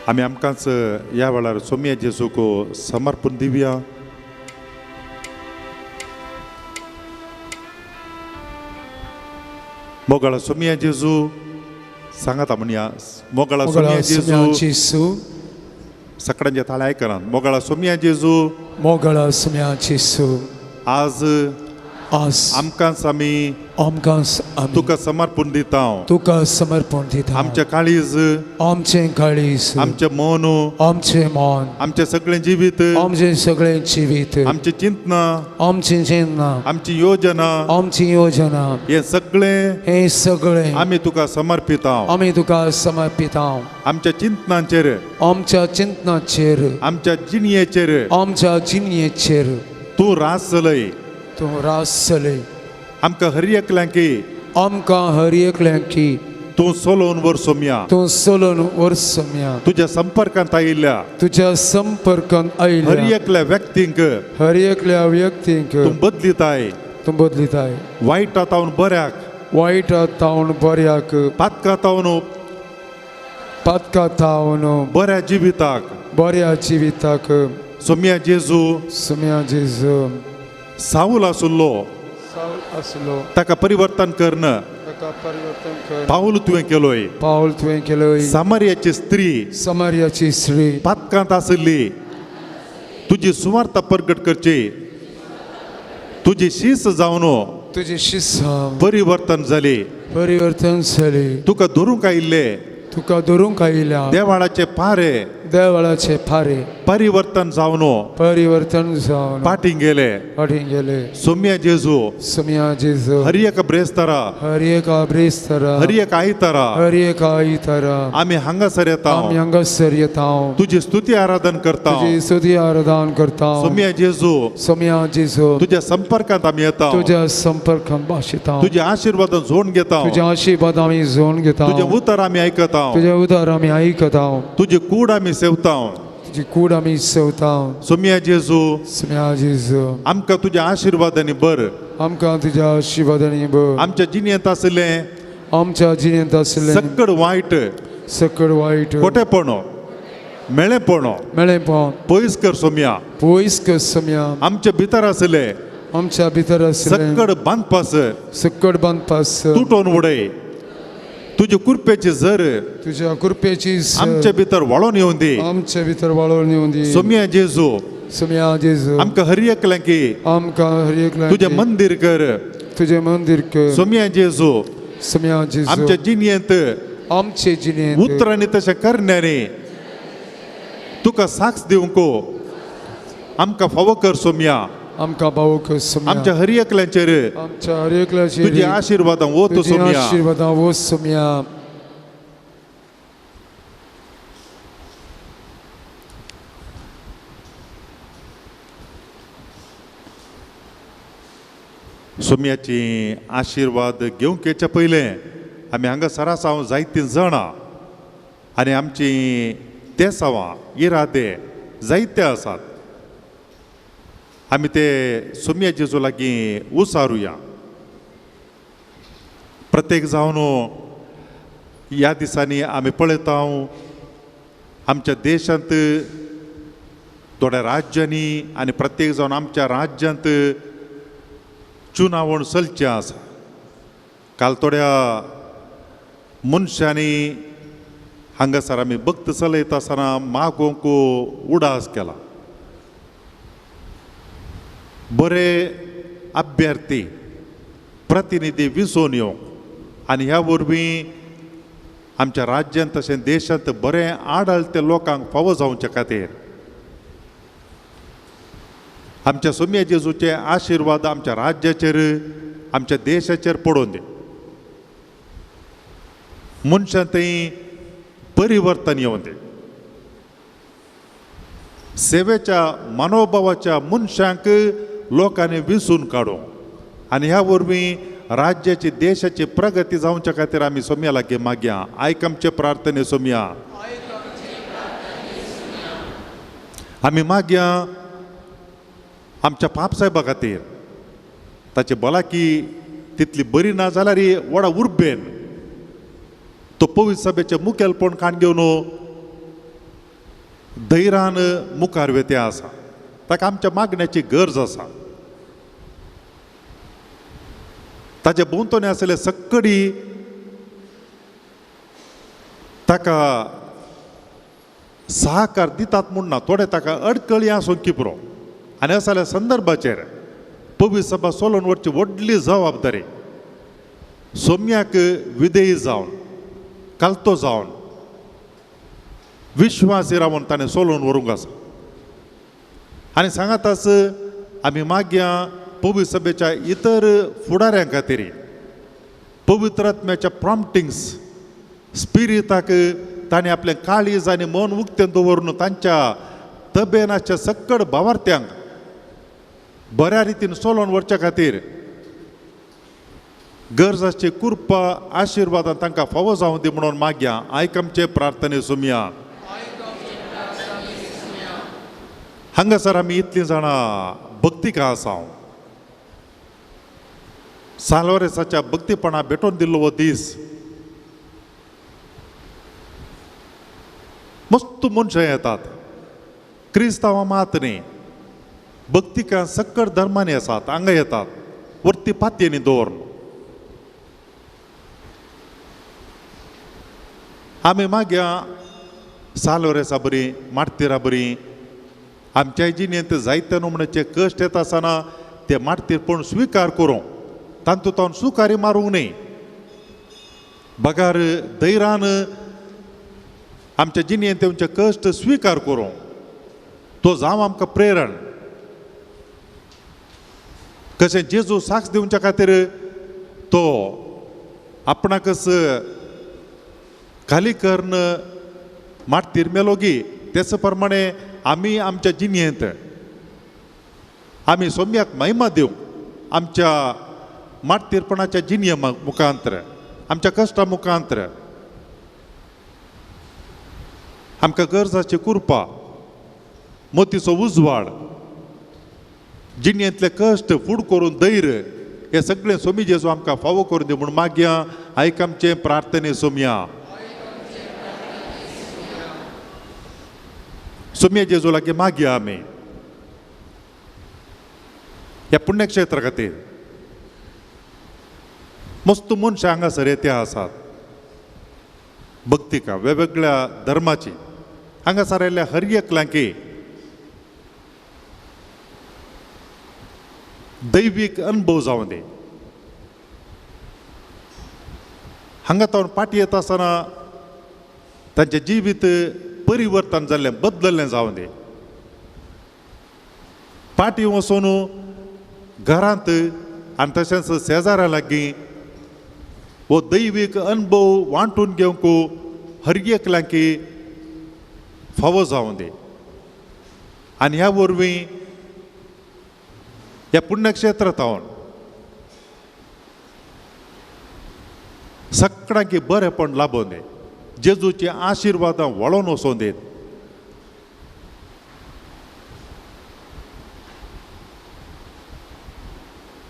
[SPEAKER 2] आमी आमकांच ह्या वेळार सोम्या जेजूक समर्पण दिवया. मोगाळा सोम्या जेजू सांगाता म्हणया, मोगाळा सोम्या जेजू, सगळ्यांच्या थाळ्या आयकनात. मोगाळा सोम्या जेजू,
[SPEAKER 1] मोगाळा सोम्या जेजू,
[SPEAKER 2] आज
[SPEAKER 1] आज
[SPEAKER 2] आमकांच आमी
[SPEAKER 1] आमकां आमी
[SPEAKER 2] तुका समर्पण दिता.
[SPEAKER 1] तुका समर्पण दिता.
[SPEAKER 2] आमचें काळीज,
[SPEAKER 1] आमचें काळीज,
[SPEAKER 2] आमचें मन,
[SPEAKER 1] आमचें मन,
[SPEAKER 2] आमचें सगळें जिवीत,
[SPEAKER 1] आमचें सगळें जिवीत,
[SPEAKER 2] आमचें चिंतना,
[SPEAKER 1] आमचें चिंतना,
[SPEAKER 2] आमची योजना,
[SPEAKER 1] आमची योजना,
[SPEAKER 2] हें सगळें
[SPEAKER 1] हें सगळें
[SPEAKER 2] आमी तुका समर्पिता.
[SPEAKER 1] आमी तुका समर्पिता.
[SPEAKER 2] आमच्या चिंतनांचेर,
[SPEAKER 1] आमच्या चिंतनाचेर,
[SPEAKER 2] आमच्या जिणयेचेर,
[SPEAKER 1] आमच्या जिणयेचेर
[SPEAKER 2] तूं रास चलय.
[SPEAKER 1] तूं रास चलय.
[SPEAKER 2] आमकां हर एकल्यांकी,
[SPEAKER 1] आमकां हर एकल्यांकी
[SPEAKER 2] तूं चलोवन व्हर सोमया.
[SPEAKER 1] तूं चलोवन व्हर सोमया.
[SPEAKER 2] तुज्या संपर्कांत आयिल्ल्या,
[SPEAKER 1] तुज्या संपर्कांत
[SPEAKER 2] हर
[SPEAKER 1] आयिल्ल्या
[SPEAKER 2] एकल्या व्यक्तींक
[SPEAKER 1] हर एकल्या व्यक्तींक
[SPEAKER 2] तूं बदलिताय.
[SPEAKER 1] तूं बदलिताय.
[SPEAKER 2] वायटा तावन बऱ्याक,
[SPEAKER 1] वायटा तावन बऱ्याक,
[SPEAKER 2] पातका तावन
[SPEAKER 1] पातका तावन
[SPEAKER 2] बऱ्या जिविताक,
[SPEAKER 1] बऱ्या जिविताक.
[SPEAKER 2] सोमया जेजू,
[SPEAKER 1] सोमया जेजू,
[SPEAKER 2] सावल आसलो,
[SPEAKER 1] सावल आसलो,
[SPEAKER 2] ताका परिवर्तन करण
[SPEAKER 1] ताका परिवर्तन कर
[SPEAKER 2] पावल तुवें केलोय.
[SPEAKER 1] पावल तुवें केलोय.
[SPEAKER 2] सामरियाची स्त्री,
[SPEAKER 1] समार्याची स्त्री,
[SPEAKER 2] पातकांत आशिल्ली, तुजी सुवार्ता प्रगट करची, तुजी शीस जावन
[SPEAKER 1] तुजी शिस
[SPEAKER 2] परिवर्तन जाली.
[SPEAKER 1] परिवर्तन जाली.
[SPEAKER 2] तुका धरूंक आयिल्ले,
[SPEAKER 1] तुका धरूंक आयिल्ल्या
[SPEAKER 2] देवाळाचे पारे,
[SPEAKER 1] देवळाचे पारे
[SPEAKER 2] परिवर्तन जावन
[SPEAKER 1] परिवर्तन जावन
[SPEAKER 2] पाटीं गेले.
[SPEAKER 1] फाटीं गेले.
[SPEAKER 2] सोमया जेजू,
[SPEAKER 1] सोमया जेजू,
[SPEAKER 2] हर एका ब्रेस्तारा,
[SPEAKER 1] हर एका ब्रेस्तारा,
[SPEAKER 2] हर एका आयतारा,
[SPEAKER 1] हर एका आयतारा
[SPEAKER 2] आमी हांगासर येता,
[SPEAKER 1] आमी हांगासर येता,
[SPEAKER 2] तुजी स्तुती आराधन करता,
[SPEAKER 1] तुजी स्तुती आराधन करता.
[SPEAKER 2] सोमया जेजू,
[SPEAKER 1] सोमया जेजू,
[SPEAKER 2] तुज्या संपर्कांत आमी येता,
[SPEAKER 1] तुज्या संपर्कांत भाशेता,
[SPEAKER 2] तुज्या आशिर्वादान झोन घेता,
[SPEAKER 1] तुज्या आशिर्वाद आमी झोन घेता,
[SPEAKER 2] तुजें उतर आमी आयकता,
[SPEAKER 1] तुजें उतर आमी आयकता,
[SPEAKER 2] तुजी कूड आमी सेवता,
[SPEAKER 1] तुजी कूड आमी सेवता.
[SPEAKER 2] सोमया जेजू,
[SPEAKER 1] सोमया जेजू,
[SPEAKER 2] आमकां तुज्या आशिर्वादांनी बर,
[SPEAKER 1] आमकां तुज्या आशिर्वादांनी बर.
[SPEAKER 2] आमच्या जिणेंत आशिल्लें,
[SPEAKER 1] आमच्या जिणेंत आशिल्लें
[SPEAKER 2] सकड वायट,
[SPEAKER 1] सकड वायट,
[SPEAKER 2] खोटेपण, मेळेपण,
[SPEAKER 1] मेळेपण
[SPEAKER 2] पयस कर सोमया.
[SPEAKER 1] पयस कर सोमया.
[SPEAKER 2] आमच्या भितर आशिल्लें,
[SPEAKER 1] आमच्या भितर आशिल्लें
[SPEAKER 2] सकड बांदपास,
[SPEAKER 1] सकड बांदपास
[SPEAKER 2] तुटोवन उडय. तुजे कृपेची जर,
[SPEAKER 1] तुज्या कृपेची
[SPEAKER 2] आमच्या भितर वाळोवन येवन दी,
[SPEAKER 1] आमच्या भितर वाळोवन येवन दी.
[SPEAKER 2] सोमया जेजू,
[SPEAKER 1] सोमया जेजू,
[SPEAKER 2] आमकां हर एकल्यांकी,
[SPEAKER 1] आमकां हर एकल्यांकी
[SPEAKER 2] तुजें मंदीर कर,
[SPEAKER 1] तुजें मंदीर कर.
[SPEAKER 2] सोमया जेजू,
[SPEAKER 1] सोमया जेजू,
[SPEAKER 2] आमच्या जिणेंत,
[SPEAKER 1] आमचे जिणेंत
[SPEAKER 2] उतरांनी तशें करण्यांनी तुका साक्ष दिवंक आमकां फावो कर सोमया.
[SPEAKER 1] आमकां फावो कर सोमया.
[SPEAKER 2] आमच्या हर एकल्यांचेर,
[SPEAKER 1] आमच्या हर एकल्याचेर
[SPEAKER 2] तुजी आशिर्वादां वत सोमया.
[SPEAKER 1] आशिर्वादां वत सोमया.
[SPEAKER 2] सोमयाची आशिर्वाद घेवंक येच्या पयलें आमी हांगा हांव जायतीं जाणां आनी आमची देसावां इरादे जायते आसात. आमी ते सोमया जेजू लागीं उसारुया. प्रत्येक जावन ह्या दिसांनी आमी पळयता आमच्या देशांत थोड्या राज्यांनी आनी प्रत्येक जावन आमच्या राज्यांत चुनावण चलचें आसा. काल थोड्या मनशांनी हांगासर आमी भक्त चलयता आसतना मागोवंक उडास केला. बरे अभ्यर्थी प्रतिनिधी विसोवन येवंक आनी ह्या वरवीं आमच्या राज्यांत तशें देशांत बरें आडळते लोकांक फावो जावचे खातीर आमच्या सोमया जेजूचे आशिर्वाद आमच्या राज्याचेर आमच्या देशाचेर पडून दी. मनशां थंय परिवर्तन येवन दी. सेवेच्या मनोभावाच्या मनशांक लोकांनी विसून काडूं आनी ह्या वरवीं राज्याची देशाची प्रगती जावच्या खातीर आमी सोमया लागीं मागया. आयक आमचे प्रार्थने सोमया. आमी मागया आमच्या पापसाहेबा खातीर, ताची भलायकी तितली बरी ना जाल्यार व्हडा उर्बेन तो पवित्र सभेचें मुखेलपण काण घेवन धैर्यान मुखार वेते आसा. ताका आमच्या मागण्याची गरज आसा. ताचे भोंवतणी आसले सक्कडी ताका सहकार दितात म्हूण ना, थोडे ताका अडकळी आसून किपरो आनी असल्या संदर्भाचेर पवित्र सभा सोलोन वरची व्हडली जबाबदारी सोम्याक विधेयी जावन कालतो जावन विश्वासी रावन ताणें सोलोवन व्हरूंक आसा. आनी सांगाताच आमी मागया पवित्र सभेच्या इतर फुडाऱ्यां खातीर पवित्र आत्म्याच्या प्रॉम्प्टिंग्स स्पिरिताक ताणें आपलें काळीज आनी मन उक्तें दवरून तांच्या तबेनाच्या सक्कड भावार्थ्यांक बऱ्या रितीन सोलोवन व्हरच्या खातीर गरज आसची कृपा आशिर्वादान तांकां फावो जावं दी म्हणून मागया. आयक आमचे प्रार्थने सुमया. हांगासर आमी इतलीं जाणां भक्तिका आसा सालवरेसाच्या भक्तीपणा भेटोवन दिल्लो हो दीस. मस्त मनशां येतात, क्रिस्तांवां मात न्ही, भक्तिका सक्कड धर्मांनी आसात, हांगा येतात वरती पातयेंनी दवरून. आमी मागया सालवरेसा बरी मार्तीरा बरी आमच्या जिणेंत जायते नमुन्याचे कश्ट येता आसतना ते मार्तीरपण स्विकार करूं, तातूंत हांव सुकारी मारूंक न्ही, बगार धैर्यान आमच्या जिणेंत तेंचे कश्ट स्विकार करूं, तो जावं आमकां प्रेरण. कशें जेजू साक्ष दिवच्या खातीर तो आपणाकच खाली करून मार्तीर मेलो गी, तेच प्रमाणे आमी आमच्या जिणेंत आमी सोम्याक महिमा दिवंक आमच्या मार्तीरपणाच्या जिणे मुखांतर आमच्या कश्टा मुखांतर आमकां गरजाची कृपा मोतीचो उजवाड जिणेंतले कश्ट फूड करून धैर्य हे सगळें सोमी जेजू आमकां फावो करून दी म्हूण मागया. आयक आमचे प्रार्थने सोमया. सोमया जेजू लागीं मागया आमी ह्या पुण्यक्षेत्रा खातीर. मस्त मनशां हांगासर येते आसात भक्तिका वेगवेगळ्या धर्माची, हांगासर आयिल्ल्या हर एकल्यांकी दैवीक अनुभव जावं दी. हांगा तावन फाटी येता आसतना तांचें जिवीत परिवर्तन जाल्लें बदललें जावं दी. फाटी वचून घरांत आनी तशेंच शेजाऱ्या लागीं हो दैवीक अनुभव वांटून घेवंक हर एकल्यांकी फावो जावं दी. आनी ह्या वरवीं ह्या पुण्यक्षेत्रांत सगळ्यांकी बरेंपण लाबोवन दी, जेजूची आशिर्वादां वळोवन वचोन दीत.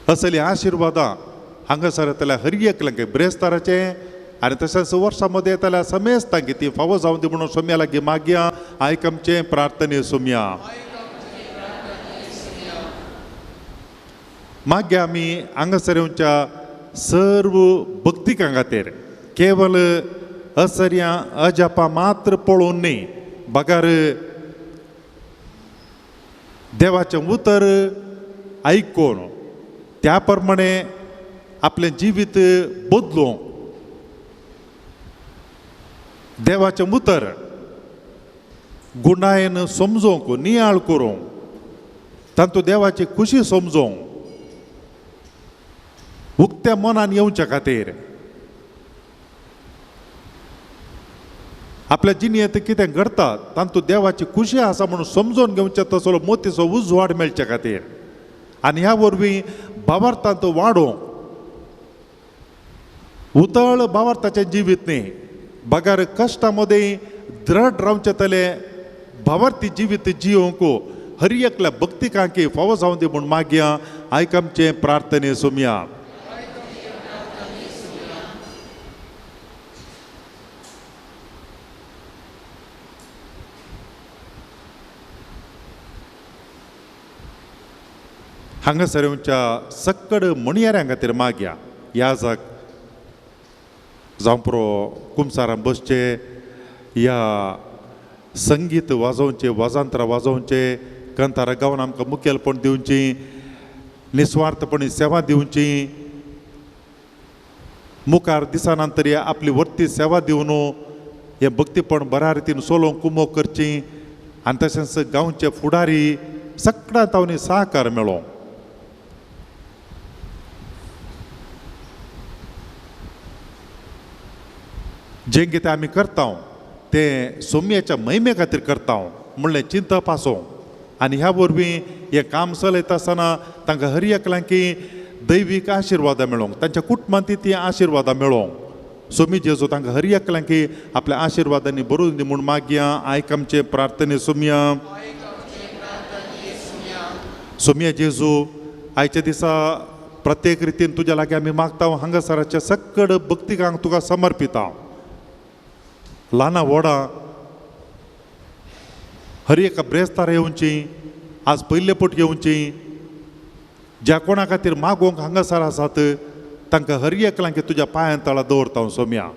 [SPEAKER 2] असली आशिर्वादां हांगासर येतल्या हर एकल्यांक ब्रेस्ताराचे आनी तशेंच वर्सां मदें येतल्या समेस्तांक ती फावो जावं दी म्हणून सोम्या लागीं मागया. आयक आमचें प्रार्थने सोमया. मागीर आमी हांगासर येवच्या सर्व भक्तिकां खातीर केवल असर्यां अजापां मात्र पळोवन न्ही, बगार देवाचें उतर आयकून त्या प्रमाणे आपलें जिवीत बदलूंक देवाचें उतर गुणायन समजोवंक नियाळ करूंक तातूंत देवाची खुशी समजोवंक उक्त्या मनान येवच्या खातीर आपल्या जिणेंत कितें घडटा तातूंत देवाची खुशी आसा म्हणून समजून घेवचें तसलो मोतीचो उजवाड मेळच्या खातीर आनी ह्या वरवीं भावार्थांत वाडोवंक उतळ भावार्थाचें जिवीत न्ही, बगार कश्टां मदें द्रढ रावचें तले भावार्थी जिवीत जियोवंक हर एकल्या भक्तिकांकी फावो जावं दी म्हूण मागया. आयक आमचें प्रार्थने सोमया. हांगासर येवच्या सक्कड म्हणयाऱ्यां खातीर मागया. याजक जावं पुरो कुमसारां बसचे या संगीत वाजोवचें, वाजांतरां वाजोवचें, कांतारां गावन आमकां मुखेलपण दिवची, निस्वार्थपणी सेवा दिवची, मुखार दिसानान तरी आपली वर्ती सेवा दिवन हें भक्तीपण बऱ्या रितीन सोलोवंक कुमोक करची आनी तशेंच गांवचे फुडारी सगळ्या तांणी सहकार मेळो. जें कितें आमी करता तें सोम्याच्या महिमे खातीर करता म्हणलें चिंतप आसूं आनी ह्या वरवीं हें काम चलयता आसतना तांकां हर एकल्यांकी दैवीक आशिर्वादां मेळोंक, तांच्या कुटुंबांत ती आशिर्वादां मेळोंक. सोमी जेजू तांकां हर एकल्यांकी आपल्या आशिर्वादांनी भरून दी म्हूण मागया. आयक आमचे प्रार्थने सोमया. सोमया जेजू, आयच्या दिसा प्रत्येक रितीन तुज्या लागीं आमी मागता, हांगासराच्या सक्कड भक्तिकांक तुका समर्पिता. ल्हाना व्हडा हर एका ब्रेस्तार येवची, आज पयले पट येवची, ज्या कोणा खातीर मागोवंक हांगासर आसात तांकां हर एकल्यांक तुज्या पांयां तळा दवरता हांव सोम्या.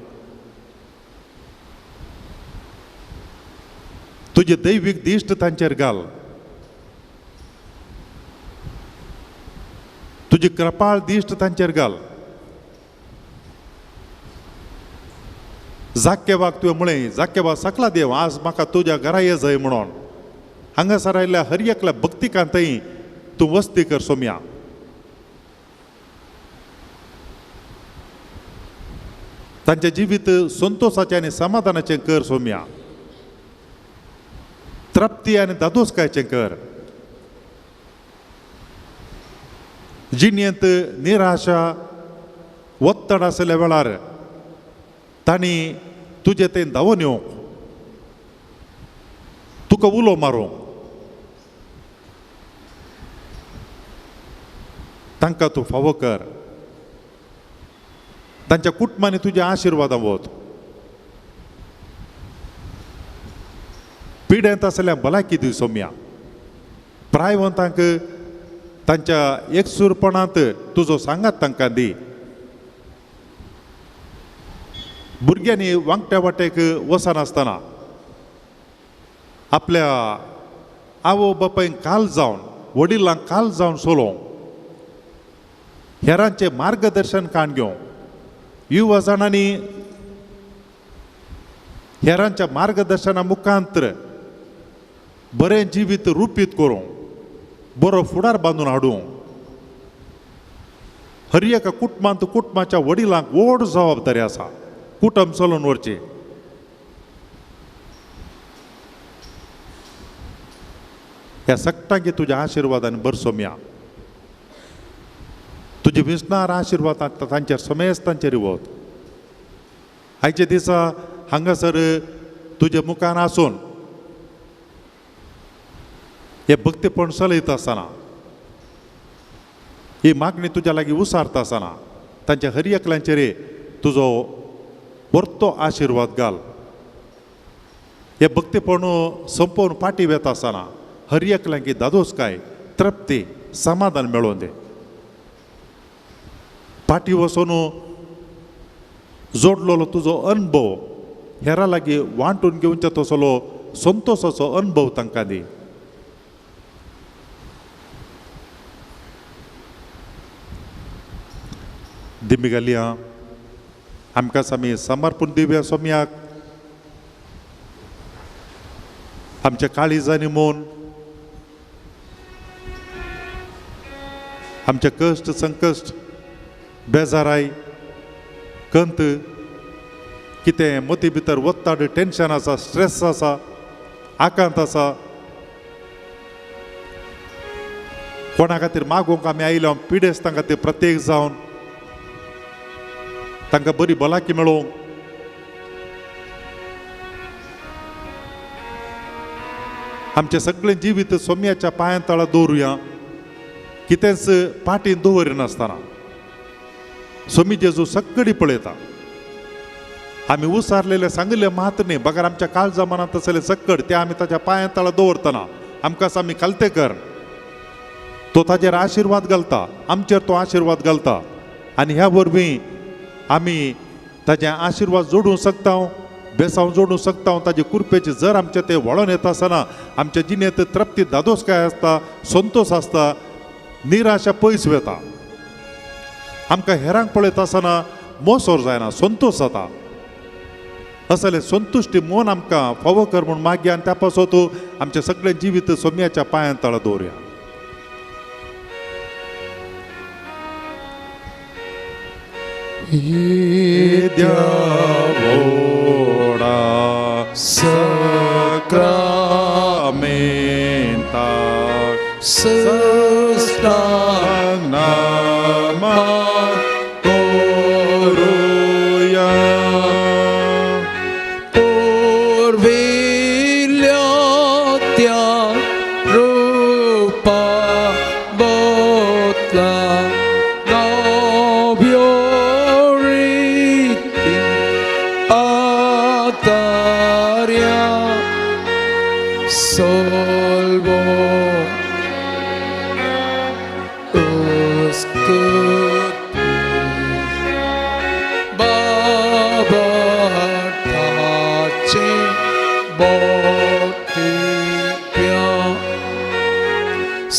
[SPEAKER 2] तुजे दैवीक दिश्ट तांचेर घाल, तुजी कृपाळ दिश्ट तांचेर घाल. जाक्यवाक तुवें म्हळें, जाक्यवा सकला देव आज म्हाका तुज्या घरा ये जाय म्हणून. हांगासर आयिल्ल्या हर एकल्या भक्तिकांतय तूं वस्ती कर सोम्या. तांचें जिवीत संतोसाचें आनी समाधानाचें कर सोम्या, तृप्ती आनी दादोसकायचें कर. जिणेंत निराशा ಒತ್ತಡ आसल्या वेळार तांणी तुजे तें धांवून येवंक, तुका उलो मारूंक, तांकां तूं फावो कर. तांच्या कुटुंबांनी तुज्या आशिर्वादां वत. पिड्यांत आसल्या भलायकी दी सोम्या. प्रायवंतांक तांच्या एकसूरपणांत तुजो सांगात तांकां दी. भुरग्यांनी वांकट्या वाटेक वचनासतना आपल्या आवय बापायक काल जावन, वडिलांक काल जावन सोलोवंक, हेरांचें मार्गदर्शन काण घेवंक, युवा जाणांनी हेरांच्या मार्गदर्शना मुखांतर बरें जिवीत रुपीत करूंक, बरो फुडार बांदून हाडूंक. हर एका कुटुंबांत कुटुंबाच्या वडिलांक व्हड जबाबदारी आसा कुटुंब चलोवन व्हरचें. ह्या सगळ्यांक तुज्या आशिर्वादान बरसोम्या. तुजे विसणार आशिर्वाद तांचेर समेस्त तांचेर वत. आयच्या दिसा हांगासर तुजे मुखार आसून हे भक्तीपण चलयता आसतना, ही मागणी तुज्या लागीं उसारता आसतना तांच्या हर एकल्यांचेर तुजो परतो आशिर्वाद घाल. हे भक्तीपण संपोवन फाटीं वेता आसतना हर एकल्यांक दादोसकाय, तृप्ती, समाधान मेळोवन दी. फाटीं वचून जोडलेलो तुजो अनुभव हेरा लागीं वांटून घेवचे तसलो संतोसाचो अनुभव तांकां दी. दिमी घालया आमकां आमी समर्पण दिवया सोम्याक. आमच्या काळिजांनी म्हूण, आमचे कश्ट संकश्ट, बेजाराय, कंत, कितें मती भितर वत्ताड टेन्शन आसा, स्ट्रेस आसा, आकांत आसा, कोणा खातीर मागोवंक आमी आयल्या पिडेस्तां खातीर प्रत्येक जावन तांकां बरी भलायकी मेळोवंक, आमचें सगळें जिवीत सोम्याच्या पांयां तळा दवरुया, कितेंच पाटीन दवरिनासतना. सोमी जेजू सगळी पळयता. आमी उसारलेले सांगिल्लें मात न्ही, बगर आमच्या काळजा मनांत आसलें सक्कड तें आमी ताच्या पांयां तळा दवरतना आमकां आमी खालते कर, तो ताजेर आशिर्वाद घालता, आमचेर तो आशिर्वाद घालता आनी ह्या वरवीं आमी ताजे आशिर्वाद जोडूंक शकता, बेसांव जोडूंक शकता. ताजे कुरपेचे जर आमचे ते वळोन येता आसतना आमच्या जिणेंत तृप्ती, दादोसकाय आसता, संतोश आसता, निराशा पयस वता. आमकां हेरांक पळयता आसतना मोसोर जायना, संतोश जाता. असले संतुश्टी मन आमकां फावो कर म्हूण मागया आनी त्या पासत आमचें सगळें जिवीत सोम्याच्या पांयां तळा दवरया. देवोडा सक्रामेंता
[SPEAKER 1] सष्टांग
[SPEAKER 2] नामा करुया.
[SPEAKER 1] पुर्विल्ल्या त्या रुपा बदला नव्यो रिती आतार्या solvo बाबाटाचे बोतिप्या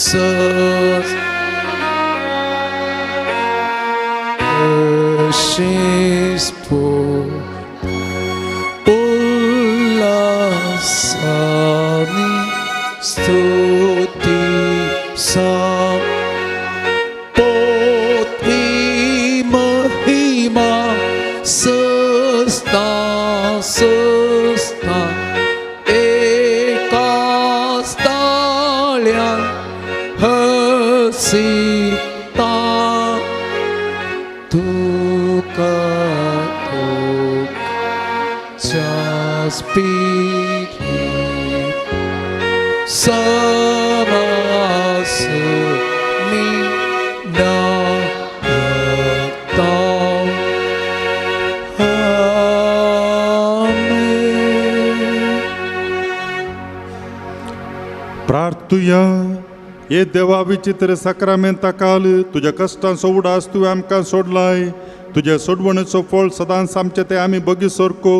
[SPEAKER 1] सस शिस्पो उल्लासानी स्तुती सा पोतवी महिमा सस्ता सस्ता एका स्थाळ्यान हसीता तुका तुच्या स्पिरीत समास मी नाता. आमेन.
[SPEAKER 2] प्रार्थुया. हे देवा विचित्र साक्रामेंता काल तुज्या कश्टांचो उडास तुवें आमकां सोडलाय. तुज्या सोडवणेचो फळ सदांच आमचे ते आमी बगी सारको.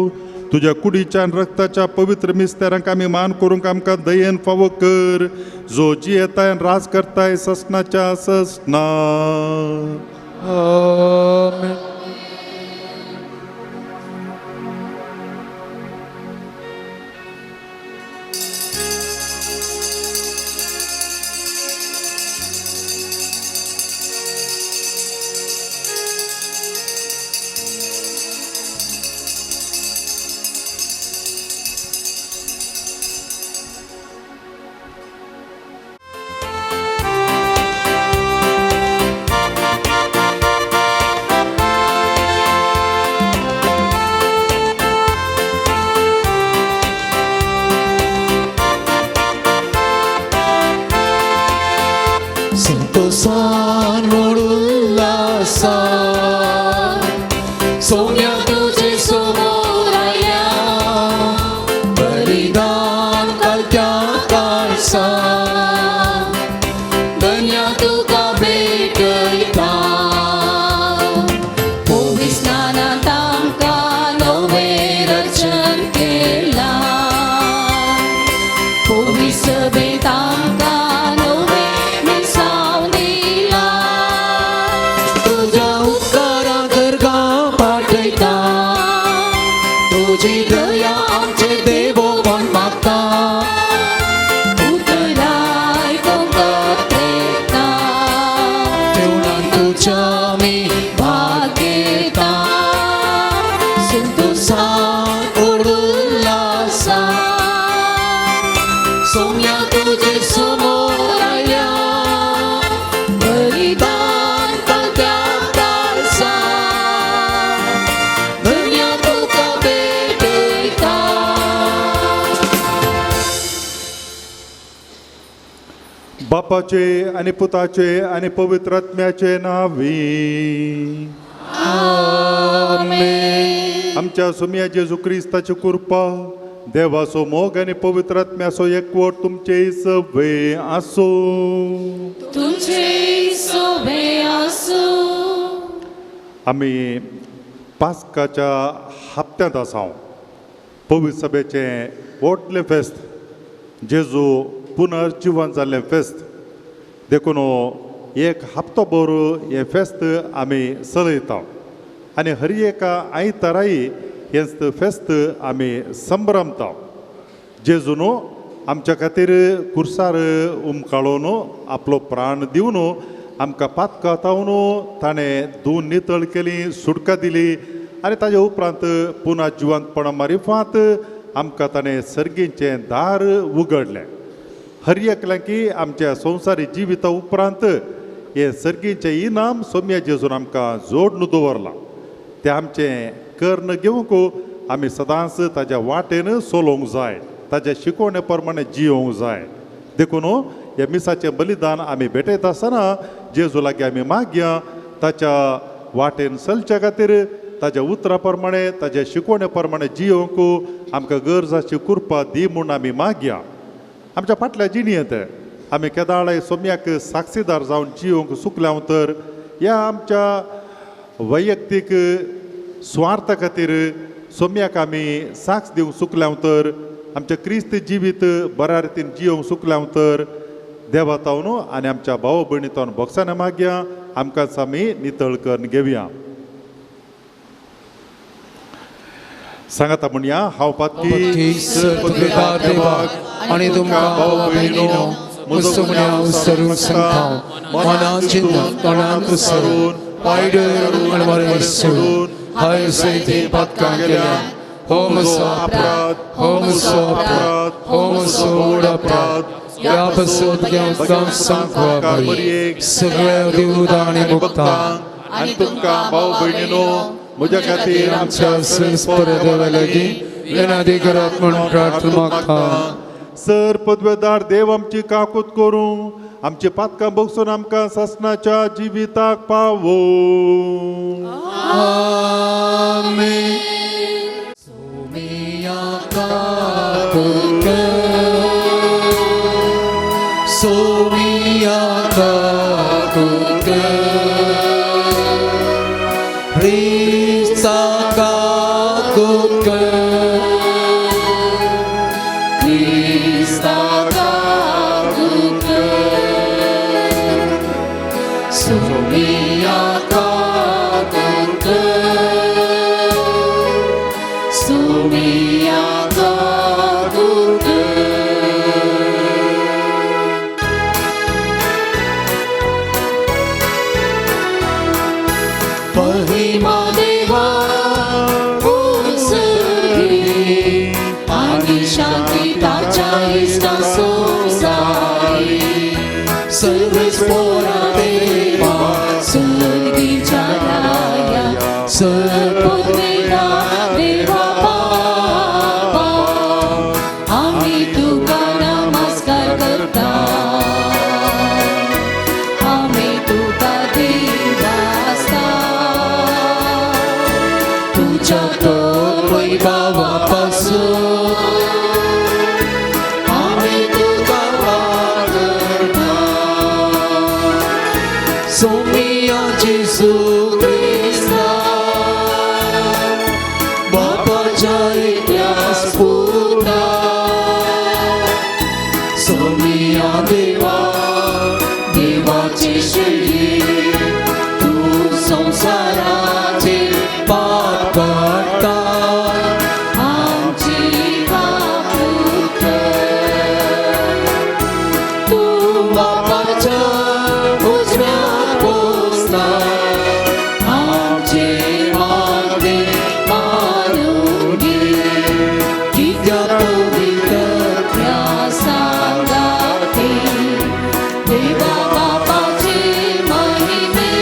[SPEAKER 2] तुज्या कुडीच्या आनी रक्ताच्या पवित्र मिस्तेरांक आमी मान करूंक आमकां दयेन फावो कर, जो जियेताय आनी राज करताय ससनाच्या ससना.
[SPEAKER 1] आमेन. संतोषान उल्लासान सोम्या तुझे समोर आयल्या बलिदान कालत्या काळसा
[SPEAKER 3] धन्य तुका भेटयता. पवित्र स्नानांत आमकां नवें रचन केलां. पवित्र सभेंत आमकां नवें मिरसांव दिलां.
[SPEAKER 1] तुझ्या उपकारां गर्गां पाठयता तुजी दया आमचे देवो म्हण मागता.
[SPEAKER 3] उतराय कोंकत्रेता
[SPEAKER 1] देवळान तुज्या आमी
[SPEAKER 3] भाग घेता.
[SPEAKER 1] संतोषान उल्लासान
[SPEAKER 3] सोम्या तुजे समोर आयल्या बलिदान कालत्या काळसा धन्य तुका भेटयता.
[SPEAKER 2] बापाचे आनी पुताचे आनी पवित्र आत्म्याचे नावी.
[SPEAKER 3] आमेन.
[SPEAKER 2] आमच्या सोम्या जेजू क्रिस्ताची कृपा, देवाचो मोग आनी पवित्र आत्म्याचो एकवट तुमचे सवे आसूं.
[SPEAKER 3] तुमचे सोबे आसूं.
[SPEAKER 2] आमी पास्काच्या हप्त्यांत आसा. पवित्र सभेचें व्हडलें फेस्त, जेजू पुनर्जिवन जाल्लें फेस्त. देखून एक हप्तो भर हें फेस्त आमी चलयता आनी हर एका आयताराय हें फेस्त आमी संभ्रमता. जेजून आमच्या खातीर कुर्सार उमकाळोवन आपलो प्राण दिवन आमकां पातकातावन ताणें धुवन नितळ केली, सुटका दिली आनी ताजे उपरांत पुना जिवंतपणा मारिफात आमकां ताणें सर्गीचें दार उगडलें. हर एकल्यांकी आमच्या संवसारी जिविता उपरांत हें सर्गीचें इनाम सोम्या जेजून आमकां जोडून दवरलां. तें आमचें कर्ण घेवंक आमी सदांच ताज्या वाटेन चलोवंक जाय, ताज्या शिकवणे प्रमाणे जियोवंक जाय. देखून ह्या मिसाचें बलिदान आमी भेटयता आसतना जेजू लागीं आमी मागया ताच्या वाटेन चलच्या खातीर, ताज्या उतरा प्रमाणे ताज्या शिकवणे प्रमाणे जियोवंक आमकां गरजाची कृपा दी म्हूण आमी मागया. आमच्या फाटल्या जिणेंत आमी केदाळाय सोम्याक साक्षीदार जावन जियोवंक चुकल्या तर ह्या आमच्या वैयक्तीक स्वार्था खातीर सोम्याक आमी साक्ष दिवंक चुकल्या तर, आमच्या क्रिस्त जिवीत बऱ्या रितीन जियोवंक चुकल्या तर देवा तावन आनी आमच्या भाव भयणी तावन भोगसाना मागया, आमकांच आमी नितळ करून घेवया. सांगाता म्हणया, हांव पातकी
[SPEAKER 1] सर देवाक आनी तुमकां भाव भयणीनो म्हजो गुन्यांव सरून सांगता, मनान चिंतून तोंडान उसरून वायट आनी बरें सोडून हांवें सयती पातकां केल्या. हो म्हजो अपराध, हो म्हजो अपराध, हो म्हजो व्हड अपराध. ह्या पासून घेवन सांगपा सगळ्या देवता आनी मुक्तांक
[SPEAKER 2] आनी तुमकां भाव भयणीनो म्हज्या खातीर
[SPEAKER 1] आमच्या संस्पर देवा लागीं विनंती करात म्हूण प्रार्थना मागता.
[SPEAKER 2] सर पदवेदार देव आमची काकूत करूं, आमची पातकां बगसून आमकां सासणाच्या जिविताक पावो.
[SPEAKER 1] आमेन. सोमिया काकूत कर, सोमिया काकूत कर, क्रिस्ता काकूत कर,
[SPEAKER 3] क्रिस्ता काकूत कर, सोमिया काकूत कर, सोमिया काकूत कर. महिमा देवा उंचगी आनी शांती ताच्या इश्टा संवसारी. सर्वच पोरा देवा सर्गीच्या राया सर्वपुत्रेला देवा बापा आमी तुका नमस्कार करता, आमी तुका देवास्ता. तुज्या तर वैभवा पासून आमी तुका वागता.
[SPEAKER 1] सोमिया जेजू क्रिस्ता बापाच्या एकल्याच पुता, सोमिया देवा
[SPEAKER 3] देवाचे श्री तूं संवसाराचे
[SPEAKER 1] पाप काडटा.
[SPEAKER 3] आमची काकूत कर. तूं बापाच्या उजव्या बसता, आमचे मागणे मानून घे. कित्याक पवित्र सांगाती देवा बापाचे महिमे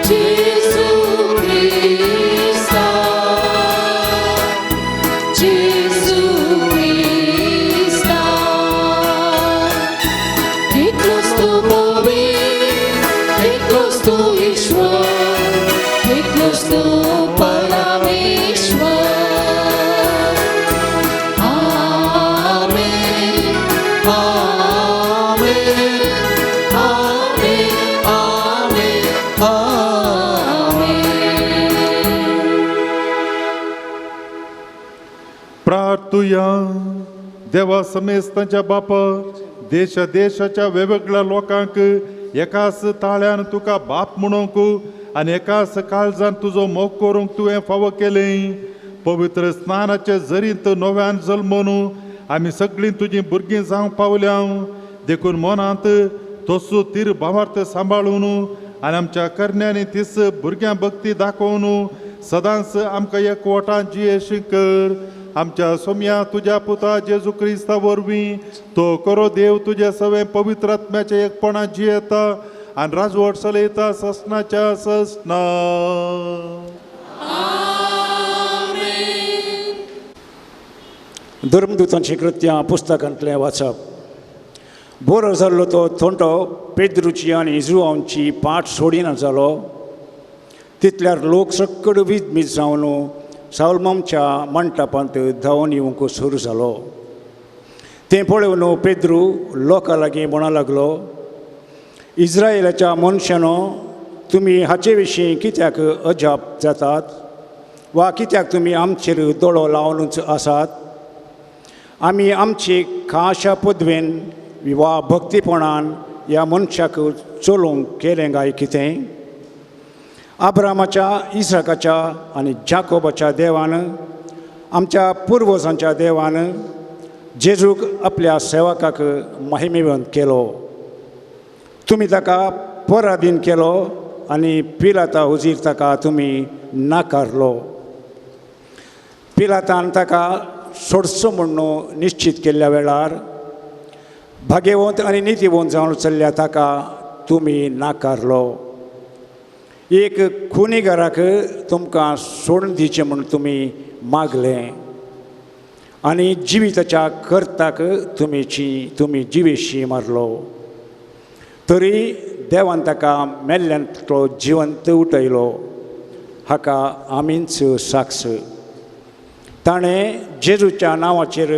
[SPEAKER 3] जेजू क्रिस्ता, जेजू क्रिस्ता. एकलोच तूं पवित्र, एकलोच तूं ईश्वर, एकलोच तूं परमेश्वर. आमेन, आमेन, आमेन, आमेन, आमेन.
[SPEAKER 2] प्रार्थुया. देवा समेस्तांच्या बापा, देशा देशाच्या वेगवेगळ्या लोकांक एकाच ताळ्यान तुका बाप म्हणूंक आनी एकाच काळजान तुजो मोग करूंक तुवें फावो केलें. पवित्र स्नानाचे जरींत नव्यान जल्मून आमी सगळीं तुजीं भुरगीं जावंक पावल्या. देखून मनांत तसो तीर भावार्थ सांबाळून आनी आमच्या करण्यांनी तीस भुरग्यां भक्ती दाखोवन सदांच आमकां एकवटान जियेशी कर. आमच्या सोम्या तुज्या पुता जेजू क्रिस्ता वरवीं तो करो देव तुज्या सगळें पवित्र आत्म्याच्या एकपणा जियेता आनी राजवट चलयता ससनाच्या ससना.
[SPEAKER 4] धर्मदूतांची कृत्यां पुस्तकांतलें वाचप. बरो जाल्लो तो थोंटो पेद्रूची आनी इजुआंची पाट सोडिना जालो. तितल्यार लोक सक्कड विजमीत जावन सावलमामच्या मंटपांत धांवन येवंक सुरू जालो. तें पळोवन पेद्रू लोकां लागीं म्हणा लागलो, इस्रायलाच्या मनशानो, तुमी हाचे विशीं कित्याक अजाप जातात वा कित्याक तुमी आमचेर दोळो लावनूच आसात? आमी आमची खाशा पदवेन वा भक्तीपणान ह्या मनशाक चलोवंक केलें काय कितें? आब्रामाच्या, इसाकाच्या आनी जाकोबाच्या देवान, आमच्या पुर्वजांच्या देवान जेजूक आपल्या सेवकाक महिमेवंत केलो. तुमी ताका पराधीन केलो आनी पिलाता हुजीर ताका तुमी नाकारलो. पिलातान ताका सोडचो म्हूण निश्चित केल्ल्या वेळार भाग्यवंत आनी नितीवंत जावन चल्ल्या ताका तुमी नाकारलो. एक खुनीगाराक तुमकां सोडून दिवचें म्हूण तुमी मागलें आनी जिविताच्या करताक तुमी जिवेशी मारलो. तरी देवान ताका मेल्ल्यांतलो जिवंत उठयलो, हाका आमीच साक्ष. ताणें जेजूच्या नांवाचेर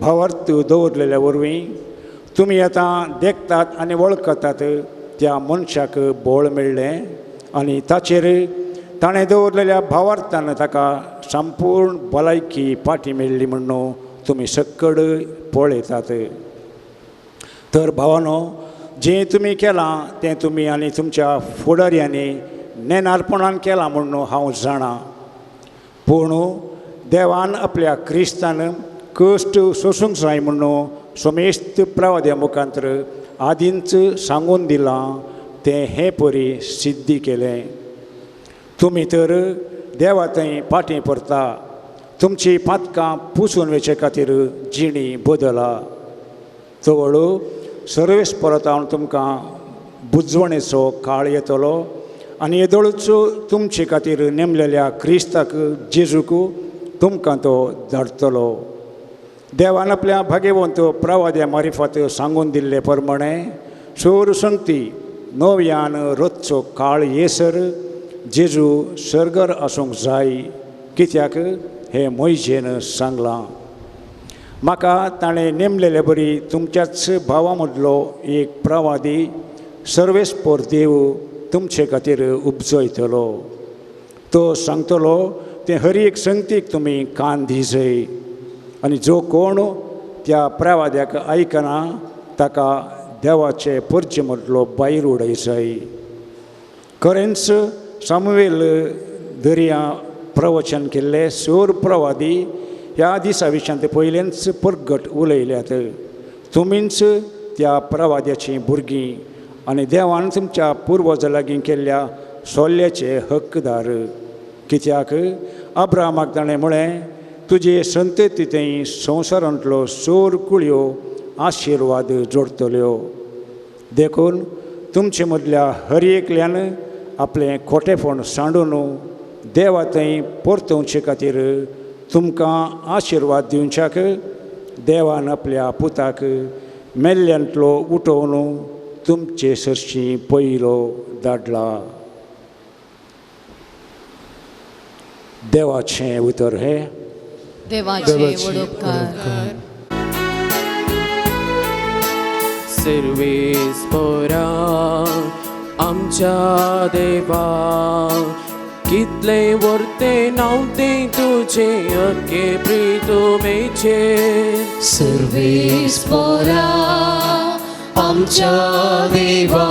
[SPEAKER 4] भावार्थ दवरलेल्या वरवीं तुमी आतां देखतात आनी वळखतात त्या मनशाक बळ मेळ्ळें आनी ताचेर ताणें दवरलेल्या भावार्थान ताका संपूर्ण भलायकी फाटी मेळ्ळी म्हणून तुमी सक्कड पळयतात. तर भावानो, जें तुमी केलां तें तुमी आनी तुमच्या फुडाऱ्यांनी नेणारपणान केलां म्हणून हांव जाणा. पूण देवान आपल्या क्रिस्तान कश्ट सोसूंक जाय म्हणून समेस्त प्रवाद्या मुखांतर आदींच सांगून दिलां तें हे परी सिद्धी केलें. तुमी तर देवा थंय फाटीं परता, तुमची पातकां पुसून वचचे खातीर जिणी बदला. तवळ सर्वेस परतावन तुमकां बुजवणेचो काळ येतलो आनी येदोळूच तुमचे खातीर नेमलेल्या क्रिस्ताक जेजूक तुमकां तो धाडटलो. देवान आपल्या भाग्यवंत प्रवाद्या मारिफात सांगून दिल्ले प्रमाणे सोर संगती नव्यान रोजचो काळ येसर जेजू सर्गर आसूंक जाय, कित्याक हें मोयजेन सांगलां. म्हाका ताणें नेमलेले बरी तुमच्याच भावा मदलो एक प्रवादी सर्वेस्पोर देव तुमचे खातीर उपजयतलो. तो सांगतलो तें हर एक संगतीक तुमी कान दिजय आनी जो कोण त्या प्रवाद्याक आयकना ताका देवाचे परचे मदलो भायर उडय जाय. खरेंच सामुवेल दर्या प्रवचन केल्ले सोर प्रवादी ह्या दिसा विशयांत पयलेंच परगट उलयल्यात. तुमीच त्या प्रवाद्याचीं भुरगीं आनी देवान तुमच्या पुर्वजा लागीं केल्ल्या सोल्ल्याचे हक्कदार. कित्याक अब्रामाक ताणें म्हळें, तुजे संतती थंय संवसारांतलो सोर कुळयो आशिर्वाद जोडटल्यो. देखून तुमचे मदल्या हर एकल्यान आपलें खोटेपण सांडून देवा थंय परतवचे खातीर तुमकां आशिर्वाद दिवच्याक देवान आपल्या पुताक मेल्ल्यांतलो उठोवन तुमचे सरशी पयलो धाडला. देवाचें उतर हें.
[SPEAKER 3] देवाचे व्हड उपकार.
[SPEAKER 5] सर्वेस पोरा आमच्या देवा, कितले वर्ते नांव तें तुजें अक्के प्रितुमेचेर.
[SPEAKER 3] सर्वेस पोरा
[SPEAKER 1] आमच्या देवा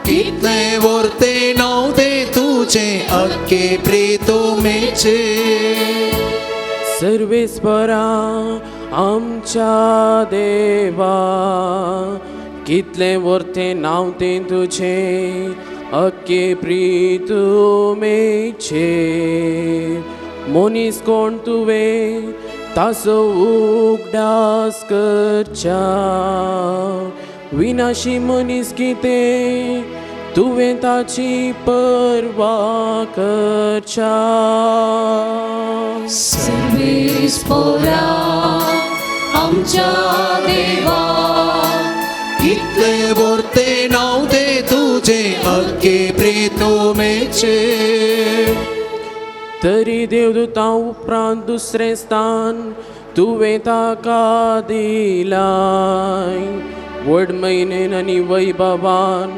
[SPEAKER 1] कितले वर्ते नांव ते तुझे अक्के प्रीतमेचे.
[SPEAKER 5] सर्वेस्परा आमच्या देवा कितले वर्ते नांव तें तुझे अक्के प्रीतमेचे. मनीस कोण तुवें ताचो उगडास करच्या, विनाशी मनीस कितें तुवें ताची पर्वा करच्या.
[SPEAKER 3] सर्वेस्परा आमच्या देवा
[SPEAKER 1] कितले वर्ते नांव ते तुझे अक्के प्रीतमेचे.
[SPEAKER 5] तरी देवदूता उपरांत दुसरें स्थान तुवें ताका दिलाय, व्हड म्हयनेन आनी वैभवान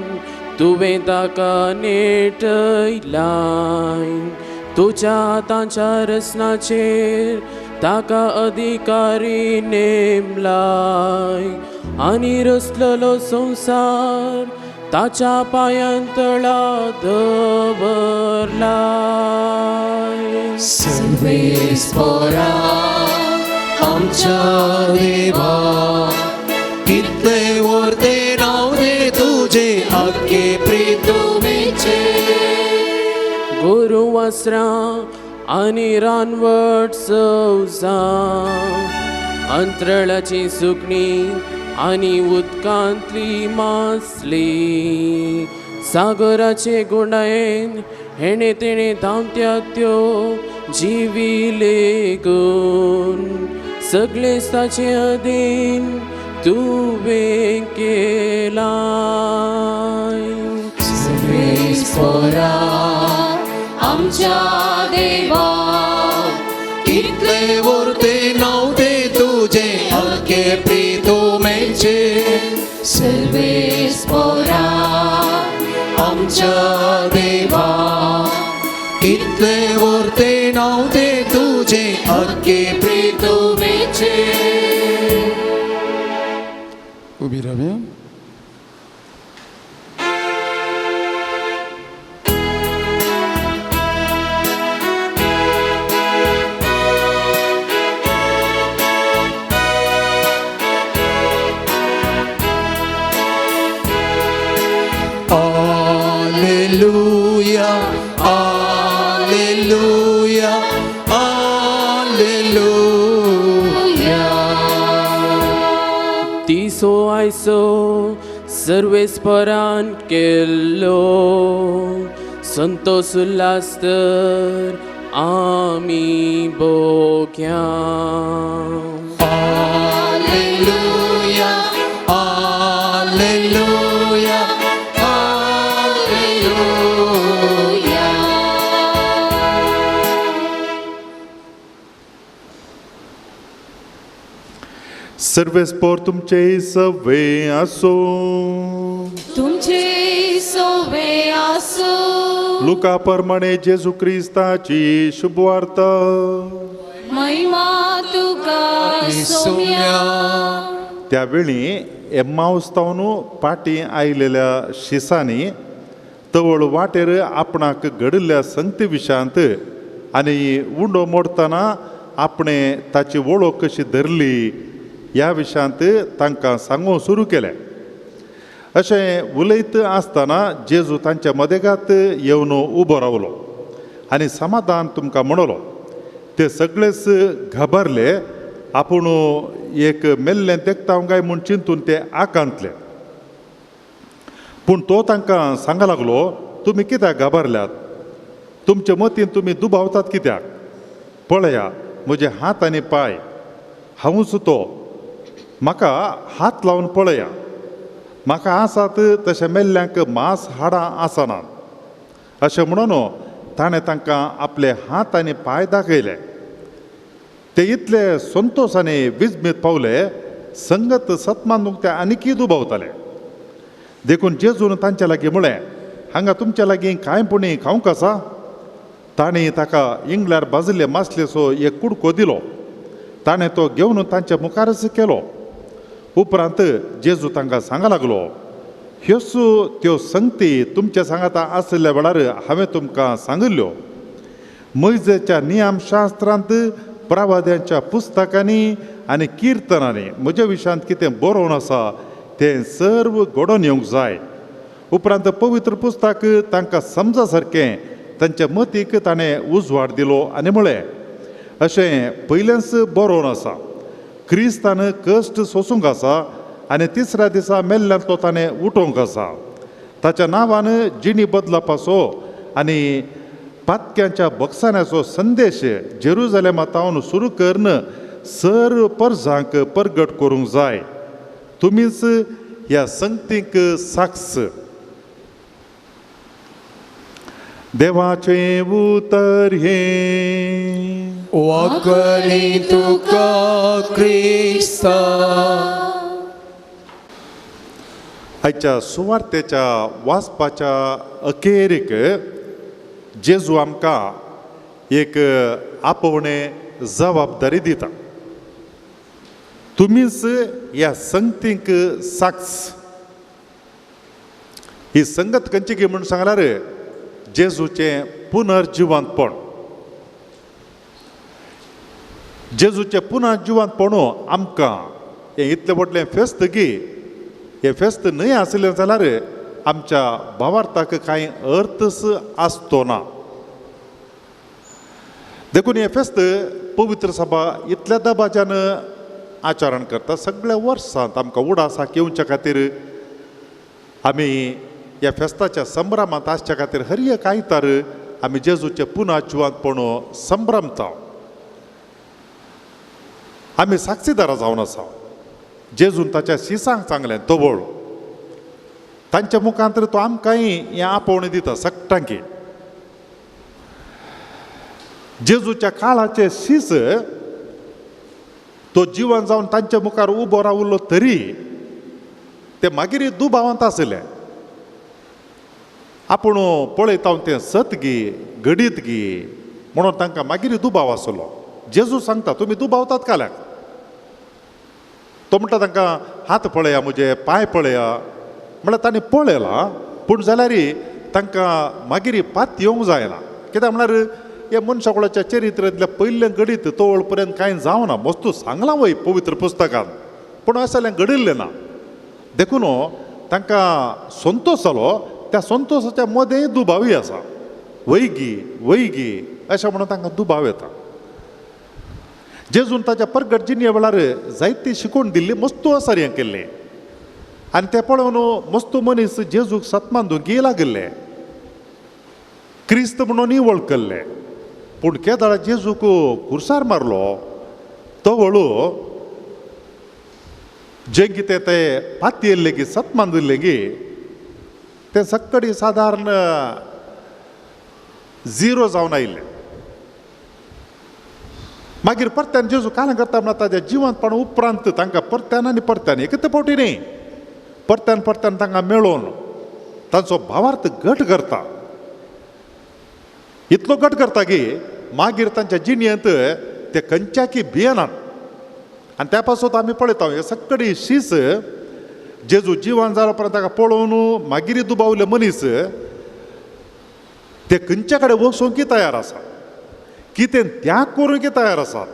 [SPEAKER 5] तुवें ताका नेटयलाय. तुज्या हाताच्या रचनाचेर ताका अधिकारी नेमलाय आनी रचलेलो संवसार ताच्या पांयां तळा दवरलाय.
[SPEAKER 3] सर्वेस्परा
[SPEAKER 1] आमच्या देवा कितले वर्ते नांव ते तुझे अक्के प्रीतमेचे.
[SPEAKER 5] गोरू वासरां आनी रानवट सवजां, अंतरळाची सुकणीं आनी उदकांतली मासली, सागराचे गुंडायेन हेणे तेणे धांवत्या त्यो जिवी लेगून, सगळें ताचे अधीन तुवें केलां.
[SPEAKER 3] सर्वेस्परा आमच्या देवा
[SPEAKER 1] कितले वर्ते नांव ते तुझे अक्के प्रीतमेचे.
[SPEAKER 3] सर्वेस्परा
[SPEAKER 1] आमच्या देवा कितले वर्ते नांव ते तुझे अक्के प्रीतमेचे. उभी राव्या. Alleluia, Alleluia, Alleluia.
[SPEAKER 5] तिसो आयसो सर्वेस्परान केल्लो संतोष उल्हास तर आमी भोग्या.
[SPEAKER 1] Alleluia, Alleluia, Alleluia.
[SPEAKER 2] सर्वेस्पोर तुमचे सवे आसो,
[SPEAKER 3] तुमचे सोवे आसो.
[SPEAKER 2] लुका प्रमाणे जेजू क्रिस्ताची शुभवार्ता.
[SPEAKER 3] महिमा तुका सोम्या.
[SPEAKER 2] त्यावेळी एम्माउस्तावन पाटी आयलेल्या शिसांनी तवळ वाटेर आपणाक घडिल्ल्या संगती विशयांत आनी उंडो मोडटना आपणे ताची वळख कशी धरली ह्या विशयांत तांकां सांगूंक सुरू केलें. अशें उलयत आसतना जेजू तांच्या मदेगात येवन उबो रावलो आनी समाधान तुमकां म्हणलो. ते सगळेच घाबरले, आपूण एक मेल्लें देखता काय म्हूण चिंतून ते आकांतले. पूण तो तांकां सांगा लागलो, तुमी कित्याक घाबरल्यात? तुमचे मतीन तुमी दुबावतात कित्याक? पळया म्हजे हात आनी पांय, हांवूच तो, म्हाका हात लावन पळया. म्हाका आसात तशें मेल्ल्यांक मांस हाडां आसना. अशें म्हणून ताणें तांकां आपले हात आनी पांय दाखयले. ते इतले संतोश आनी विजमीत पावले, संगत सतमानूंक ते आनीकय दुबावताले. देखून जेजून तांच्या लागीं म्हळें, हांगा तुमच्या लागीं कांय पुणी खावंक आसा? तांणी ताका इंगल्यार भाजिल्ले मासलेचो एक कुडको दिलो. ताणें तो घेवन तांच्या मुखारच केलो. उपरांत जेजू तांकां सांगा लागलो, ह्योच त्यो संगती तुमच्या सांगाता आशिल्ल्या वेळार हांवें तुमकां सांगिल्ल्यो. मोयजेच्या नियमशास्त्रांत, प्रवाद्यांच्या पुस्तकांनी आनी किर्तनांनी म्हज्या विशयांत कितें बरोवन आसा तें सर्व घडोवन येवंक जाय. उपरांत पवित्र पुस्तक तांकां समजा सारकें तांच्या मतीक ताणें उजवाड दिलो आनी म्हळें, अशें पयलेंच बरोवन आसा, क्रिस्तान कश्ट सोसूंक आसा आनी तिसऱ्या दिसा मेल्ल्यांतलो ताणें उठोवंक आसा. ताच्या नांवान जिणी बदलपाचो आनी पातक्यांच्या बक्षाण्याचो संदेश जेरुजलेमा तावन सुरू करून सर्व परजांक परगट करूंक जाय. तुमीच ह्या संगतीक साक्ष. देवाचें उतर हें.
[SPEAKER 1] वाकणी तुका क्रिस्ता.
[SPEAKER 2] आयच्या सुवार्तेच्या वाचपाच्या अखेरीक जेजू आमकां एक आपोवणें जबाबदारी दिता. तुमीच ह्या संगतीक साक्ष. ही संगत खंयची गी म्हूण सांगल्यार जेजूचें पुनर्जिवंतपण. जेजूचें पुनर्जिवंतपण आमकां हें इतलें व्हडलें फेस्त गी, हें फेस्त न्हय आसलें जाल्यार आमच्या भावार्थाक कांय अर्थच आसतो ना. देखून हें फेस्त पवित्र सभा इतल्या दबाज्यान आचरण करता. सगळ्या वर्सांत आमकां उडासाक येवच्या खातीर आमी ह्या फेस्ताच्या संभ्रमांत आसच्या खातीर हर एक आयतार आमी जेजूचें पुनर्जिवंतपण संभ्रमता. आमी साक्षीदारां जावन आसा. जेजून ताच्या शिसांक सांगलें तवळ तांच्या मुखांत तो आमकांय हें आपोवणें दिता सगटांकी. जेजूच्या काळाचे शीस तो जिवन जावन तांच्या मुखार उबो रावलो तरी ते मागीर दुबावांत आसले. आपूण पळयता तें सत गी घडीत गी म्हणून तांकां मागीर दुबाव आसलो. जेजू सांगता तुमी दुबावतात काल्याक. तो म्हणटा तांकां हात पळया म्हजे, पांय पळया म्हळ्यार तांणी पळयलां, पूण जाल्यार तांकां मागीर पात येवंक जायना. कित्याक म्हळ्यार ह्या मनशाकुळाच्या चरित्रांतल्या पयलें घडीत तवळ पर्यंत कांय जावना. मस्तू सांगलां वय पवित्र पुस्तकान, पूण असलें घडिल्लें ना. देखून तांकां संतोश जालो. त्या संतोशाच्या मदें दुबावूय आसा, वयगी वयगी अशें म्हणून तांकां दुबाव येता. जेजून ताच्या परगट जिणे वेळार जायती शिकोवन दिल्ली, मस्तू आसार हें केल्लें आनी तें पळोवन मस्तू मनीस जेजूक सतमान दुगी लागिल्ले, क्रिस्त म्हणून वळखल्ले. पूण केदाळा जेजूक खुर्सार मारलो तो वळू जें कितें तें पातयेल्लें गी सतमान दिल्लें गी तें सक्कडी सादारण झिरो जावन आयिल्लें. मागीर परत्यान जेजू काल करता म्हणल्यार ताज्या जिवंतपण उपरांत तांकां परत्यान आनी परत्यान एकच फावटी न्ही, परत्यान परत्यान तांकां मेळोवन तांचो भावार्थ घट करता. इतलो घट करता की मागीर तांच्या जिणेंत ते खंयच्याकी भियेनात. आनी त्या पासत आमी पळयता हे सगळी शीस जेजू जिवन जाल्या उपरांत ताका पळोवन मागीर दुबावले मनीस ते खंयच्या कडेन वचूंक तयार आसा, कितें त्याग करूंक तयार आसात.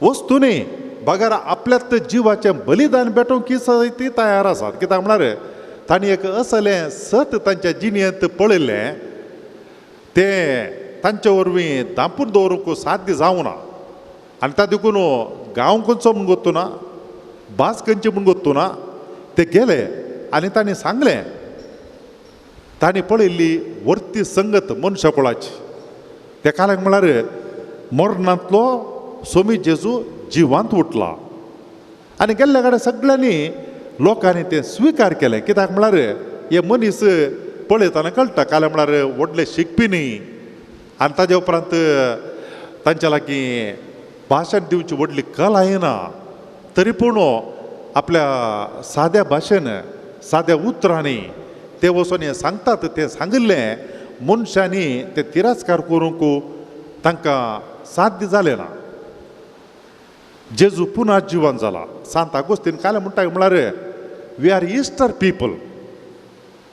[SPEAKER 2] वस्तू न्ही बगर आपल्यात जिवाचें बलिदान भेटोवंक ती तयार आसात. कित्याक म्हळ्यार तांणी एक असलें सत तांच्या जिणेंत पळयल्लें तें तांचे वरवीं धांपून दवरूंक साध्य जावना. आनी त्या देखून गांव खंयचो म्हूण गोत्तू ना, भास खंयची म्हूण गोत्तू ना. ते गेले आनी तांणी सांगलें, तांणी पळयल्ली वर्ती संगत मनशाकुळाची. त्या काळाक म्हळ्यार मरणांतलो सोमी जेजू जिवांत उठला आनी गेल्ल्या कडेन सगळ्यांनी लोकांनी तें स्विकार केलें. कित्याक म्हळ्यार हे मनीस पळयतना कळटा काल म्हळ्यार व्हडले शिकपी न्ही आनी ताजे उपरांत तांच्या लागीं भाशण दिवची व्हडली कला येना, तरी पूण आपल्या साद्या भाशेन साद्या उतरांनी ते वचून हें सांगतात. तें सांगिल्लें मनशांनी ते तिरस्कार करूंक तांकां साध्य जालें ना. जेजू पुनः जिवन जाला. सांत आगोस्तीन काल म्हणटा म्हळ्यार we are Easter people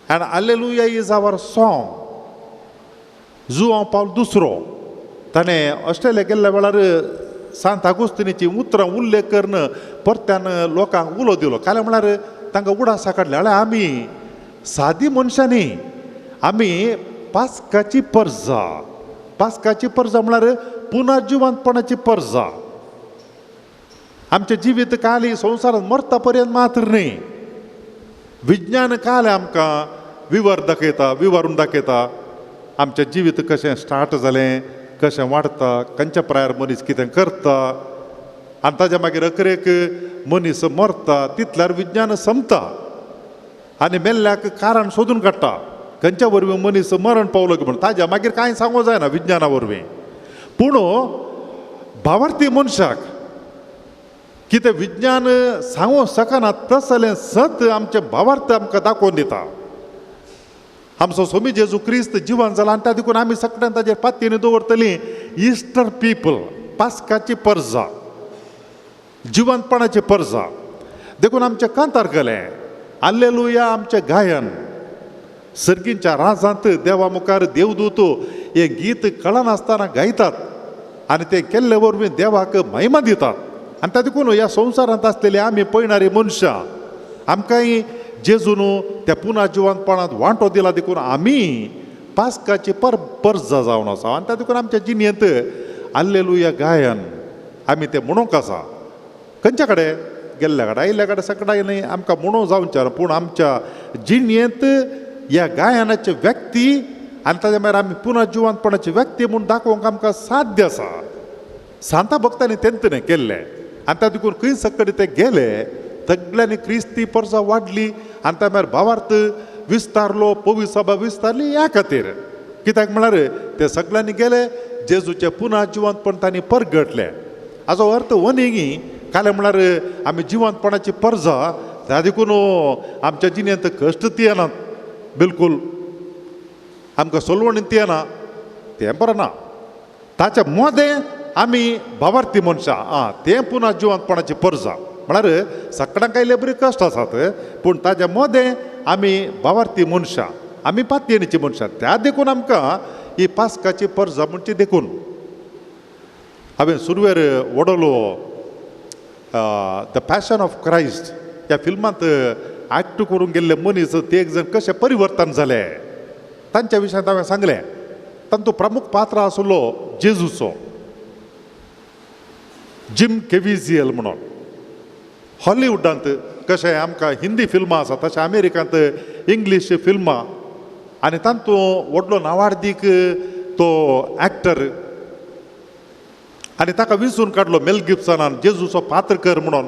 [SPEAKER 2] and alleluia is our song. Joao Paulo दुसरो ताणें ऑस्ट्रेलिया गेल्ल्या वेळार सांत आगोस्तिनीची उतरां उल्लेख करून परत्यान लोकांक उलो दिलो. काल म्हळ्यार तांकां उडासा काडले, जाल्यार आमी सादी मनशां न्ही, आमी पास्काची परजा. पास्काची परजा म्हळ्यार पुनर्जिवंतपणाची परजा. आमचें जिवीत काल संवसारांत मरता पर्यंत मात्र न्ही. विज्ञान काल आमकां विवर दाखयता, विवरून दाखयता आमचें जिवीत कशें स्टार्ट जालें, कशें वाडटा, खंयच्या प्रायर मनीस कितें करता आनी ताज्या मागीर अकरेक मनीस मरता तितल्यार विज्ञान संपता आनी मेल्ल्याक कारण सोदून काडटा खंयच्या वरवीं मनीस मरण पावलो म्हूण. ताज्या मागीर कांय सांगूंक जायना विज्ञाना वरवीं. पूण भावार्थी मनशाक कितें विज्ञान सांगूंक शकना तसलें सत आमचें भावार्थ आमकां दाखोवन दिता. आमचो स्वामी जेजू क्रिस्त जिवन जाला आनी त्या देखून आमी सगळ्यान ताजेर पातयेन दवरतलीं इस्टर पीपल, पास्काची परजा, जिवंतपणाची परजा. देखून आमचें कांतार केलें आल्लेलुया आमचें गायन. सर्गींच्या राजांत देवा मुखार देवदूत हें गीत कळनासतना गायतात आनी तें केल्ले वरवीं देवाक महिमा दितात. आनी त्या देखून ह्या संवसारांत आसलेली आमी पळयणारी मनशां आमकांय जेजून त्या पुनः जिवंतपणांत वांटो दिला देखून आमी पास्काची परजा जावन आसा. आनी त्या देखून आमच्या जिणेंत आल्लेलुया गायन आमी तें म्हणूंक आसा. खंयच्या कडेन गेल्ल्या कडेन आयिल्ल्या कडेन सगळ्या न्ही आमकां म्हणूंक जावचें, पूण आमच्या जिणेंत ह्या गायनाचे व्यक्ती आनी ताज्या मागीर आमी पुनः जिवंतपणाची व्यक्ती म्हूण दाखोवंक आमकां साध्य आसा. सांता भक्तांनी तेंतने केल्लें आनी त्या देखून खंय सगळे ते गेले सगळ्यांनी क्रिस्ती परजा वाडली आनी त्या मागीर भावार्थ विस्तारलो, पवी सभा विस्तारली. ह्या खातीर कित्याक म्हळ्यार ते सगळ्यांनी गेले जेजूचें पुनः जिवंतपण तांणी परगटलें. हाजो अर्थ वनी काल म्हळ्यार आमी जिवंतपणाची परजा त्या देखून आमच्या जिणेंत कश्ट ती येनात, बिलकूल आमकां सोलवणी ती येना, तें बरें ना. ताच्या मदें आमी भावार्थी मनशां आं तें पुनः जिवंतपणाची परजा म्हळ्यार सगळ्यांक आयले बरी कश्ट आसात, पूण ताज्या मदें आमी भावार्थी मनशां, आमी पातयेनीची मनशां. त्या देखून आमकां ही पास्काची परजा म्हणची. देखून हांवें सुरवेर वडलो the passion of Christ ह्या फिल्मांत एक्ट करूंक गेल्ले मनीस ते एक जण कशें परिवर्तन जाले तांच्या विशयांत हांवें सांगलें. तांतूं प्रमुख पात्र आसलो जेजूचो, जिम केविजियल म्हणून. हॉलिवूडांत कशें आमकां हिंदी फिल्मां आसा तशें अमेरिकांत इंग्लीश फिल्मां आनी तातूंत व्हडलो नावार्दीक तो एक्टर आनी ताका विंचून काडलो मेल गिब्सनान जेजूचो पात्र कर म्हणून.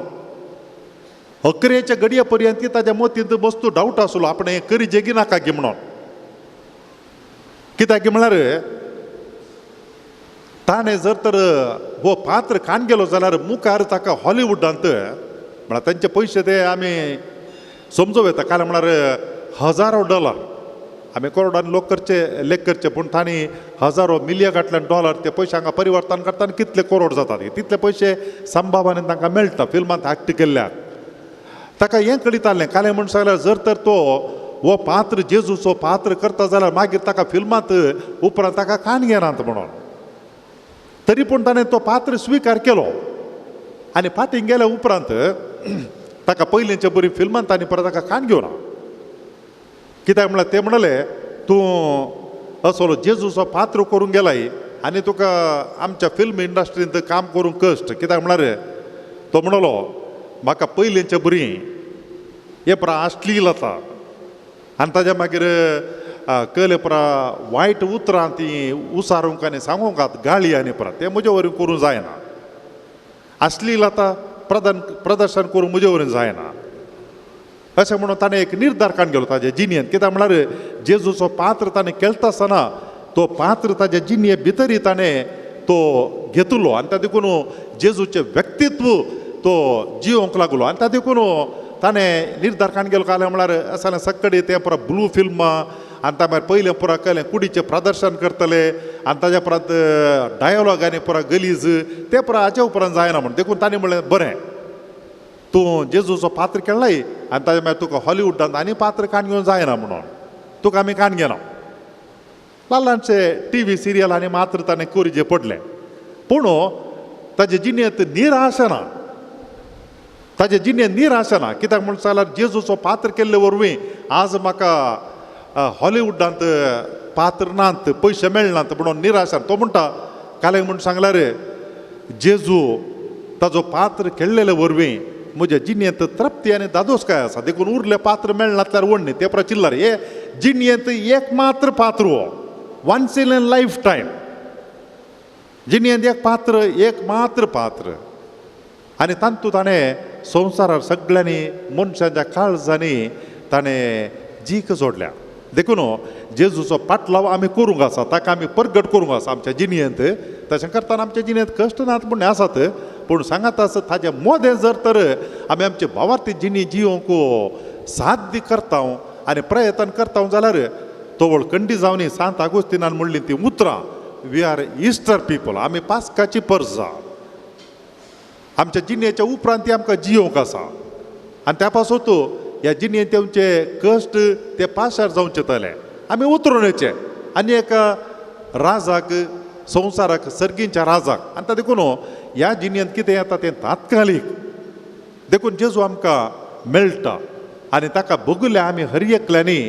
[SPEAKER 2] अकरेच्या घडये पर्यंत ताज्या मतींत वस्तू डावट आसलो आपणें हें करी जेगी नाका गी म्हणून. कित्याक म्हळ्यार ताणें जर तर हो पात्र कान गेलो जाल्यार मुखार ताका हॉलिवूडांत म्हळ्यार तांचे पयशे ते आमी समजूं येता. कारण म्हळ्यार हजारो डॉलर आमी करोडान लोक करचे लेख करचे, पूण तांणी हजारो मिलिया घातल्यान डॉलर ते पयशे हांगा परिवर्तन करता आनी कितले करोड जातात तितले पयशे संभावाने तांकां मेळटा फिल्मांत एक्ट केल्ल्याक. ताका हें कळीत कालें म्हूण सांगल्यार जर तर तो हो पात्र जेजूचो पात्र करता जाल्यार मागीर ताका फिल्मांत उपरांत ताका कान घेनात म्हणून. तरी पूण ताणें तो पात्र स्विकार केलो आनी फाटीं गेल्या उपरांत ताका पयलींच्या बरी फिल्मांत तांणी परत ताका कान घेवना. कित्याक म्हळ्यार ते म्हणले तूं असलो जेजूचो पात्र करूंक गेलाय आनी तुका आमच्या फिल्म इंडस्ट्रींत काम करूंक कश्ट. कित्याक म्हळ्यार तो म्हणलो म्हाका पयलींच्या बरी हे परा अश्लील आतां आनी ताज्या मागीर कले परा वायट उतरां ती उसारूंक आनी सांगूंक गाळी आनी परा तें म्हजे वरवीं करूंक जायना. अश्लील आतां प्रदर्शन करूंक म्हजे वरवीं जायना अशें म्हणून ताणें एक निर्धार काडून गेलो ताज्या जिणेंत. कित्याक म्हळ्यार जेजूचो पात्र ताणें केलता आसतना तो पात्र ताज्या जिणे भितरी ताणें तो घेतलो आनी त्या देखून जेजूचें व्यक्तित्व तो जियोंक लागलो आनी त्या देखून ताणें निर्धार काडून गेलो. काल म्हळ्यार अशें सगळे तें परत ब्लू फिल्मां आनी ता मागीर पयलें पुरा कळ्ळें कुडीचें प्रदर्शन करतले आनी ताज्या उपरांत डायलॉग आनी पुरा गलीज तें पुरा हाच्या उपरांत जायना म्हण. देखून ताणें म्हणलें बरें तूं जेजूचो पात्र खेळ्ळाय आनी ताज्या मागीर तुका हॉलिवूडांत आनी पात्र काण घेवन जायना म्हणून तुका आमी काण घेना. ल्हान ल्हानशे टी व्ही सिरियल आनी मात्र ताणें कोरिजे पडलें पूण ताजे जिणेंत निराश ना, ताजे जिणेंत निराश ना. कित्याक म्हण जाल्यार जेजूचो पात्र केल्ले वरवीं आज म्हाका हॉलिवूडांत पात्र नात, पयशे मेळनात म्हणून निराश. तो म्हणटा काल म्हूण सांगल्यार जेजू ताजो पात्र खेळ्ळेले वरवीं म्हज्या जिणेंत तृप्ती आनी दादोसकाय आसा, देखून उरले पात्र मेळनातल्यार वडणी ते परत चिल्लार हे जिणेंत एक मात्र पात्र हो वन्स इन लायफ टायम जिणेंत एक पात्र, एक मात्र पात्र. आनी तातूंत ताणें संवसारार सगळ्यांनी मनशांच्या काळजांनी ताणें जीक जोडल्या. देखून जेजूचो पाटलाव आमी करूंक आसा, ताका आमी परगट करूंक आसा आमच्या जिणेंत. तशें करतना आमच्या जिणेंत कश्ट नात म्हूण आसात, पूण सांगात आसा ताजे मोदें जर तर आमी आमचे भावार्थी जिणी जियोंक साध्य करता आनी प्रयत्न करता जाल्यार तवळ कंडी जावनी सांत आगोस्तिनान म्हणली ती उतरां, we are Easter people, आमी पास्काची परजा. आमच्या जिणेच्या उपरांत ती आमकां जियोंक आसा आनी त्या पासत ह्या जिणेंत तेंचे कश्ट ते पाशार जावचे तले आमी उतरून येचे आनी एका राजाक संवसाराक सर्गींच्या राजाक. आनी तां देखून ह्या जिणेंत कितें येता तें तात्कालीक, देखून जेजू आमकां मेळटा आनी ताका बगुल्या आमी हर एकल्यांनी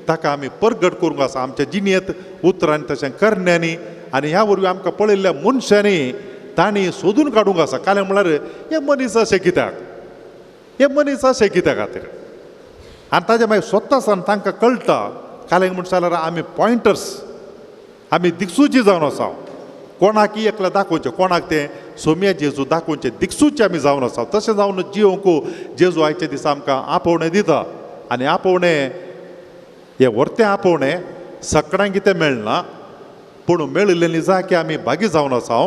[SPEAKER 2] ताका आमी परगट करूंक आसा आमच्या जिणेंत उतरांनी तशें करण्यांनी. आनी ह्या वरवीं आमकां पळयल्ल्या मनशांनी तांणी सोदून काडूंक आसा. काल म्हळ्यार हे मनीस अशें कित्याक, हे मनीस अशें कित्या खातीर. आनी ताजे मागीर स्वता सान तांकां कळटा. काल म्हण जाल्यार आमी पॉयंटर्स, आमी दिक्सूची जावन आसा, कोणाक एकल्या दाखोवचें, कोणाक तें सोम्या जेजू दाखोवचें, दिक्सूचे आमी जावन आसा. तशें जावन जियोंक जेजू आयच्या दिसा आमकां आपोवणें दिता आनी आपोवणें हें व्हरतें आपोवणें सगळ्यांक कितें मेळना, पूण मेळिल्लें जाकी आमी भागी जावन आसा.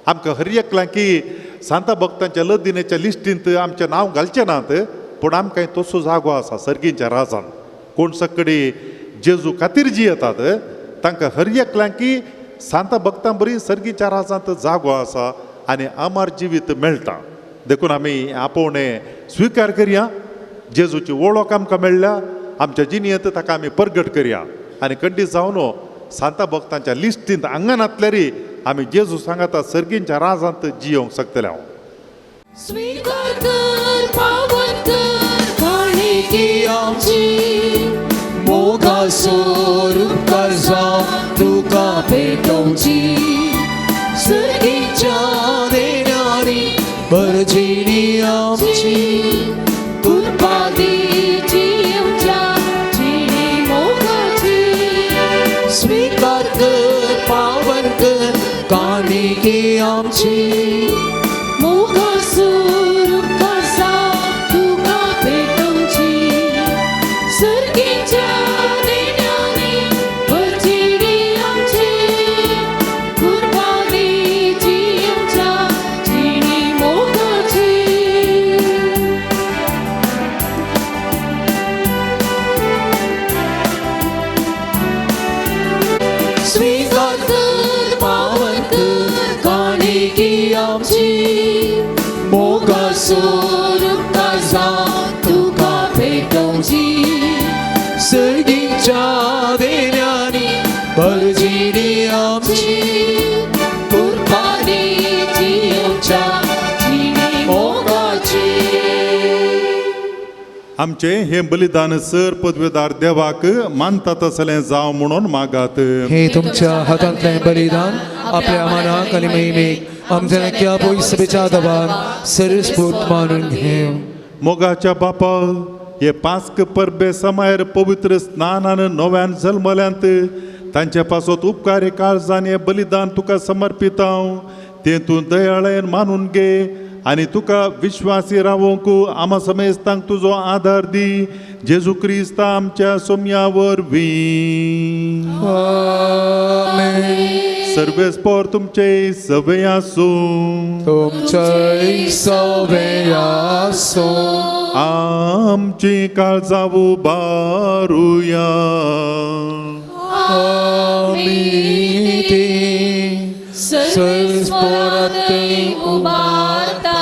[SPEAKER 2] आमकां हर एकल्याक की सांता भक्तांच्या लदिनेच्या लिस्टींत आमचें नांव घालचें नात, पूण आमकां तसो जागो आसा सर्गींच्या राजान. कोण सगळी जेजू खातीर जी येतात तांकां हर एकल्याक की सांता भक्तां बरी सर्गीच्या राजांत जागो आसा आनी अमर जिवीत मेळटा. देखून आमी आपोवणें स्विकार करया, जेजूची वळख आमकां मेळ्ळ्या, आमच्या जिणेंत ताका आमी परगट करया आनी कंडीत जावन सांता भक्तांच्या लिस्टींत आंगणांतल्यारी आमी जेजू सांगाता सर्गींच्या राजांत जियोंक शकतले. हांव
[SPEAKER 3] स्वीकार कर पावन कर काणिकी आमची मोगासोर उपकार तुका भेटोवची सर्गीच्या देणारी भरजिणी आमची कृपा दिची आमच्या जिणी मोगाची. स्वीकार कर पावन कर काणिकी आमची मोगासोर उपकार तुका भेटोवची सर्गीच्या देण्याने भरजिणी आमची कृपा दिची आमच्या जिणी मोगाची. स्वीकार कर पावन कर काणिकी आमची मोगासोर उपकार तुका भेटोवची
[SPEAKER 1] सर्गीच्या देण्यानी भरजिणी आमची
[SPEAKER 3] कृपा दिची आमच्या जिणी मोगाची.
[SPEAKER 2] आमचें हें बलिदान सर पदवेदार देवाक मानता तसलें जावं म्हणून मागात.
[SPEAKER 1] हे तुमच्या हातांतलें बलिदान आपल्या मनाक आनी महिमेक आमच्या नक्या पयसबेच्या दबान सरस्फूर्त मानून घेव.
[SPEAKER 2] मोगाच्या बापा हे पास्क परबे समायर पवित्र स्नानान नव्यान जल्मल्यांत तांचे पासत उपकारी काळजान हें बलिदान तुका समर्पिता, तें तूं दयाळेन मानून घे आनी तुका विश्वासी रावोंक आमा समेस्तांक तुजो आदार दी. जेजू क्रिस्ता आमच्या सोम्या वरवीं.
[SPEAKER 1] आमेन.
[SPEAKER 2] सर्वेस्पोर तुमचे सवे आसूं.
[SPEAKER 1] तुमचेय सवे आसूं.
[SPEAKER 2] आमची काळजां उबारुया.
[SPEAKER 3] आमी
[SPEAKER 1] ती
[SPEAKER 3] सर्वेस्पोरांतय उबारता.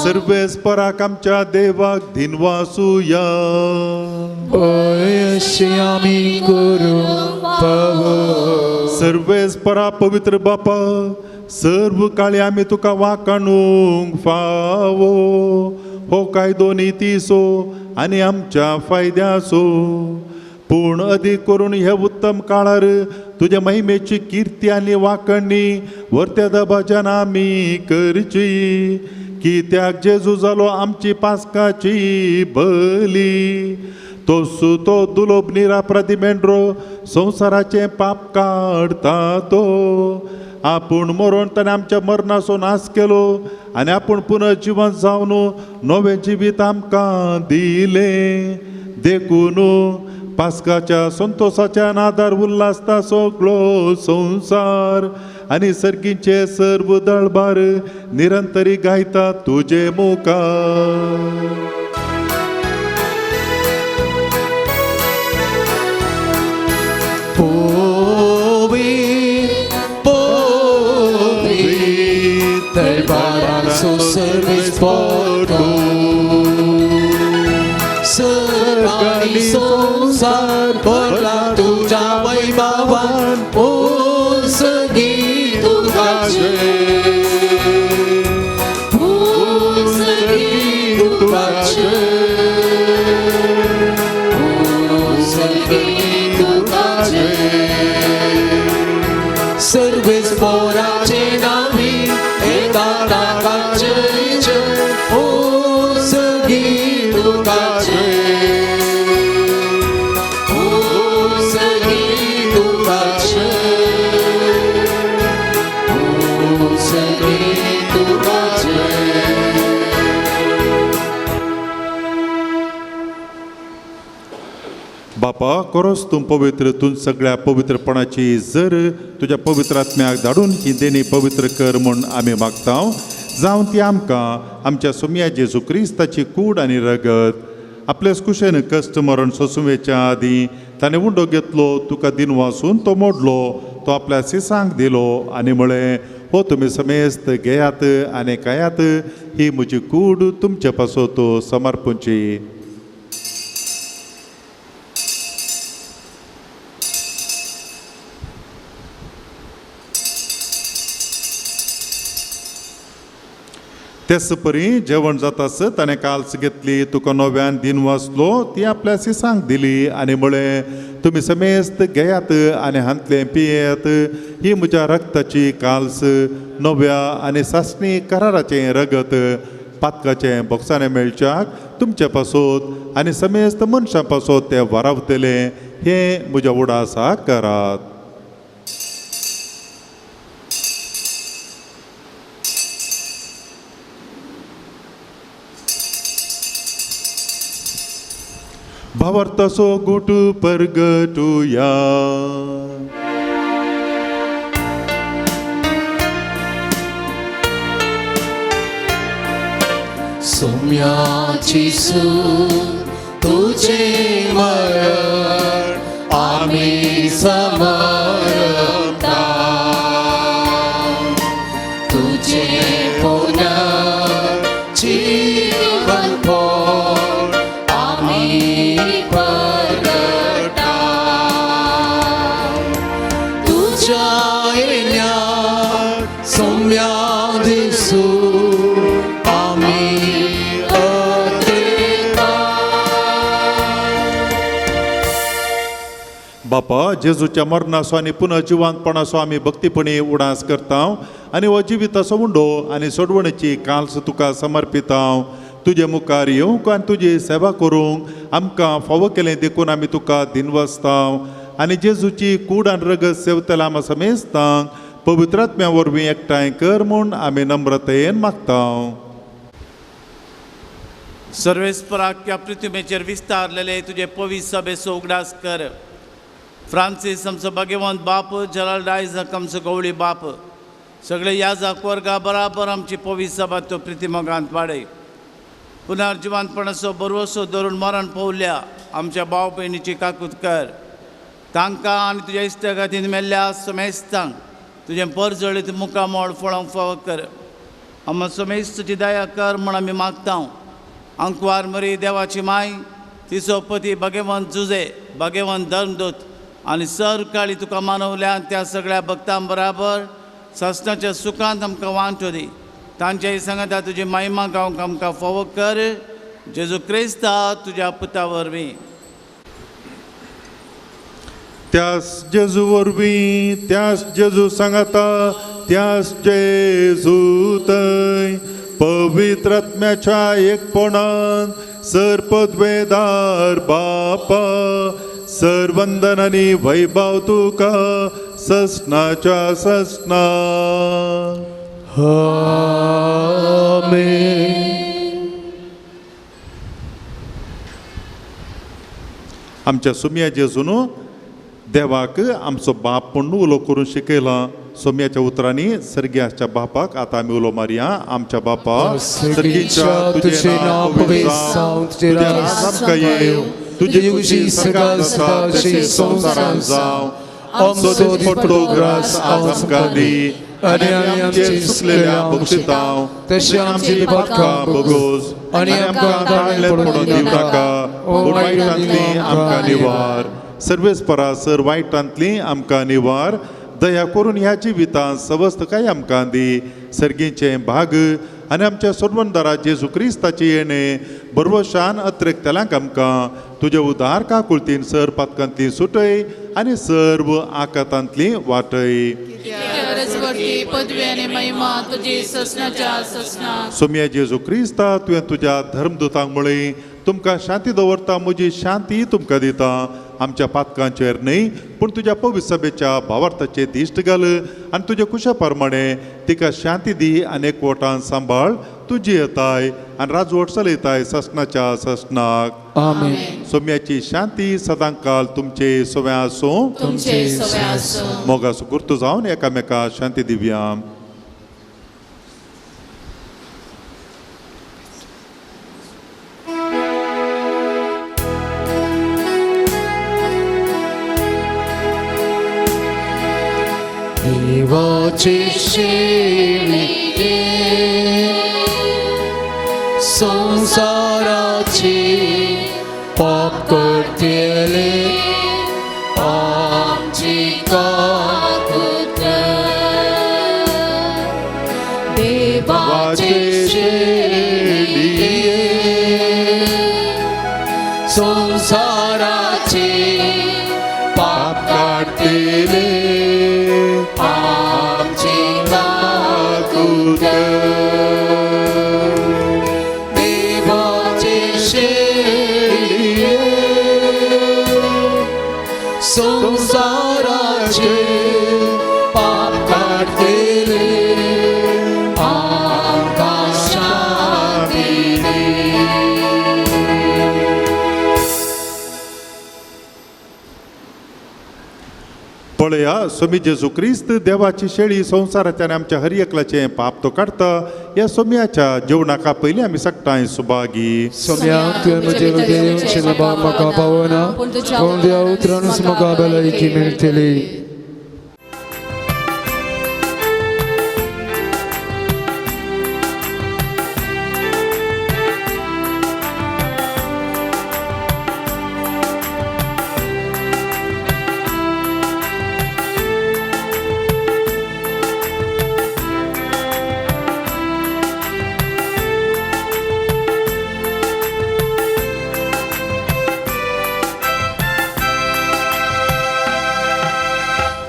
[SPEAKER 2] सर्वेस्पराक आमच्या देवाक दिनवासुया.
[SPEAKER 1] अशी आमी करूंक फावो.
[SPEAKER 2] सर्वेस्परा पवित्र बापा, सर्व काळी आमी तुका वाकाणूंक फावो. हो कायदो नितीचो आनी आमच्या फायद्याचो, पूण अदीक करून हे उत्तम काळार तुज्या महिमेची किर्ती आनी वाकणी वर्त्या दबाज्यान आमी करची. कित्याक जेजू जालो आमची पास्काची बली, तो सुतो दुलोब निरापराधी मेंढरो संवसाराचें पाप काडटा तो. आपूण मरोन ताणें आमच्या मरणाचो नाश केलो आनी आपूण पुनर्जिवन जावन नवें जिवीत आमकां दिलें. देखून पास्काच्या संतोसाच्या नादार उल्हासता सगळो संवसार आनी सर्गीचे सर्व दळबार निरंतरी गायता तुजे मुखार.
[SPEAKER 1] पवित्र पवित्र दरबाराचो सर्वेस्पर सर्ग आनी संवसार भरला तुज्या वैभवान. उंचगी तुकाचे,
[SPEAKER 3] उंचगी तुकाचे, उंचगी तुकाचे.
[SPEAKER 1] सर्वेस्पराचे नावी येता ताका जय जय. उंचगी तुकाचे,
[SPEAKER 3] उंचगी तुकाचे, उंचगी तुकाचे.
[SPEAKER 2] बापा, करोस तूं पवित्र तूं सगळ्या पवित्रपणाची जर तुज्या पवित्र आत्म्याक धाडून ही देणी पवित्र कर म्हूण आमी मागता. जावं ती आमकां आमच्या सोमया जेजू क्रिस्ताची कूड आनी रगत. आपल्याच कुशेन कश्ट मरण सोंसुवेच्या आदीं ताणें उंडो घेतलो, तुका दिनवासून तो मोडलो, तो आपल्या सिसांक दिलो आनी म्हळें, हो तुमी समेस्त घेयात आनी खायात, ही म्हजी कूड तुमचे पासत समर्पणची. तेच परी जेवण जातास ताणें काल्स घेतली, तुका नव्यान दिन वाचलो, ती आपल्या सिसांक दिली आनी म्हळें, तुमी समेस्त घेयात आनी हांतलें पियेयात, ही म्हज्या रक्ताची काल्स, नव्या आनी सासणी कराराचें रगत, पातकाचें बोगसाणें मेळच्याक तुमचे पासत आनी समेस्त मनशां पासत तें वारावतलें. हें म्हज्या उडासाक करात. भावार्थाचो गुट परगटुया.
[SPEAKER 3] सोम्याची सून तुझे मरण आम्ही समरता, तुझे पुनर्जीवन फळ आम्ही परगटा.
[SPEAKER 1] तुझ्या येण्याक सौम्या दिसू आम्ही अतेता.
[SPEAKER 2] बापा, जेजूच्या मरणाचो आनी पुनर्जिवंतपणाचो आमी भक्तीपणी उडास करता आनी हो जिविताचो उंडो आनी सोडवणेची काल्स तुका समर्पिता. तुजे मुखार येवंक आनी तुजी सेवा करूंक आमकां फावो केलें देखून आमी तुका दिनवासता आनी जेजूची कूड आनी रगत सेवतल्या आमा समेस्तांक पवित्रात्म्या वरवीं एकठांय कर म्हूण आमी नम्रतेन मागता.
[SPEAKER 6] सर्वेस्पराक पृथ्वीचेर विस्तारलेले तुजे पवित्र सभेचो उगडास कर. फ्रांसीस आमचो भाग्यवंत बाप, जेराल्ड आयजक आमचो गवळी बाप, सगळे याजक वर्गा बराबर आमची पवित्र सभा तो प्रिती मोगांत वाडय. पुनर्जिवंतपणाचो बरवसो धरून मरण पवल्या आमच्या भाव भयणीची काकूत कर. तांकां आनी तुज्या इश्टागतीन मेल्ल्या समेस्तांक तुजें परजळीत मुखामोळ फळोंक फावो कर. आमकां समेस्तची दया कर म्हूण आमी मागता. आंकवार मरी देवाची माय, तिचो पती भगवंत जुजे, भगवंत धर्मदूत आनी सर काळी तुका मानवल्या त्या सगळ्या भक्तां बराबर ससनाच्या सुखांत आमकां वांटो दी. तांच्याय सांगता तुजी महिमा गावंक आमकां फावो कर. जेजू क्रिस्ता तुज्या पुता वरवीं.
[SPEAKER 2] त्यास जेजू वरवीं, त्यास जेजू सांगता, त्यास जेजू थंय पवित्र आत्म्याच्या एकपणान सर पदवेदार बापा सर वंदन आनी वैभव तुका ससनाच्या ससना.
[SPEAKER 1] आमेन.
[SPEAKER 2] आमच्या सुम्या जेजून देवाक आमचो बाप म्हूण उलो करून शिकयला. सोम्याच्या उतरांनी सर्गीच्या बापाक आतां आमी उलो मारया. आमच्या बापा
[SPEAKER 1] सर्गीच्या, तुझें नांव पवित्र जावं, तुजें राज आमकां येवं, तुजी खुशी स्वर्गांत जाता तशी संवसारांत जावं.
[SPEAKER 2] आमचो दिसपट्टो ग्रास आज आमकां दी आनी आमी आमचे चुकलेल्या बक्षितांव
[SPEAKER 1] तशी आमची पातकां
[SPEAKER 2] बगोस
[SPEAKER 1] आनी आमकां ताळ्यांत
[SPEAKER 2] पडून
[SPEAKER 1] पडून
[SPEAKER 2] दिवं नाका, पूण वायटांतली आमकां निवार. सर्वेस्परा सर वायटांतली आमकां निवार. दया करून ह्या जिवितांत सवस्तकाय आमकां दी. सर्गीचें भाग आनी आमच्या सोडवणदारा जेजू क्रिस्ताची येणें बरवशान अत्रेकतल्यांक आमकां तुजे उदार काकुळतीन सर पातकांतली सुटय आनी सर्व आकातांतली वाटय. सोम्या जेजू क्रिस्ता, तुवें तुज्या धर्मदूतांक म्हळें, तुमकां शांती दवरता, म्हजी शांती तुमकां दिता. आमच्या पातकांचेर न्हय पूण तुज्या पवित्र सभेच्या भावार्थाचे दिश्ट घाल आनी तुज्या कुशा प्रमाणे तिका शांती दी आनी एकवटान सांबाळ. तुजी येताय आनी राजवट चलयताय ससनाच्या ससनाक.
[SPEAKER 1] आमेन.
[SPEAKER 2] सोम्याची शांती सदांकाल तुमचे सव्या आसूं.
[SPEAKER 3] तुमचे सव्या आसूं.
[SPEAKER 2] मोगाचो गुर्तू जावन एकामेका शांती दिवया.
[SPEAKER 3] देवाची शेळये संसाराची पाप करतले आमची काकूत कर. देवाची शेळये संसाराची पाप काडटले आमची काकूत कर. देवाचे शेळये संसाराचे पाप काडटले आमकां शांती दी.
[SPEAKER 2] पळया सोमी जेजू क्रिस्त देवाची शेळी संवसाराच्या आनी आमच्या हर एकल्याचें पाप तो काडटा. ह्या सोम्याच्या जेवणाका पयलीं आमी सगटांय सुभागी.
[SPEAKER 1] सोम्या, तुवें म्हजे हृदय येवचें बाप म्हाका पावना, पूण तुज्या उतरानूच म्हाका भलायकी मेळटली.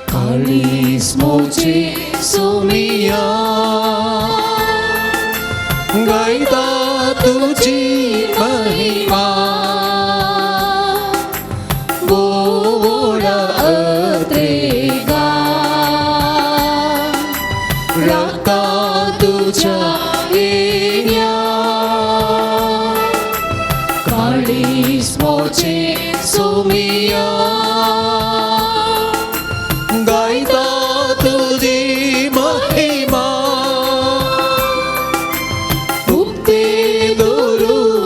[SPEAKER 3] काळीस सुमिया गायता तुझी महिमा. गोड अत्रेगा राखता तुझ्या येण्या. काळीस मोचे सुमिया गायता तुझी महिमा. उक्ते दवरून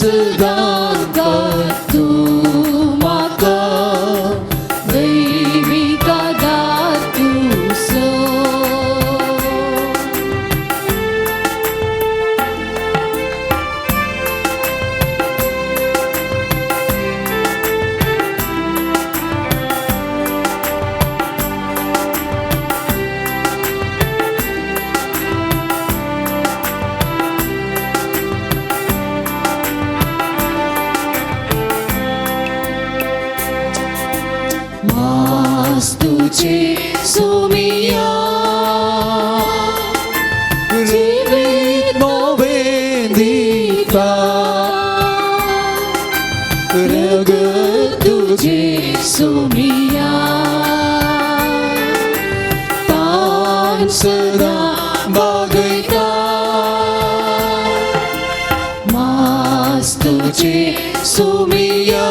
[SPEAKER 3] सदांकाळ तूं म्हाका दैवीक आदार तुजो. मास तुझे सुमिया
[SPEAKER 1] जिवीत नवें दिता
[SPEAKER 3] रगत तुझे सुमिया तान सदा बागयता मास तुझे सुमिया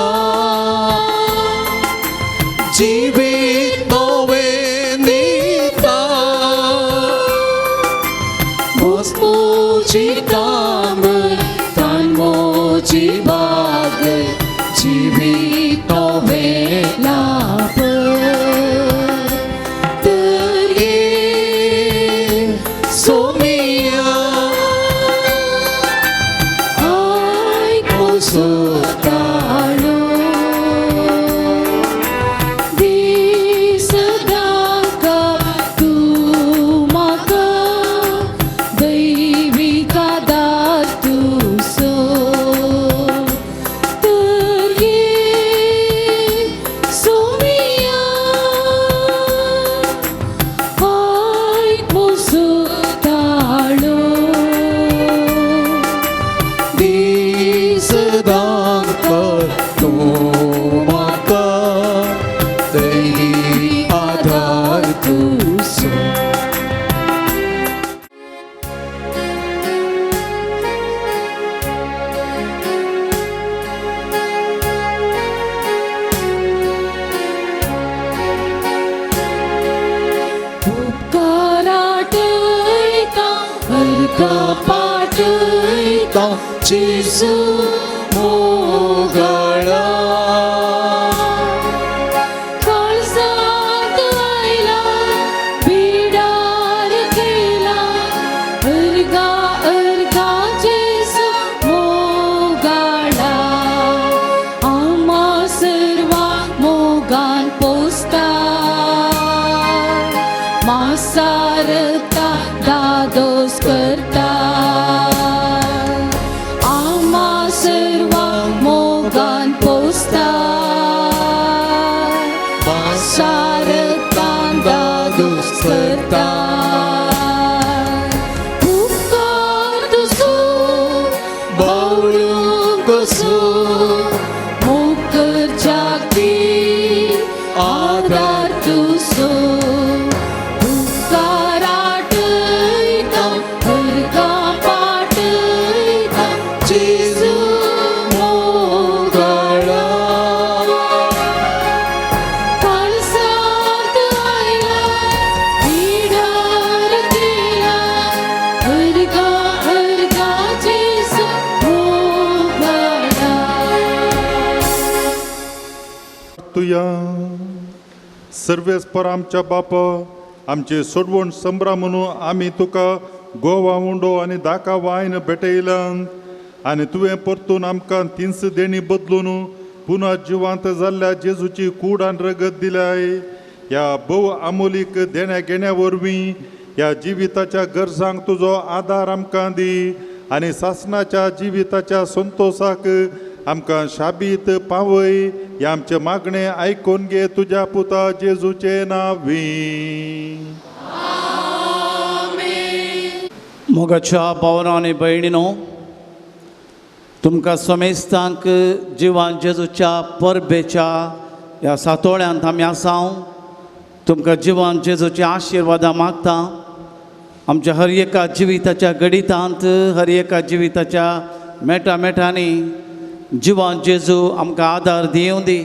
[SPEAKER 1] जिवीत नवें दिता
[SPEAKER 3] मोची तांबय तान मोची बागय जिवीत नवें लाभय तर ये सोमिया आयक म्हजो ताळो दी सदांकाळ तूं म्हाका दैवीक आदार तुजो तर ये सोमिया आयक म्हजो ताळो
[SPEAKER 1] दी सदांकाळ तूं म्हाका दैवी आदार
[SPEAKER 3] तुजो. उपकाराटयता अर्घा पाटयता जेजू मोगाळा काळजांत आयला बिडार केला अर्घा अर्घा जेजू मोगाळा आम्हा सर्वां मोगान पोसता मासारता दादोस करता आम्हा सर्वां मोगान पोसता मासारता दादोस करता उपकार तुजो बावळूंक कसो मोकर जागती आदार तुजो उपकार आटयता अर्घा पाटयता जेजू मोगाळा काळजांत आयला बिडार केला अर्घा अर्घा जेजू मोगाळा.
[SPEAKER 2] तुया सर्वेस्पर आमच्या बापा, आमचे सोडवण संभ्रा म्हणून आमी तुका गोवा उंडो आनी दाका वायन भेटयल्यान आनी तुवें परतून आमकां तिनस देणी बदलून पुनः जिवांत जाल्ल्या जेजूची कूड आनी रगत दिल्याय. ह्या भोव आमोलीक देण्या घेण्या वरवीं ह्या जिविताच्या गरजांक तुजो आदार आमकां दी आनी सासणाच्या जिविताच्या संतोसाक आमकां शाबीत पावय. ह्या आमचें मागणें आयकून घे तुज्या पुता जेजूचे नांवी.
[SPEAKER 6] मोगाच्या भावना आनी भयणीनो, तुमकां समेस्तांक जिवान जेजूच्या परबेच्या ह्या सातोळ्यांत आमी आसाव. तुमकां जिवान जेजूच्या आशिर्वादां मागता. आमच्या हर एका जिविताच्या गणितांत, हर एका जिविताच्या मेटा मेटांनी जिवान जेजू आमकां आदार दिवं दी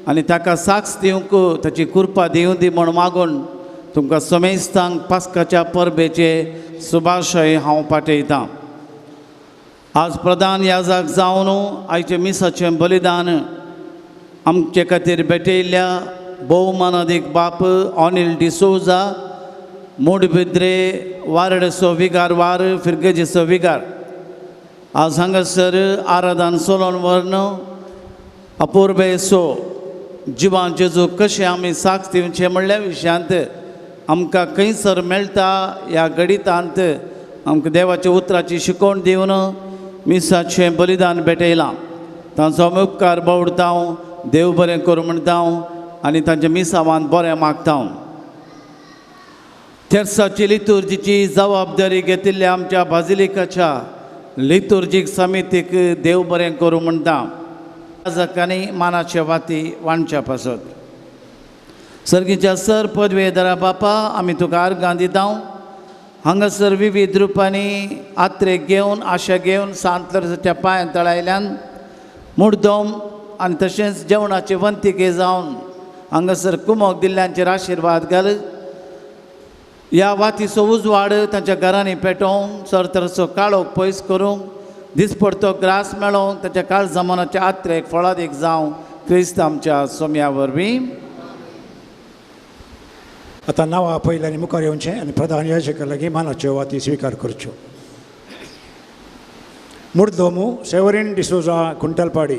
[SPEAKER 6] आनी ताका साक्ष दिवंक ताची कृपा दिवं दी म्हूण मागून तुमकां समेस्तांक पास्काच्या परबेचे शुभाशय हांव पाठयतां. आज प्रधान याजक जावन आयचें मिसाचें बलिदान आमचे खातीर भेटयल्ल्या भोवमानादीक बाप अनिल डिसोजा मूडबिद्रे वारडेचो विगार वार फिरगेजीचो विगार आज हांगासर आराधन सोलोन व्हरून अपुर्बेचो जिवान जेजू कशें आमी साक्ष दिवचें म्हणल्या विशयांत आमकां खंयसर मेळटा ह्या गणितांत आमकां देवाच्या उतराची शिकवण दिवन मिसाचें बलिदान भेटयलां. तांचो आमी उपकार बावडता, देव बरें करूं म्हणटा आनी तांच्या मिसावान बरें मागता. तेर्साची लितुर्जीची जबाबदारी घेतिल्ल्या आमच्या बाजिलिकाच्या लितुर्जीक समितीक देव बरें करूं म्हणटा. आनी मानाचे वाती वांटच्या पासत सर्गीच्या सर पदवेदारा बापा आमी तुका आर्गां दिता. हांगासर विविध रुपांनी आत्रेक घेवन आशा घेवन सांत लोरेंसाच्या पांयां तळायल्यान मुड्डोम आनी तशेंच जेवणाचे वंतिके जावन हांगासर कुमोक दिल्ल्यांचेर आशिर्वाद घाल. ह्या वातीचो उजवाड तांच्या घरांनी पेटोवंक सरतरचो काळोख पयस करूंक दिसपडतो ग्रास मेळोवंक ताच्या काळ जमानाच्या आत्रेक फळादीक जावं क्रिस्त आमच्या सोम्या वरवीं.
[SPEAKER 4] आतां नांवां पयलीं आनी मुखार येवचें आनी प्रधान याजका लागीं मानाच्यो वाती स्विकार करच्यो. मुर्दोमू Severin D'Souza Khuntapadi,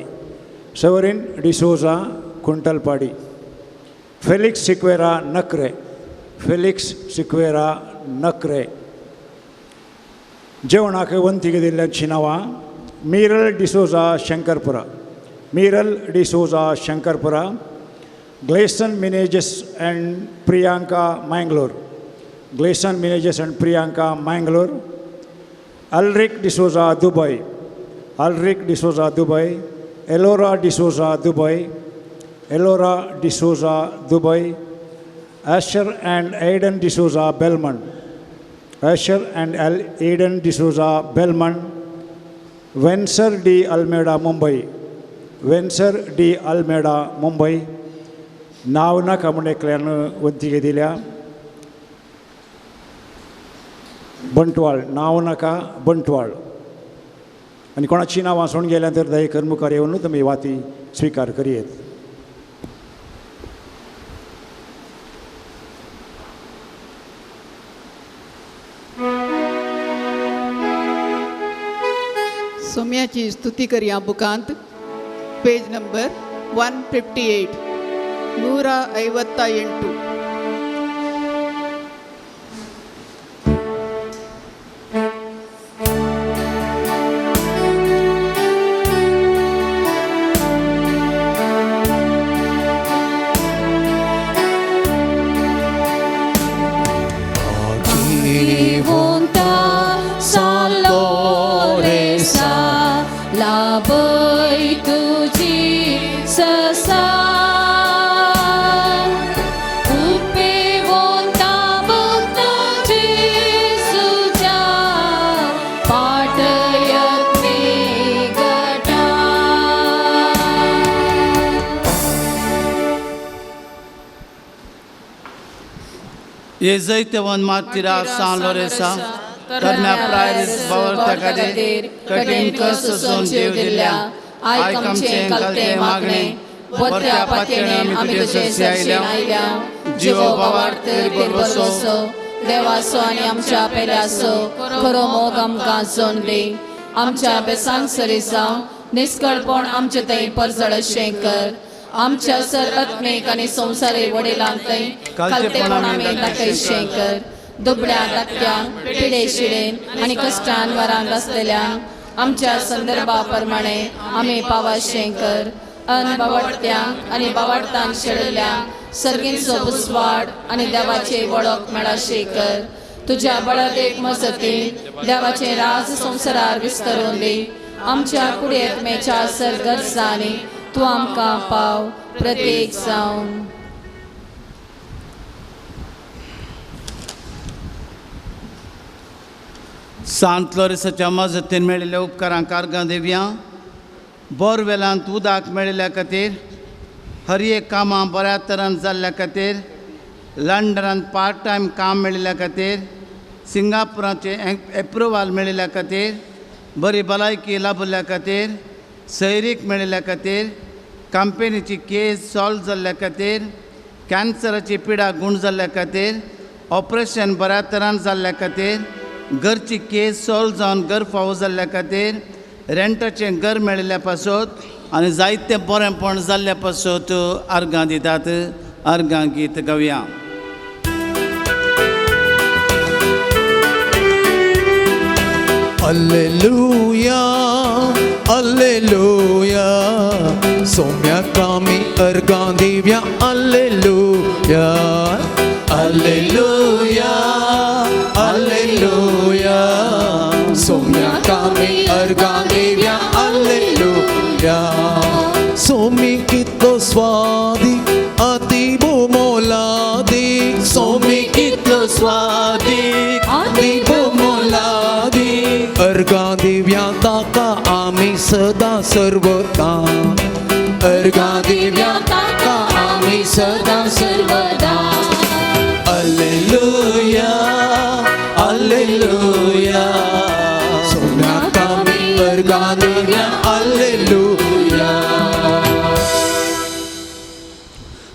[SPEAKER 4] Severin D'Souza Khuntapadi, Felix Sequeira Nakre, Felix Sequeira Nakre. जेवणाक वंतीक दिल्ल्याची नांवां Miral D'Souza Shankarpura, Miral D'Souza Shankarpura, Gleson Menezes and Priyanka Mangalore, Gleson Menezes and Priyanka Mangalore, Alric D'Souza Dubai, Alric D'Souza Dubai, Ellora D'Souza Dubai, Ellora D'Souza Dubai, Asher and Aiden D'Souza Belman, Asher and Aiden D'Souza Belman, Venser D Almeida Mumbai, Venser D Almeida Mumbai. नांव नाका म्हूण एकल्यान वंतीक दिल्या बंटवाळ, नांव नाका बंटवाळ. आनी कोणाची नांवां सोडून गेल्यार तर दयेकर मुखार येवन तुमी वाती स्विकार करयेत.
[SPEAKER 7] सोम्याची स्तुती करया बुकांत पेज नंबर 158 158.
[SPEAKER 6] हे जैतवन मार्तिरा सान लोरेसा तरण्या प्रायरीस बावरत्या खातीर कठीण कश्ट सोसून जीव दिल्ल्या आयक आमचें कलतें मागणें
[SPEAKER 3] वरत्या पातयेणे आमी तुजे सरशी आयल्या. जिवो बावार्थ भरवसो देवाचो आनी आमच्या पेल्याचो खरो मोग आमकां जोन दी. आमच्या बेसांक सरी जावं निस्कळपण आमचे थंय परजळशें कर. आमच्या सर आत्मेक आनी संवसारी वडिलांक थंय खालतेपण आमी दाखयशें कर. दुबळ्या धाकट्यांक पिडे शिडेन आनी कश्टान वरांक आसलेल्यांक आमच्या संदर्भा प्रमाणे आमी पावाशें कर. अन बावडत्यांक आनी बावडतान शेळिल्ल्यांक सर्गींचो बुसवाड आनी देवाचे वळख मेळाशें कर. तुज्या बळदेक मजतीन देवाचें राज संवसारार विस्तरून दी. आमच्या कुडयेतमेच्या सर गरजांनी तूं आमकां पाव प्रत्येक जावन.
[SPEAKER 6] सांत लोरेसाच्या मजतीन मेळिल्ल्या उपकारांक आर्गां दिवया. बोरवेलांत उदक मेळिल्ल्या खातीर, हर एक कामां बऱ्या तरान जाल्ल्या खातीर, लंडनांत पार्ट टायम काम मेळिल्ल्या खातीर, सिंगापुराचें एप्रुवाल मेळिल्ल्या खातीर, बरी भलायकी लाभिल्ल्या खातीर, सैरीक मेळिल्ल्या खातीर, कंपनीची केस सॉल्व जाल्ल्या खातीर, कॅन्सराची पिडा गूण जाल्ल्या खातीर, ऑपरेशन बऱ्या तरान जाल्ल्या खातीर, घरची केस सॉल्व जावन घर फावो जाल्ल्या खातीर, रेंटाचें घर मेळिल्ल्या पासत आनी जायते बरेंपण जाल्ल्या पासत अर्गां दितात. अर्गां गीत गावया.
[SPEAKER 1] Alleluia, Alleluia, सोम्याक आमी अर्गां दिवया. Alleluia, Alleluia, Alleluia, सोम्याक आमी अर्गां दिवया. Alleluia. सोमी कितलो स्वादीक अती मोलादीक, सोमी कितलो स्वादीक अती मोलादीक, अर्गां दिवया ताका आमी सदां सर्वदा, अर्गां दिवया ताका आमी सदां सर्वदा. Alleluia, Alleluia, सोम्याक आमी अर्गां दिवया. Alleluia.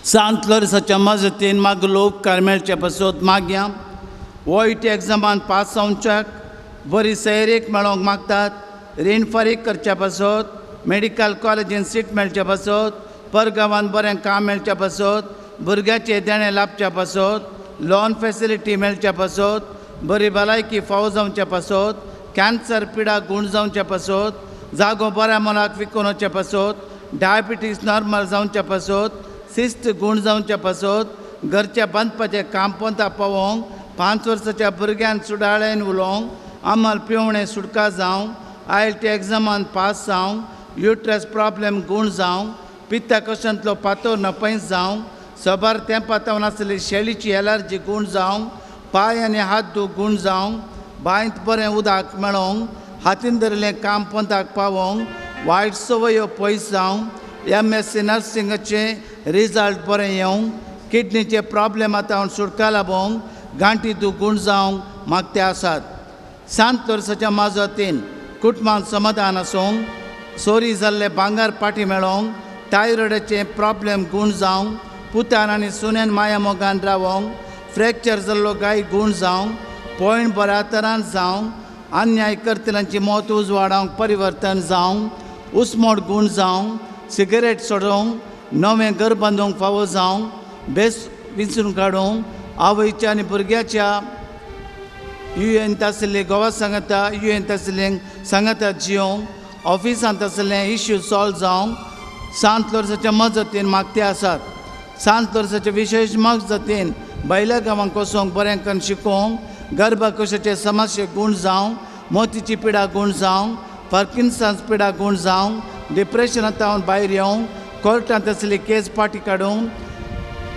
[SPEAKER 6] सांत लोरसाच्या मजतीन मागलो उपकार मेळचे पासत मागया. वायट एग्जामान पास जावच्याक, बरी सैरीक मेळोवंक मागतात, रीण फारीक करच्या पासत, मेडिकल कॉलेजीन सीट मेळच्या पासत, परगांवान बरें काम मेळच्या पासत, भुरग्याचें देणें लाभच्या पासत, लोन फेसिलिटी मेळच्या पासत, बरी भलायकी फावो जावच्या पासत, कॅन्सर पिडा गूण जावच्या पासत, जागो बऱ्या मनाक विकून वचच्या पासत, डायबिटीज नॉर्मल जावच्या पासत, शिस्त गूण जावच्या पासत, घरच्या बांदपाचें काम पोंता पावोवंक, 5 वर्साच्या भुरग्यान सुडाळेन उलोवंक, आमल पिवणें सुटका जावंक, IELTS एग्जामान पास जावंक, युट्रस प्रॉब्लेम गूण जावंक, पित्ता कशांतलो पातोर नपयस जावंक, सबार तेंपा तावन आसली शेळीची एलर्जी गूण जावंक, पांय आनी हात दूख गूण जावंक, बांयत बरें उदक मेळोवंक, हातीन धरिल्लें काम पोंताक पावोवंक, वायट संवयो पयस जावंक, MSc नर्सिंगाचें रिजल्ट बरें येवंक, किडनीचे प्रॉब्लेम आतां सुटका लाबोवंक, गांठी दूख गूण जावंक मागते आसात. सांत लोरसाच्या मजतीन कुटुंबांत समाधान आसूंक, चोरी जाल्ले भांगर पाटी मेळोवंक, थायरॉयडाचे प्रॉब्लेम गूण जावंक, पुतान आनी सुनेन माया मोगान रावोंक, फ्रॅक्चर जाल्लो गाय गूण जावंक, पॉयंट बऱ्या तरान जावंक, अन्याय करतल्यांची मौत उजवाडावंक परिवर्तन जावंक, उस्मोड गूण जावंक, सिगरेट सोडोवंक, नवें घर बांदूंक फावो जावंक, बेस विंचून काडूंक, आवयच्या आनी भुरग्याच्या युएन आशिल्ले गोवा सांगता युएन आशिल्ले सांगता जियोंक, ऑफिसांत आशिल्ले इश्यू सॉल्व जावंक सांत लोरसाच्या मजतीन मागते आसात. सांत लोरसाच्या विशेश मजतीन बायल्या गांवांक कोसोवंक बरें करून शिकोवंक, गर्भकोशाचे समस्ये गूण जावंक, मोतीची पिडा गूण जावंक, पार्किन्सन्स पिडा गूण जावंक, डिप्रेशनांत तावन भायर येवंक, कोर्टांत आशिल्ली केस पाटी काडूंक,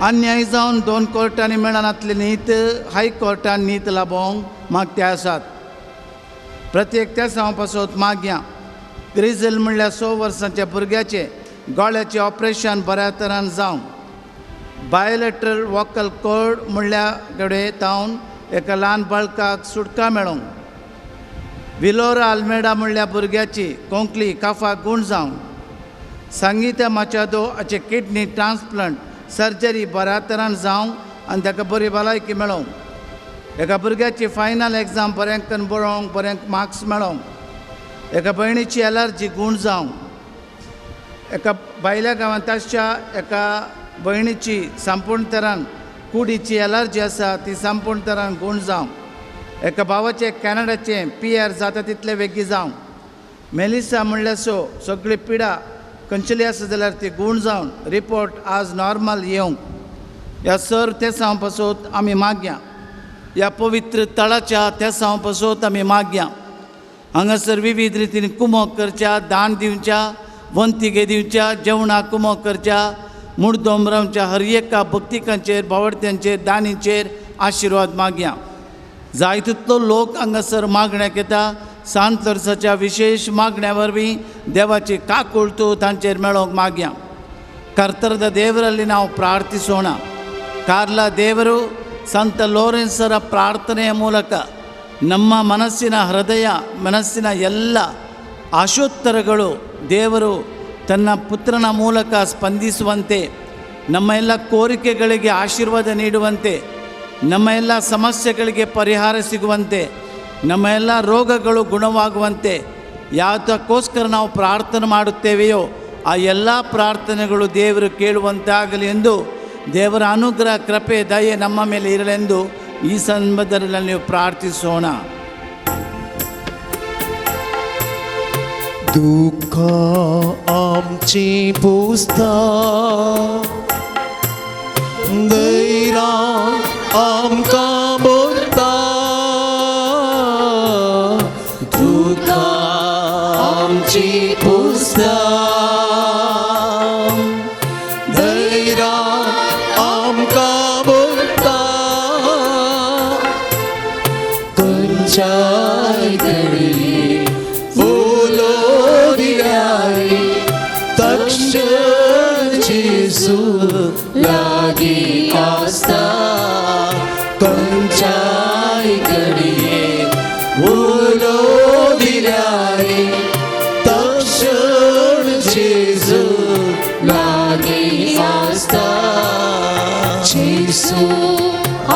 [SPEAKER 6] अन्याय जावन 2 कोर्टांनी मेळनातली नीत हायकोर्टान नीत लाबोवंक मागते आसात. प्रत्येक त्या सावा पासत मागया. ग्रिझल म्हणल्यार 6 वर्सांच्या भुरग्याचें गळ्याचें ऑपरेशन बऱ्या तरान जावंक, बायलॅटरल वॉकल कॉर्ड म्हणल्या कडेन तावन एका ल्हान बाळकाक सुटका मेळोवंक, विलोरा आल्मेडा म्हणल्या भुरग्याची कोंकली काफाक गूण जावंक, संगीता माचादो हाचे किडनी ट्रान्सप्लांट सर्जरी बऱ्या तरान जावंक आनी ताका बरी भलायकी मेळोवंक, एका भुरग्याची फायनल एग्जाम बरें करून बरोवंक बरें मार्क्स मेळोवंक, एका भयणीची एलर्जी गूण जावंक, एका भायल्या गांवांत आसच्या एका भयणीची संपूर्ण तरान कुडीची एलर्जी आसा ती संपूर्ण तरान गूण जावंक, एका भावाचें कॅनडाचें PR जाता तितलें वेगीं जावंक, मेलिसा म्हणल्यार सो सगळी पिडा खंयचेली आसा जाल्यार ती गूण जावन रिपोर्ट आज नॉर्मल येवंक, ह्या सर तेसांव पासत आमी मागया. ह्या पवित्र तळाच्या तेसांव पासत आमी मागया. हांगासर विविध रितीन कुमोक करच्या, दान दिवच्या, वंतिगे दिवच्या, जेवणाक कुमोक करच्या, मुर्दोम रावच्या हर एका भक्तिकांचेर, भावडत्यांचेर, दानीचेर आशिर्वाद मागया. जाय तितलो लोक हांगासर मागण्याक येता. सांत लोरसाच्या विशेश मागण्या वरवीं देवाची काकुळटू तांचेर मेळोवंक मागया. ಕರ್ತರದ ದೇವರಲ್ಲಿ ನಾವು ಪ್ರಾರ್ಥಿಸೋಣ. ಕಾರ್ಲ ದೇವರು ಸಂತ ಲೋರೆನ್ಸರ ಪ್ರಾರ್ಥನೆಯ ಮೂಲಕ ನಮ್ಮ ಮನಸ್ಸಿನ ಹೃದಯ ಮನಸ್ಸಿನ ಎಲ್ಲ ಆಶೋತ್ತರಗಳು ದೇವರು ತನ್ನ ಪುತ್ರನ ಮೂಲಕ ಸ್ಪಂದಿಸುವಂತೆ, ನಮ್ಮ ಎಲ್ಲ ಕೋರಿಕೆಗಳಿಗೆ ಆಶೀರ್ವಾದ ನೀಡುವಂತೆ, ನಮ್ಮ ಎಲ್ಲ ಸಮಸ್ಯೆಗಳಿಗೆ ಪರಿಹಾರ ಸಿಗುವಂತೆ, ನಮ್ಮ ಎಲ್ಲ ರೋಗಗಳು ಗುಣವಾಗುವಂತೆ, ಯಾವುದಕ್ಕೋಸ್ಕರ ನಾವು ಪ್ರಾರ್ಥನೆ ಮಾಡುತ್ತೇವೆಯೋ ಆ ಎಲ್ಲ ಪ್ರಾರ್ಥನೆಗಳು ದೇವರು ಕೇಳುವಂತಾಗಲಿ ಎಂದು ದೇವರ ಅನುಗ್ರಹ ಕೃಪೆ ದಯೆ ನಮ್ಮ ಮೇಲೆ ಇರಲೆಂದು ಈ ಸಂದರ್ಭದಲ್ಲಿ ನೀವು ಪ್ರಾರ್ಥಿಸೋಣ.
[SPEAKER 1] दुःख आमची पुसता, धैर्या आमकां भरता, दुःख आमची पुसता, धैर्या आमकां भरता, खंयच्याय घडये उलो दिल्यार तक्षण जेजू लागीं आसता, खंयच्याय घडये उलो दिल्यार तक्षण जेजू लागीं आसता, जेजू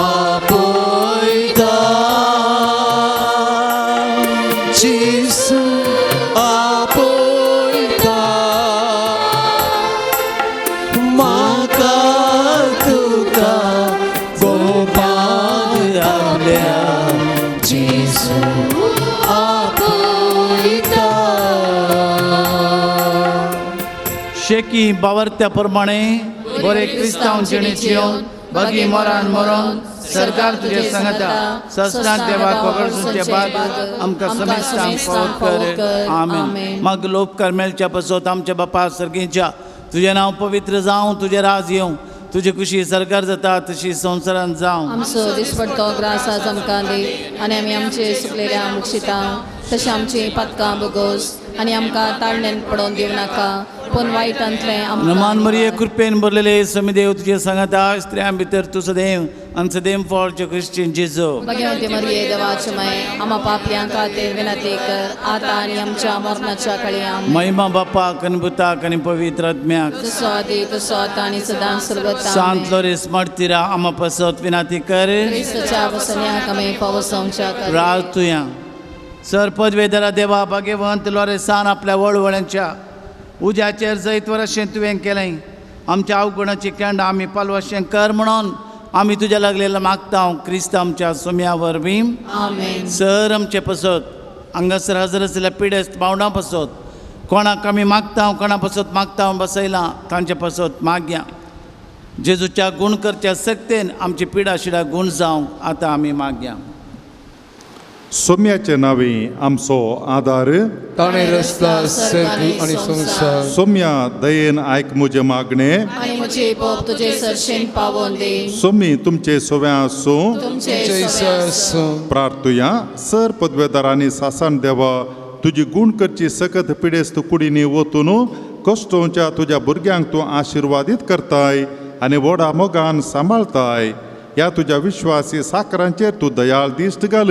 [SPEAKER 1] आपयता, जेजू आपयता, म्हाका तुका गोपाक आपल्या जेजू आपयता.
[SPEAKER 6] शेकी बावरत्या प्रमाणे बरे क्रिस्तांव जिणेची येवन बागी मरान मरोन सरकार तुजे सांगता ससनात देवा कोगळसूचे बाग आमकां समेस्तांक फावत कर. आमेन. मग लोपकार मेळच्या पसत आमच्या बापा सर्गीच्या तुजें नांव पवित्र जावं, तुजें राज येवं, तुजी खुशी सरकार जाता तशी संवसारांत जावं.
[SPEAKER 3] आमचो दिसपडतो ग्रास आज आमकां दी आनी आमी आमचे सुकलेल्या मुक्षिता तशें आमची पातकां बोगोस आनी आमकां ताळण्यान पडोवन दिवं नाका पूण वायटांतलें आमकां
[SPEAKER 6] नमान मरिये कृपेन भरलेले समीदेव तुजे सांगता, स्त्रियां भितर तूं सदैव आनी सदैव फळचो क्रिश्चन जेजू.
[SPEAKER 3] भगवती मरिये देवाचे माय आमा पापयां खातीर विनंती कर आतां आनी आमच्या मरणाच्या कळयां.
[SPEAKER 6] महिमा बापाक आनी पुताक आनी पवित्र आत्म्याक,
[SPEAKER 3] जसो आदी तसो आतां आनी सदां सर्वता.
[SPEAKER 6] सांत लोरेस मार्तीरा आमा पसत विनंती कर.
[SPEAKER 3] क्रिस्तच्या वसन्याक आमी पावसांच्या
[SPEAKER 6] प्रार्थुया. सर पदवेदरा देवा भाग्यवंत लोरेसान आपल्या वळवळ्यांच्या उज्याचेर जैत अशें तुवें केलें, आमच्या अवगुणाची केंडां आमी पालवशें कर म्हणून आमी तुज्या लागलेलो मागता क्रिस्त आमच्या सोम्या वरवीं.
[SPEAKER 3] आमेन.
[SPEAKER 6] सर आमचे पसत हांगासर हजर आशिल्ल्या पिडेस्त भावंडां पसत कोणाक आमी मागता कोणा पसत मागता बसयलां तांचे पसत मागया. जेजूच्या गूण करच्या सक्तेन आमची पिडा शिडा गूण जावंक आतां आमी मागया.
[SPEAKER 2] सोम्याचे नांवे आमचो आदार,
[SPEAKER 1] ताणें रचला सर्ग आनी संवसार.
[SPEAKER 2] सोम्या दयेन आयक म्हजें मागणें,
[SPEAKER 3] आनी म्हजे पोप तुजे सरशेन पावोवन दी.
[SPEAKER 2] सोमी तुमचे सोव्या आसूं.
[SPEAKER 3] तुमचे
[SPEAKER 1] तुमचे
[SPEAKER 3] सोव्या
[SPEAKER 1] आसूं.
[SPEAKER 2] प्रार्थुया. सर पदवेदार आनी सासन देवा, तुजी गूण करची सकत पिडेस्त कुडींनी वतून कश्टोवच्या तुज्या भुरग्यांक तूं आशिर्वादीत करताय आनी व्हडा मोगान सांबाळताय. ह्या तुज्या विश्वासी साकरांचेर तूं दयाळ दिश्ट घाल,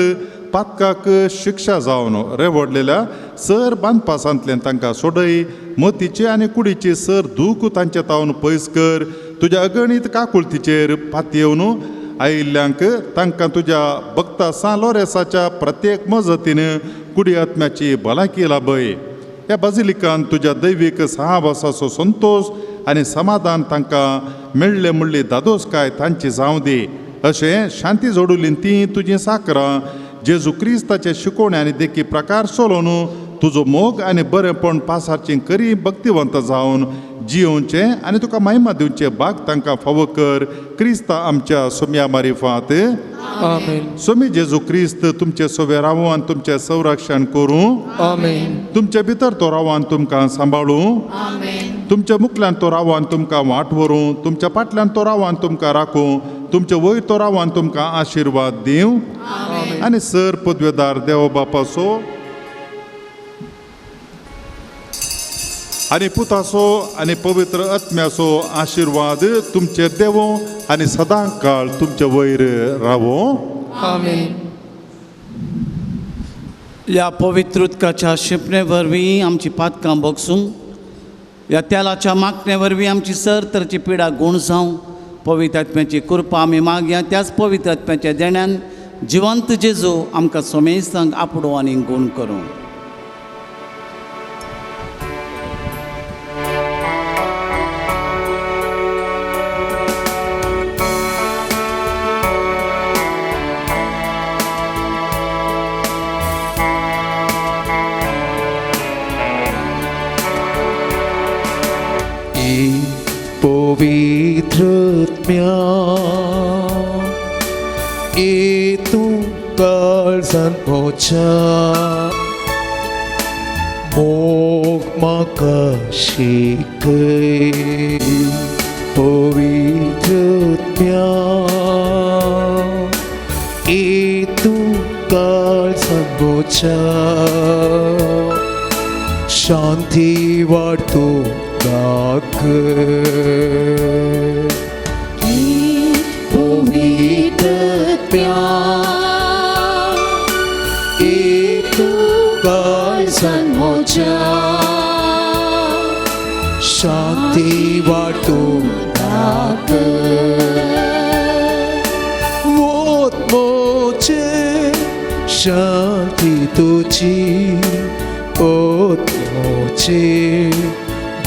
[SPEAKER 2] पातकाक शिक्षा जावन रेवडलेल्या सर बांदपासांतल्यान तांकां सोडय, मतीची आनी कुडीची सर दूख तांचे तावन पयस कर. तुज्या अगणीत काकुळतीचेर पातयेवन आयिल्ल्यांक तांकां तुज्या भक्ता सान लोरेसाच्या प्रत्येक मजतीन कुडी आत्म्याची भलायकी लाभय. ह्या बाजिलिकान तुज्या दैवीक सहावासाचो संतोश आनी समाधान तांकां मेळ्ळें म्हणली दादोसकाय तांची जावं दी. अशें शांती जोडुली तीं तुजीं साकरां जेजू क्रिस्ताचे शिकोवणे आनी देखी प्रकार चलोवन तुजो मोग आनी बरेंपण पासारचीं करी भक्तिवंत जावन जियोवचें आनी तुका महिमा दिवचें भाग तांकां फावो कर. क्रिस्ता आमच्या सोम्या मारिफात.
[SPEAKER 1] आमेन.
[SPEAKER 2] सोमी जेजू क्रिस्त तुमचे सोवे रावूं आनी तुमचें संरक्षण करूं.
[SPEAKER 1] आमेन.
[SPEAKER 2] तुमचे भितर तो रावूं आनी तुमकां सांबाळूं.
[SPEAKER 3] आमेन.
[SPEAKER 2] तुमच्या मुखल्यान तो रावूं आनी तुमकां वाट व्हरूं. तुमच्या फाटल्यान तो रावूं आनी तुमकां राखूं. तुमचे वयर तो रावूं आनी तुमकां आशिर्वाद दिवं. आनी सर पदवेदार देव बापाचो आनी पुताचो आनी पवित्र आत्म्याचो आशिर्वाद तुमचेर देवो आनी सदां काळ तुमचे वयर रावो.
[SPEAKER 1] आमेन.
[SPEAKER 6] ह्या पवित्र उदकाच्या शिंपणे वरवीं आमची पातकां भोगसूं, ह्या तेलाच्या मागणे वरवीं आमची सर तरची पिडा गूण जावं। पवित्र आत्म्याची कृपा आमी मागया, त्याच पवित्र आत्म्याच्या देण्यान जिवंत जेजू आमकां सोमेस्तांक आपडो आनी गूण करूं।
[SPEAKER 1] मोग म्हाका शिकय पवित्र आत्म्या, तूं काळजान मोच्या शांती वाडतो दाखय। पवित्र आत्म्या, शांती वाटो वोत मोचे शांती तुझी, ओत मोचे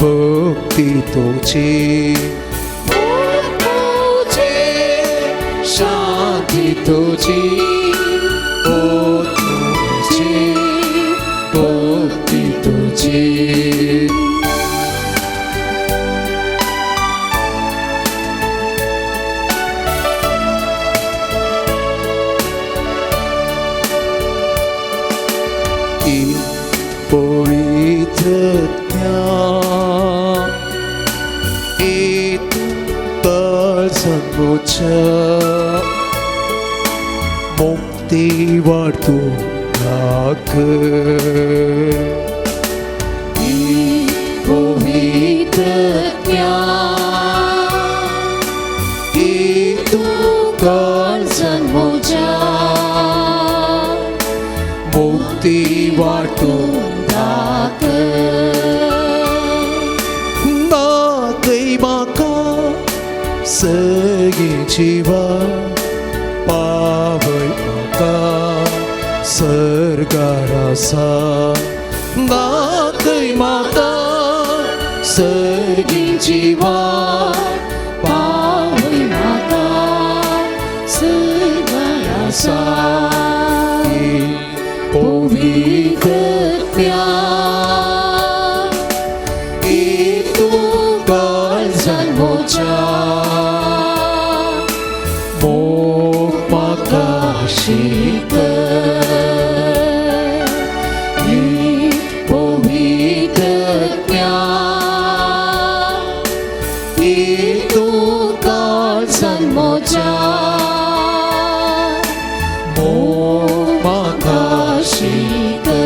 [SPEAKER 1] भक्ती तुझी, ओत मोचे शांती तुझी, ओत मोचे भक्ती तुझी। पवित्र आत्म्या, तूं काळजान मोच्या मुक्ती वाडतो दाखय। पवित्र आत्म्या, तूं काळजान मोच्या मुक्ती वाडतो दाखय। म्हाका सगळीं जिवा पावय म्हाका सर्गार आसा, दाखय म्हाका सगळीं जिवा पावय म्हाका सर्गार आसा। पवित्र आत्म्या, तूं काळजान मोच्या मोग म्हाका शिकय। पवित्र आत्म्या, तूं काळजान मोच्या मोग म्हाका शिकय।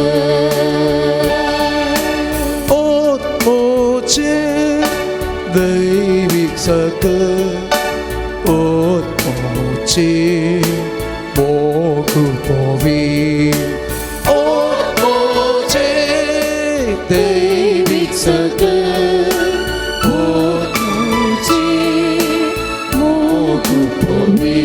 [SPEAKER 1] ओत मोचे दैवीक सकय, ओत मोचे मोग पोवी, ओत मोचे दैवीक सकय, ओत मोचे मोग पोवी।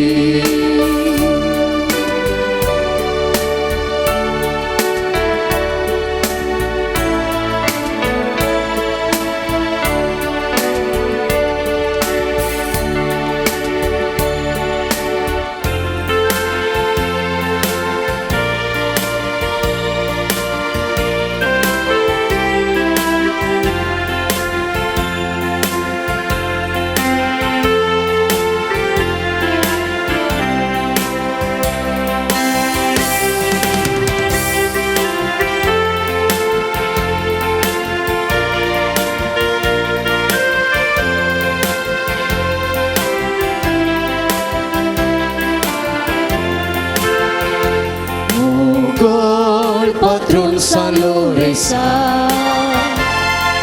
[SPEAKER 1] Patron Saloresa,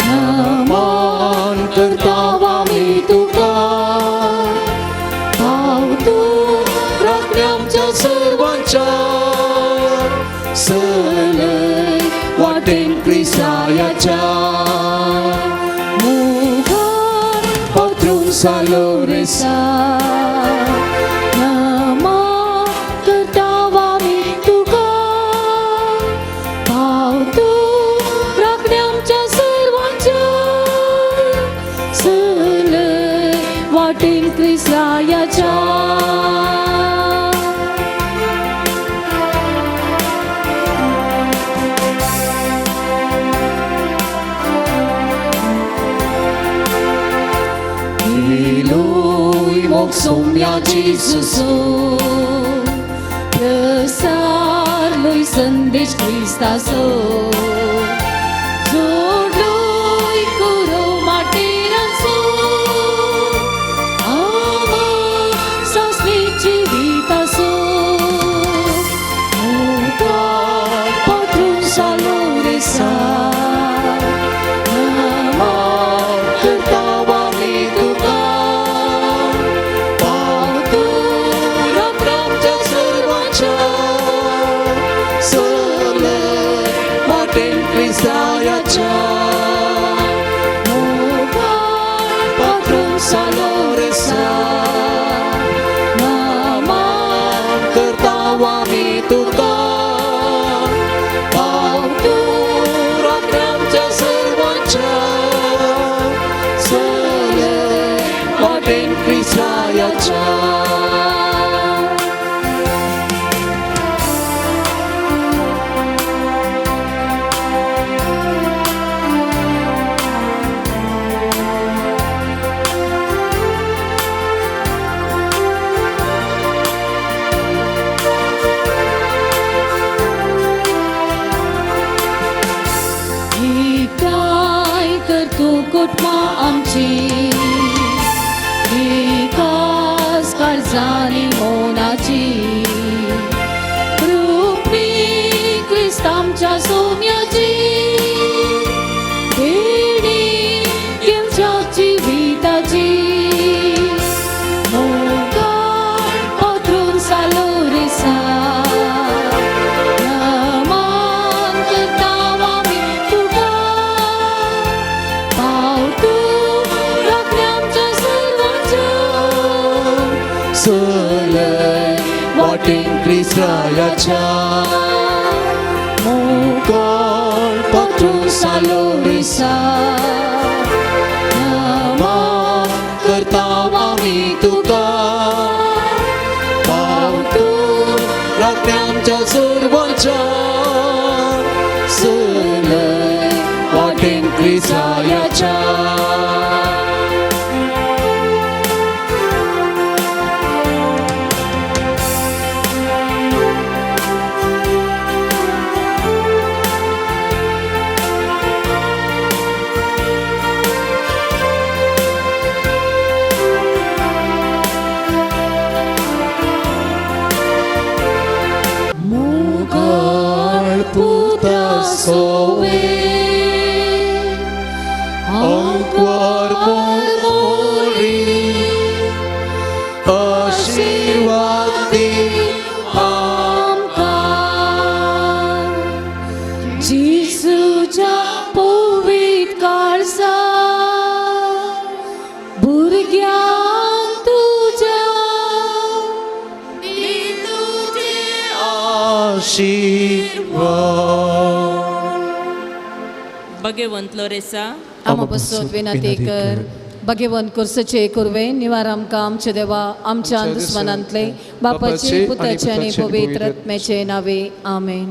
[SPEAKER 1] Naman करता मी तुका, भाव तूं राखणे आमच्या सर्वांच्या। क्रिस्तायाच्या मुखार पत्रून सालो रेसा
[SPEAKER 3] नमा करता आमी तुका पाव तूं राखणे आमच्या सर्वांच्या चलय वाटेन क्रिस्तायाच्या. Sommia Gesuso प्रसारलोय संदेश क्रिस्ताचो जोडलोय कुरो माटेराचो आमा सासली जिविताचो मुखार पत्रून सालो रेसा नमान
[SPEAKER 1] करता आमी तुका पाव तूं राखणे आमच्या सर्वांच्या चलय वाटेन क्रिस्तायाच्या
[SPEAKER 3] मुखार पत्रून सालो रेसा नमान
[SPEAKER 1] करता आमी तुका पाव तूं राखणे आमच्या सर्वांच्या चलय वाटेन क्रिस्तायाच्या.
[SPEAKER 3] काय कर तूं कुटुंबां आमची विकास काळजांनी मनाची रुपी क्रिस्तांच्या सोम्याची भेणी घेवच्या जिविताची मुखार पत्रून सालो रेसा नमान करता आमी तुका पाव तूं राखणे आमच्या सर्वांच्या
[SPEAKER 1] चलय वाटेन क्रिस्तायाच्या मुखार पत्रून सालो रेसा नमान करता आमी तुका पाव तूं राखणे आमच्या सर्वांच्या चलय वाटेन क्रिस्तायाच्या.
[SPEAKER 3] मुखार पुता सोवे
[SPEAKER 1] अंकुर मोरी आशीर्वाद दी
[SPEAKER 3] आमकां जेजूच्या पवित्र काळजा भुरग्यांक तुज्या दी तुजे
[SPEAKER 1] आशीर्वाद.
[SPEAKER 8] भगवंत लोरेसा
[SPEAKER 3] आमा बसोत विनंती कर भगवंत कुर्सचे कुर्वे निवार आमकां आमचे देवा आमच्या दुस्मनांतले बापाचे पुताचे आनी पवित्र आत्म्याचे नावे आमेन.